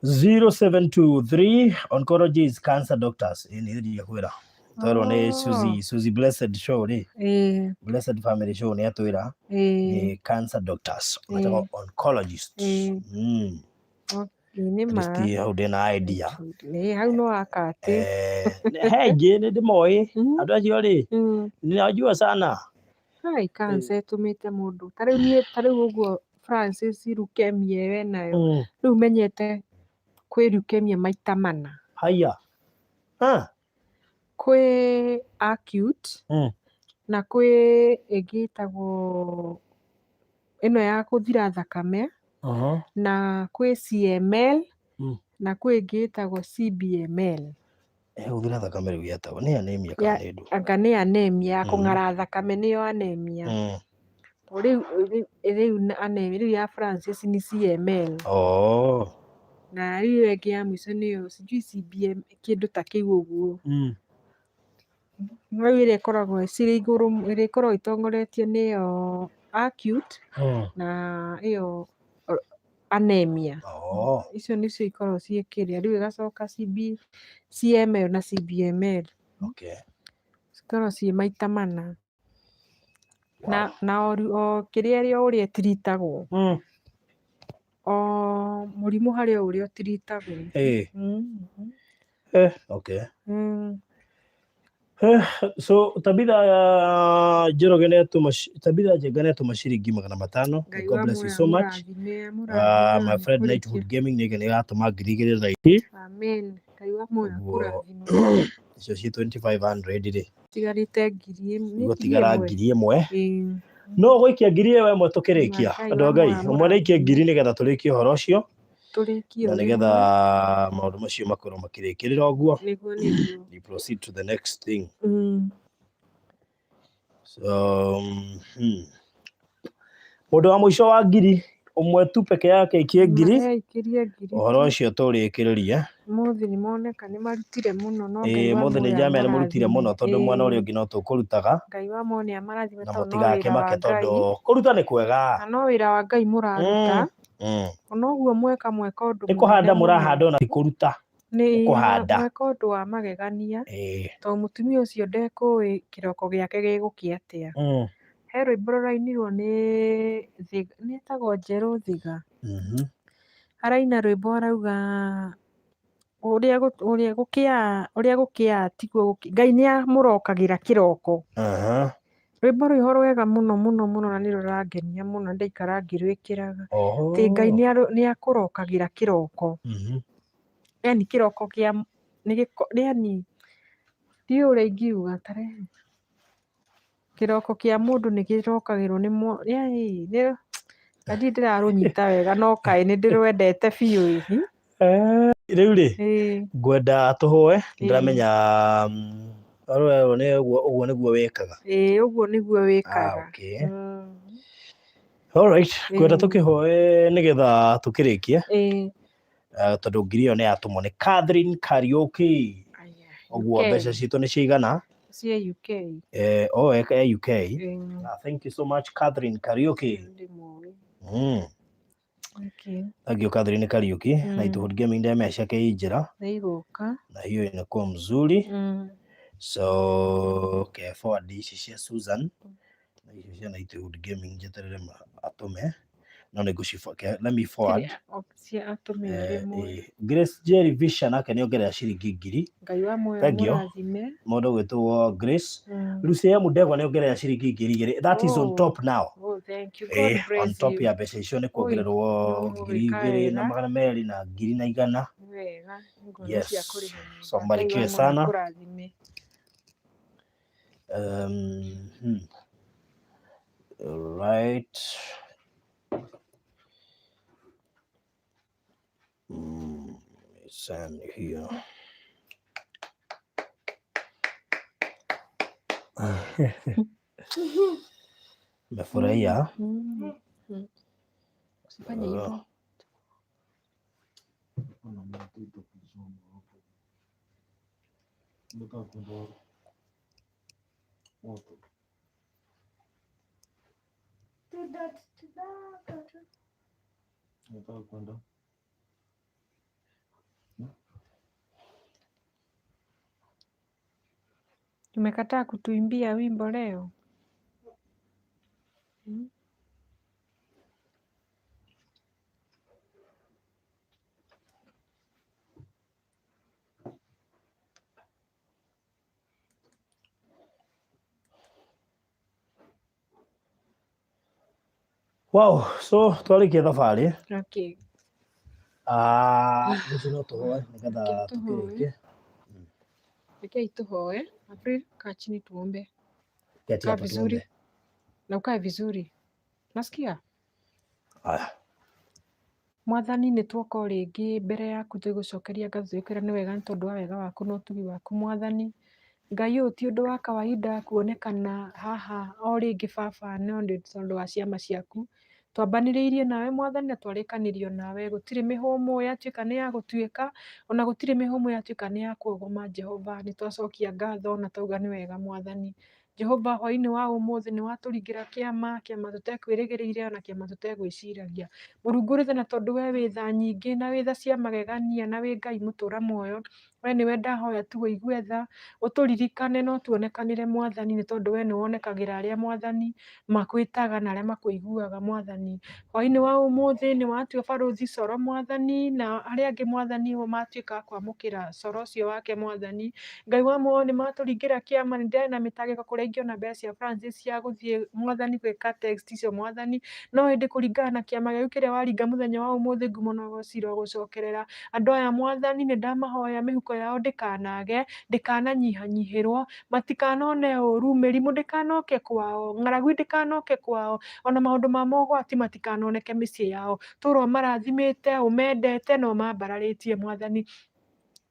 0723, oncology is cancer doctors. Ĩ nĩ thiĩ kwĩra. Twerwo nĩ Suzy, Suzy Blessed Show rĩ. Blessed Family Show nĩ atwĩra nĩ cancer doctors. Metagwo oncologist. Ĩĩ, nĩ At ma. least hau ndĩna idea. Ĩĩ, hau no akatĩ. He ingĩ nĩ ndĩmoĩ. Andũ acio rĩ, ninajua sana. Hai, cancer ĩtũmĩte mũndũ ta rĩu niĩ, ta rĩu ũguo Francis leukemia ĩyo enayo, rĩu menyete kwĩ leukemia maita mana. Haya. Ah. Kwĩ acute na kwĩ ĩngĩ ĩtagwo ĩno ya gũthira thakame, na kwĩ CML, na kwĩ ĩngĩ ĩtagwo CBML. Gũthira thakame rĩu yetagwo nĩ anemia kana nĩ ndũ? Anga nĩ anemia ya kũng'ara thakame, nĩyo anemia. O rĩu anemia rĩu ya Francis nĩ CML. Oh. Na rĩu ĩyo ĩngĩ ya mũico nĩyo sijui CBM, kĩndũ ta kĩu ũguo. Rĩu ĩrĩa ĩkoragwo cirĩ igũrũ, ĩrĩa ĩkoragwo ĩtongoretie nĩyo acute na ĩyo anemia. Oh. Icio nĩcio ikoragwo ciĩ kĩrĩa. Rĩu ĩgacoka CML na CBML. Okay. Cikoragwo ciĩ maita mana. Na na o o kĩrĩa ĩrĩ o ũrĩa ĩtiritagwo. O mũrimũ harĩ o ũrĩa ũtiritagwo. Okay. So Tabitha Njoroge nĩ atũma, Tabitha Njenga nĩ atũma ciringi 500. Ngai God wa bless you muoyo so much. amũrathime, My amũrathime, friend amũkũrĩkie. Knighthood Gaming nĩ ĩgatũma 2000 thaa ici. Amen. Ngai wa muoyo Ũguo akũrathime. icio ci 2500 rĩ, Tigarĩte 1000, nĩ ngiri gũtigara ĩmwe. 1000. Ĩĩ. No gũikia 1000 tũkĩrĩkia. Ngai Andũ wa a Ngai, muoyo ũmwe nĩaikie amũrathime. ngiri nĩgetha tũrĩkie ũhoro ũcio Tũrĩkie na o nĩgetha rĩmwe. maũndũ macio makorwo makĩrĩkĩrĩra ũguo. Nĩguo nĩguo. We proceed to the next thing. So, Mũndũ wa mũico wa 1000 tu peke yake aikie ngiri, Mareikĩrie ngiri ũhoro tu. ũcio tũrĩkĩrĩrie. Mũthĩ nĩ moneka nĩ marutire mũno, no Ngai Ĩĩ wa mũthĩ nĩ muoyo njamĩa nĩ mũrutire mũno amũrathime. tondũ mwena ũrĩa Ĩĩ. ũngĩ no tũkũrutaga Ngai wa muoyo nĩ amarathime na tondũ no wĩra wa mũtigakĩmake Ngai. tondũ kũruta nĩ kwega. Na no wĩra wa Ngai mũraruta. Ona ũguo mweka mweka ũndũ Nĩ mũnene kũhanda mũno. mũrahanda ona ti kũruta. Nĩ Nĩ kũhanda. mweka ũndũ wa magegania. Ĩĩ. Tondũ mũtumia ũcio ndekũĩ kĩroko gĩake gĩgũkĩa atĩa. He rwĩmbo rũrainirwo nĩ Thiga, nĩ etagwo Njerũ Thiga. Araina rwĩmbo arauga ũrĩa ũrĩa gũkĩaga, ũrĩa gũkĩaga tiguo Ngai nĩ amũrokagĩra kĩroko. Rwĩmbo rwĩho rwega mũno mũno mũno na nĩ rũrangenia mũno ndaikara ngĩrwĩkĩraga. Atĩ Ngai nĩ akũrokagĩra kĩroko. Yani kĩroko kĩa nĩ gĩko, yani ndiũĩ ũrĩa ingiuga tare kĩroko kĩa mũndũ nĩ kĩrokagĩrwo nĩ yani nĩ na ndirĩ ndĩrarũnyita wega no kaĩ nĩ ndĩrwendete biũ ĩ. Rĩu rĩ, Ĩĩ. ngwenda tũhoe, Ĩĩ. ndĩramenya ũrĩa nĩ ũguo ũguo nĩguo wĩkaga. Ĩĩ ũguo nĩguo wĩkaga. Okay. Alright, ngwenda tũkĩhoe nĩgetha tũkĩrĩkie. Ĩĩ. Tondũ ngiri ĩyo nĩ yatũmwo nĩ Catherine Kariũki. Aya, Ũguo UK. mbeca citũ nĩ ciigana? Cia UK. Oh, e UK. Ĩĩ. Thank you so much Catherine Kariũki. Ndĩmũĩ. Okay. Thank you Catherine Kariũki. Na Knighthood Gaming ndemea ciake i njĩra Nĩ igũka. na hiyo inakuwa mzuri. So ke forward ici cia Susan na icio cia Knighthood Gaming njeterere atũme no nĩ ngũci let me forward. Kĩrĩa, cia atũme rĩmwe. Grace Jerry Visha nake nĩ ongerera ciringi 1000. Ngai wa muoyo Thank you. amũrathime. Mũndũ ũgwĩtwo Grace. Lucia Mudegwa nĩ ongerera ciringi 2000. That is on top now. Oh, thank you. God On bless top you. ya mbeca icio nĩ Oi, kuongererwo no ngiri ũgwĩka igĩrĩ na wega. 200 na 1100. Nĩ wega. Ngoro cia Yes. kũrĩha nyũmba. So Ngai wa mbarikiwe muoyo sana. akũrathime. Right. Send here. Nimefurahia. Usifanye hivyo. Umekataa kutuimbia wimbo leo? Wow, so twarikia thabarĩ. Okay. Ah, rũciũ no tũhoe nĩgetha Reke tũhoe. tũkĩrĩkie. Rekei tũhoe. April, kaa chini tuombe. Keti Kaa hapa vizuri tuombe. na ukae vizuri. Nasikia? Haya. Mwathani nĩ tuoka o rĩngĩ mbere yaku tũgũcokeria ngatho tũgĩkwĩra nĩ wega nĩ tondũ wa wega waku na ũtugi waku Mwathani. Ngai ũyũ ti ũndũ wa kawaida kuonekana haha o rĩngĩ baba no nĩ tondũ wa ciama ciaku. Twambanĩrĩirie nawe Mwathani na twarĩkanĩrio nawe, gũtirĩ mĩhũmũ yatuĩka nĩ ya gũtuĩka, ona gũtirĩ mĩhũmũ yatuĩka nĩ ya kuogoma Jehova. Nĩ twacokia ngatho na twauga nĩ wega Mwathani. Jehova hwainĩ wa ũmũthĩ nĩ watũringĩra kĩama, kĩama tũtekwĩrĩgĩrĩire ona kĩama tũtegwĩciragia. Mũrungu ũrĩ tha na tondũ we wĩ tha nyingĩ na wĩ tha cia magegania na wĩ Ngai mũtũra muoyo, We nĩwe ndahoya tu ũigue tha, ũtũririkane no tuonekanĩre Mwathani, nĩ tondũ we nĩ wonekagĩra arĩa Mwathani makwĩtaga na arĩa makũiguaga Mwathani. Hwaĩ-inĩ wa ũmũthĩ nĩ watua barũthi coro Mwathani, na arĩa angĩ Mwathani matuĩka a kwamũkĩra coro ũcio wake Mwathani. Ngai wa muoyo nĩ matũringĩra kĩama, nĩ ndĩrarĩ na mĩtangĩko kũrĩa ingĩona mbeca cia Francis cia gũthiĩ Mwathani gwĩka text icio Mwathani, no ĩndĩ kũringana na kĩama gĩaku kĩrĩa waringa mũthenya wa ũmũthĩ, ngumo na ũgoci irogũcokerera. Andũ aya Mwathani nĩ ndamahoya mĩhuko yao ndĩkanage, ndĩkananyihanyihĩrwo, matikanone ũru, mĩrimũ ndĩkanoke kwao, ng'aragu ndĩkanoke kwao, ona maũndũ ma mogwati matikanoneke mĩciĩ yao. Tũũra ũmarathimĩte, ũmendete na ũmambararĩtie Mwathani,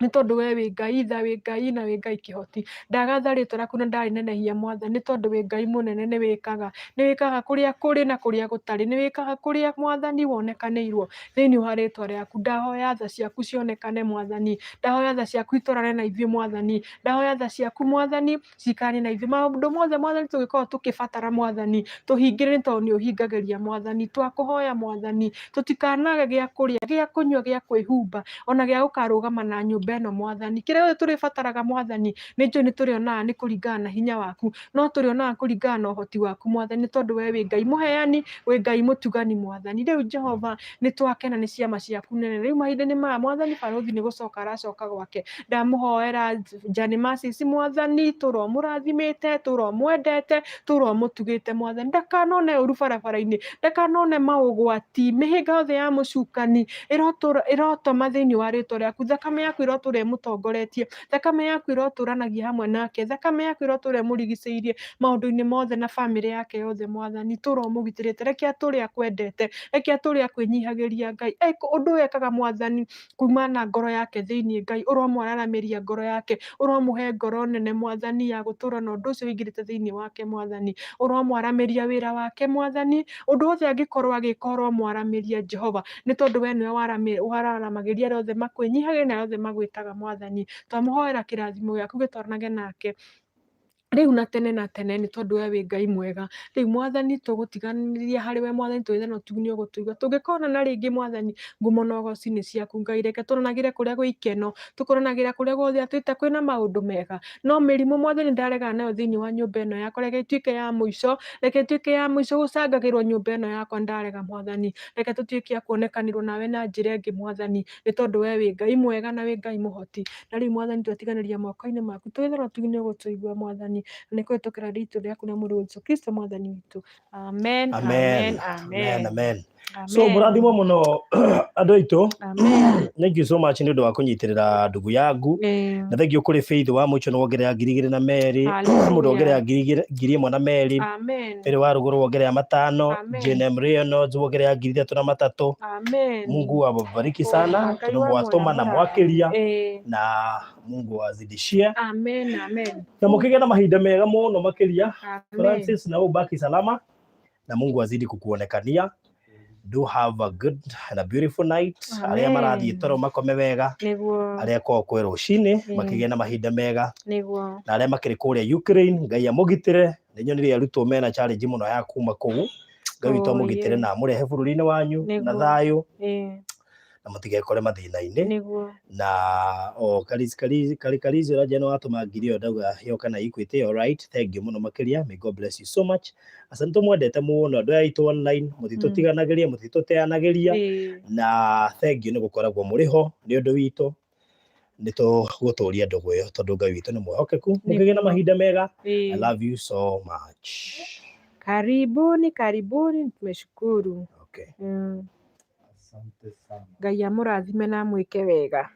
nĩ tondũ we wĩ Ngai tha, wĩ Ngai na wĩ Ngai kĩhoti. Ndagatha rĩtwa rĩaku na ndarĩnenehia Mwathani, nĩ tondũ wĩ Ngai mũnene, nĩ wĩkaga, nĩ wĩkaga kũrĩa kũrĩ na kũrĩa gũtarĩ, nĩ wĩkaga kũrĩa Mwathani wonekanĩirwo thĩinĩ wa rĩtwa rĩaku. Ndahoya tha ciaku cionekane Mwathani, ndahoya tha ciaku itwarane na ithuĩ Mwathani, ndahoya tha ciaku Mwathani cikaranie na ithuĩ. Maũndũ mothe Mwathani tũngĩkorwo tũkĩbatara Mwathani, tũhingĩre nĩ tondũ nĩ ũhingagĩria Mwathani. Twakũhoya Mwathani, tũtikanage gĩa kũrĩa, gĩa kũnyua, gĩa kwĩhumba, ona gĩa gũkarũgama na nyũmba ĩno Mwathani. Kĩrĩa gĩothe tũrĩbataraga Mwathani, nĩ njũĩ nĩ tũrĩonaga nĩ kũringana na hinya waku, no tũrĩonaga kũringana na ũhoti waku Mwathani, nĩ tondũ we wĩ Ngai mũheani, wĩ Ngai mũtugani Mwathani. Rĩu Jehova nĩ twakena nĩ ciama ciaku nene. Rĩu mahinda-inĩ maya Mwathani, barũthi nĩ gũcoka aracoka gwake. Ndamũhoera Jane Masisi Mwathani, tũra ũmũrathimĩte, tũra ũmwendete, tũra ũmũtugĩte Mwathani. Ndakanone ũru barabara-inĩ, ndakanone maũgwati, mĩhĩnga yothe ya mũcukani ĩrotoma thĩinĩ wa rĩtwa rĩaku. Thakame yaku ĩrotũra ĩmũtongoretie, thakame yaku ĩrotũranagia hamwe nake, thakame yaku ĩrotũra ĩmũrigicĩirie maũndũ-inĩ mothe na bamĩrĩ yake yothe Mwathani. Tũra ũmũgitĩrĩte, reke atũre akwendete, reke atũre akwĩnyihagĩria Ngai. Ũndũ ũyũ ekaga Mwathani kuma na ngoro yake thĩinĩ Ngai, ũromwararamĩria ngoro yake, ũromũhe ngoro nene Mwathani ya gũtũra na ũndũ ũcio ũingĩrĩte thĩinĩ wake Mwathani, ũromwaramĩria wĩra wake Mwathani, ũndũ wothe angĩkorwo agĩka ũromwaramĩria Jehova, nĩ tondũ we nĩwe wararamagĩria arĩa othe makwĩnyihagĩria na arĩa othe magwĩtaga Mwathani. Twamũhoera kĩrathimo gĩaku gĩtwaranage nake rĩu na tene na tene, nĩ tondũ we wĩ Ngai mwega. Rĩu Mwathani tũgũtiganĩria harĩ we Mwathani, tũgĩthe na ũtugi nĩ ũgũtũigua. Tũngĩkonana rĩngĩ Mwathani, ngumo na ũgoci nĩ ciaku Ngai. Reke tũronagĩre kũrĩa gwĩ ikeno, tũkoranagĩra kũrĩa guothe atwĩte kwĩna maũndũ mega. No mĩrimũ Mwathani ndaregana nayo thĩinĩ wa nyũmba ĩno yakwa, reke ĩtuĩke ya mũico, reke ĩtuĩke ya mũico gũcangagĩrwo nyũmba ĩno yakwa, ndarega Mwathani. Reke tũtuĩke a kuonekanĩrwo nawe na njĩra ĩngĩ Mwathani, nĩ tondũ we wĩ Ngai mwega na wĩ Ngai mũhoti. Na rĩu Mwathani twatiganĩria moko-inĩ maku, tũgĩthe na ũtugi nĩ ũgũtũigua Mwathani, na nĩ kũhĩtũkĩra rĩĩtwa rĩaku na mũrũ Jesũ Kristo Mwathani witũ. Amen, Amen. amen, Amen, amen. amen. So Amen. mũrathimwo mũno andũ aitũ. Amen. Thank you so much nĩ ũndũ wa kũnyitĩrĩra ndugu yangu. Na thank you kũrĩ Faith wa mũico nĩ wongerera 2,002, mũndũ wongerera Hallelujah. 1,002, Amen. Mary wa rũgũrũ wongerera 5, Amen. Jane M Reynolds wongerera 3,003. Amen. Mungu awabariki sana, Ngai tondũ wa mwatũma na muoyo mwakĩria, na Mungu awazidishie Amen, amen. Na mũkĩgĩa na mahinda mega mũno makĩria. Amen. Francis, na ubaki salama na Mungu azidi kukuonekania. Do have a good and a beautiful night. Arĩa marathiĩ Amen. toro makome wega, Nĩguo, arĩa kwao kwĩ rũcinĩ makĩgĩa na mahinda mega, nĩguo. Na arĩa makĩrĩ kũrĩa Ukraine, Ngai amũgitĩre. Nĩ nyonire arutwo mena challenge mũno ya kuma kũu. Ngai witũ Oh, amũgitĩre yeah. na amũrehe bũrũri-inĩ wanyu na Nĩguo. Thayũ na mũtigekore mathĩna-inĩ. Nĩguo. Na o karizi ũrĩa nĩ watũma ngiri ĩyo ndauga yoka na Equity. All right, thank you mũno makĩria. May God bless you so much. Asa nĩ tũmwendete mũno andũ aya aitũ online, mũtitũtiganagĩria, mũtitũteanagĩria, na thank you nĩ gũkoragwo mũrĩ ho nĩ ũndũ witũ. Nĩ tũgũtũria ndũgũ ĩyo tondũ Ngai witũ nĩ mwĩhokeku. Mũkĩgĩe na mahinda mega. I love you so much. Karibuni, karibuni, tumeshukuru. Okay. Ngai amũrathime na amwĩke wega.